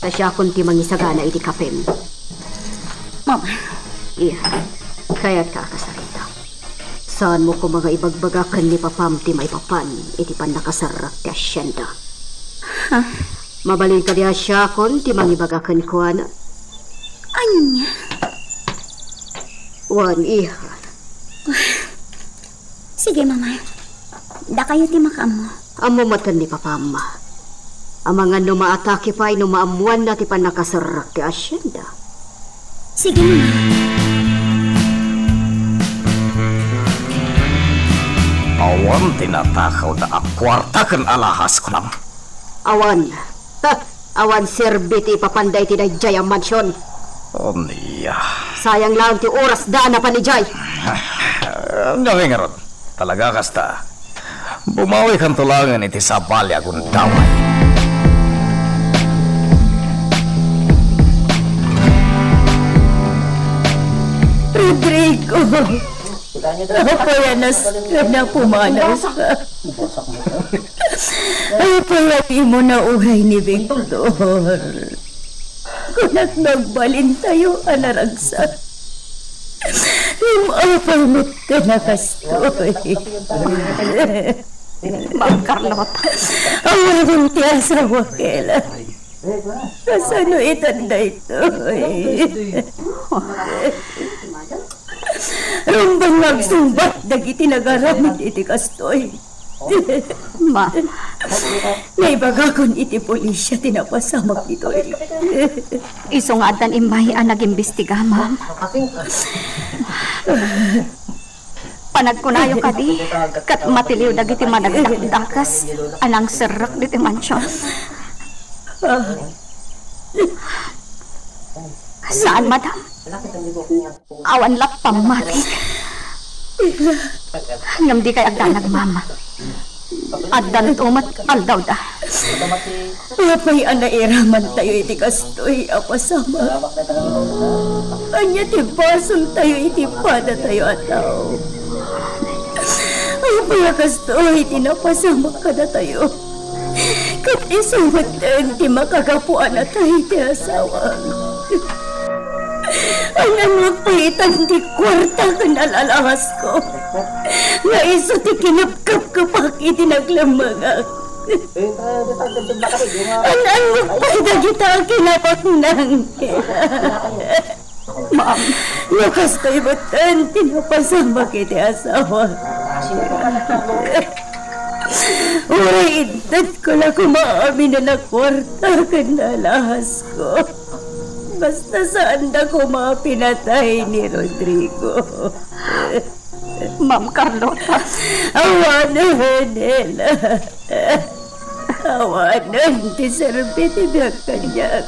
Ta siakon ti mangisagana iti kapem. Mama. Iha, kayatka a kasarita. Saanmo koma nga ibagbaga ken ni papam ti maipapan iti pannakaserrek ti asienda. Ha? Mabalin kadi a siakon ti mangibaga kenkuana? Ania? Wen, iha. Sige, Mama. Dakayo ti makaammo. Ammo met ken ni papam. Amangan no maatake pay no maammoanna ti pannakaserrek ti asienda. Sige, Mama. Awan ti natakawda a kuarta ken alahas, kunam? Awan. Ha! Awan serbi ti ipapanda iti daydiay a mansion. Ania? Sayang laeng ti orasda a napan idiay. Ania ngay ngarud? Talaga kasta? Bumawikanto laengen iti sabali a gundaway. Rodrigo! Apay a nasken a pumanawka? Apay a dimo nauray ni Victor? Kunak no agbalintayo a naragsak. Ngem apay met ken a kastoy? Ma'am Carlota. Awanen ti asawa, Kela. Kasano itan daytoy? Rumbeng nga agsungbat dagiti nagaramid iti kastoy. Ma. Naibagakon iti pulisya ti napasamak ditoy. Isu nga addan immay a nagimbestiga, ma'am. Panagkunayo kadi, ket matiliw dagiti managdakdakes a nangserrek ditoy mansion. Saan, madam. Awan la pammati. Ngem dikay agdanag, ma'am. Addanto met aldawda. Apay a nairamantayo iti kastoy a pasamak? Ania ti basoltayo iti padatayo a tao? Apay a kastoy ti napasamak kadatayo? Ket isu metten ti makagapuanatay ti asawa. An-annak pay itan ti kuarta ken alalahasko nga isu ti kinepkepkepak iti naglemmengak. An-annak pay dagita a kinabaknang. Ma'am. No kastoy metten ti napasamak iti asawa. Uray intedko la koma amin a kuarta ken alahasko. Basta saanda koma a pinatay ni Rodrigo. Ma'am Carlota. Awanen, Nela. Awanen ti serbi ti biag kaniak.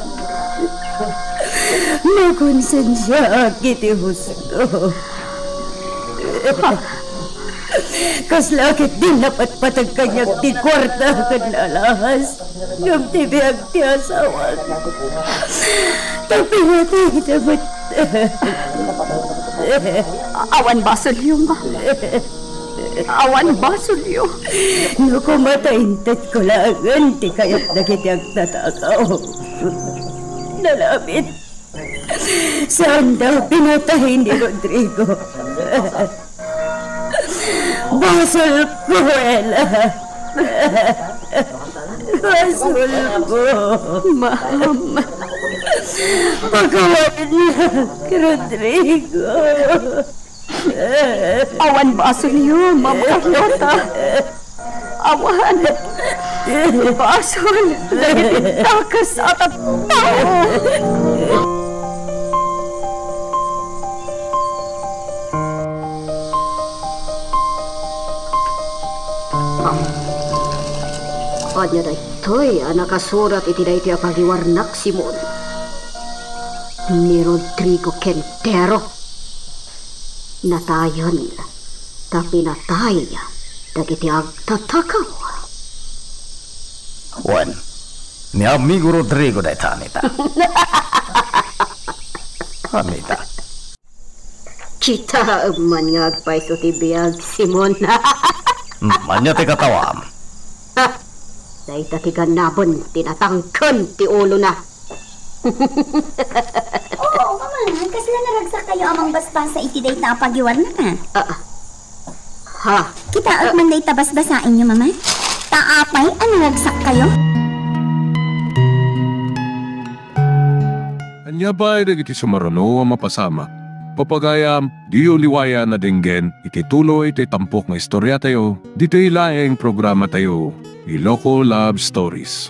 Makonsensiaak iti husto. Kasla ket di napatpateg kaniak ti kuarta ken alahas. Ngem ti biag ti asawak, ta pinatayda met. Awan basolyo, ma. Awan basolyo. No koma ta inted ko laengen ti kayat dagiti agtatakaw. Nalabit. Saan daw pinatay ni Rodrigo? Basol ko, Ella. Basol ko. Ma'am. Pakawayan na, Rodrigo. Awan basolyo, Ma'am Carlota. Awan. Basol dagiti dakes a tattao. Ania daytoy a nakasurat iti daytoy a pagiwarnak, Simon? Ni Rodrigo Quintero. Natayen ta pinatay dagiti agtatakaw. Wen, ni amigo Rodrigo dayta, Anita. Anita. Kitaem man nga agpayso ti biag, Simon. Hmm, ania ti katawam? Ha? Dayta ti ganaben ti natangken ti ulona. Oo, Mama. Kasla naragsak kayo a mangbasbasa iti dayta a pagiwarnak, a? Ah, ah. Ha? Kitaek man dayta basbasaenyo, Mama. Ta apay a naragsak kayo? Ania pay dagiti sumaruno a mapasamak? Papagayam, diyo liwayan a denggen iti tuloy ti tampok nga istoriatayo, ditoy laeng programatayo, Iloko Love Stories.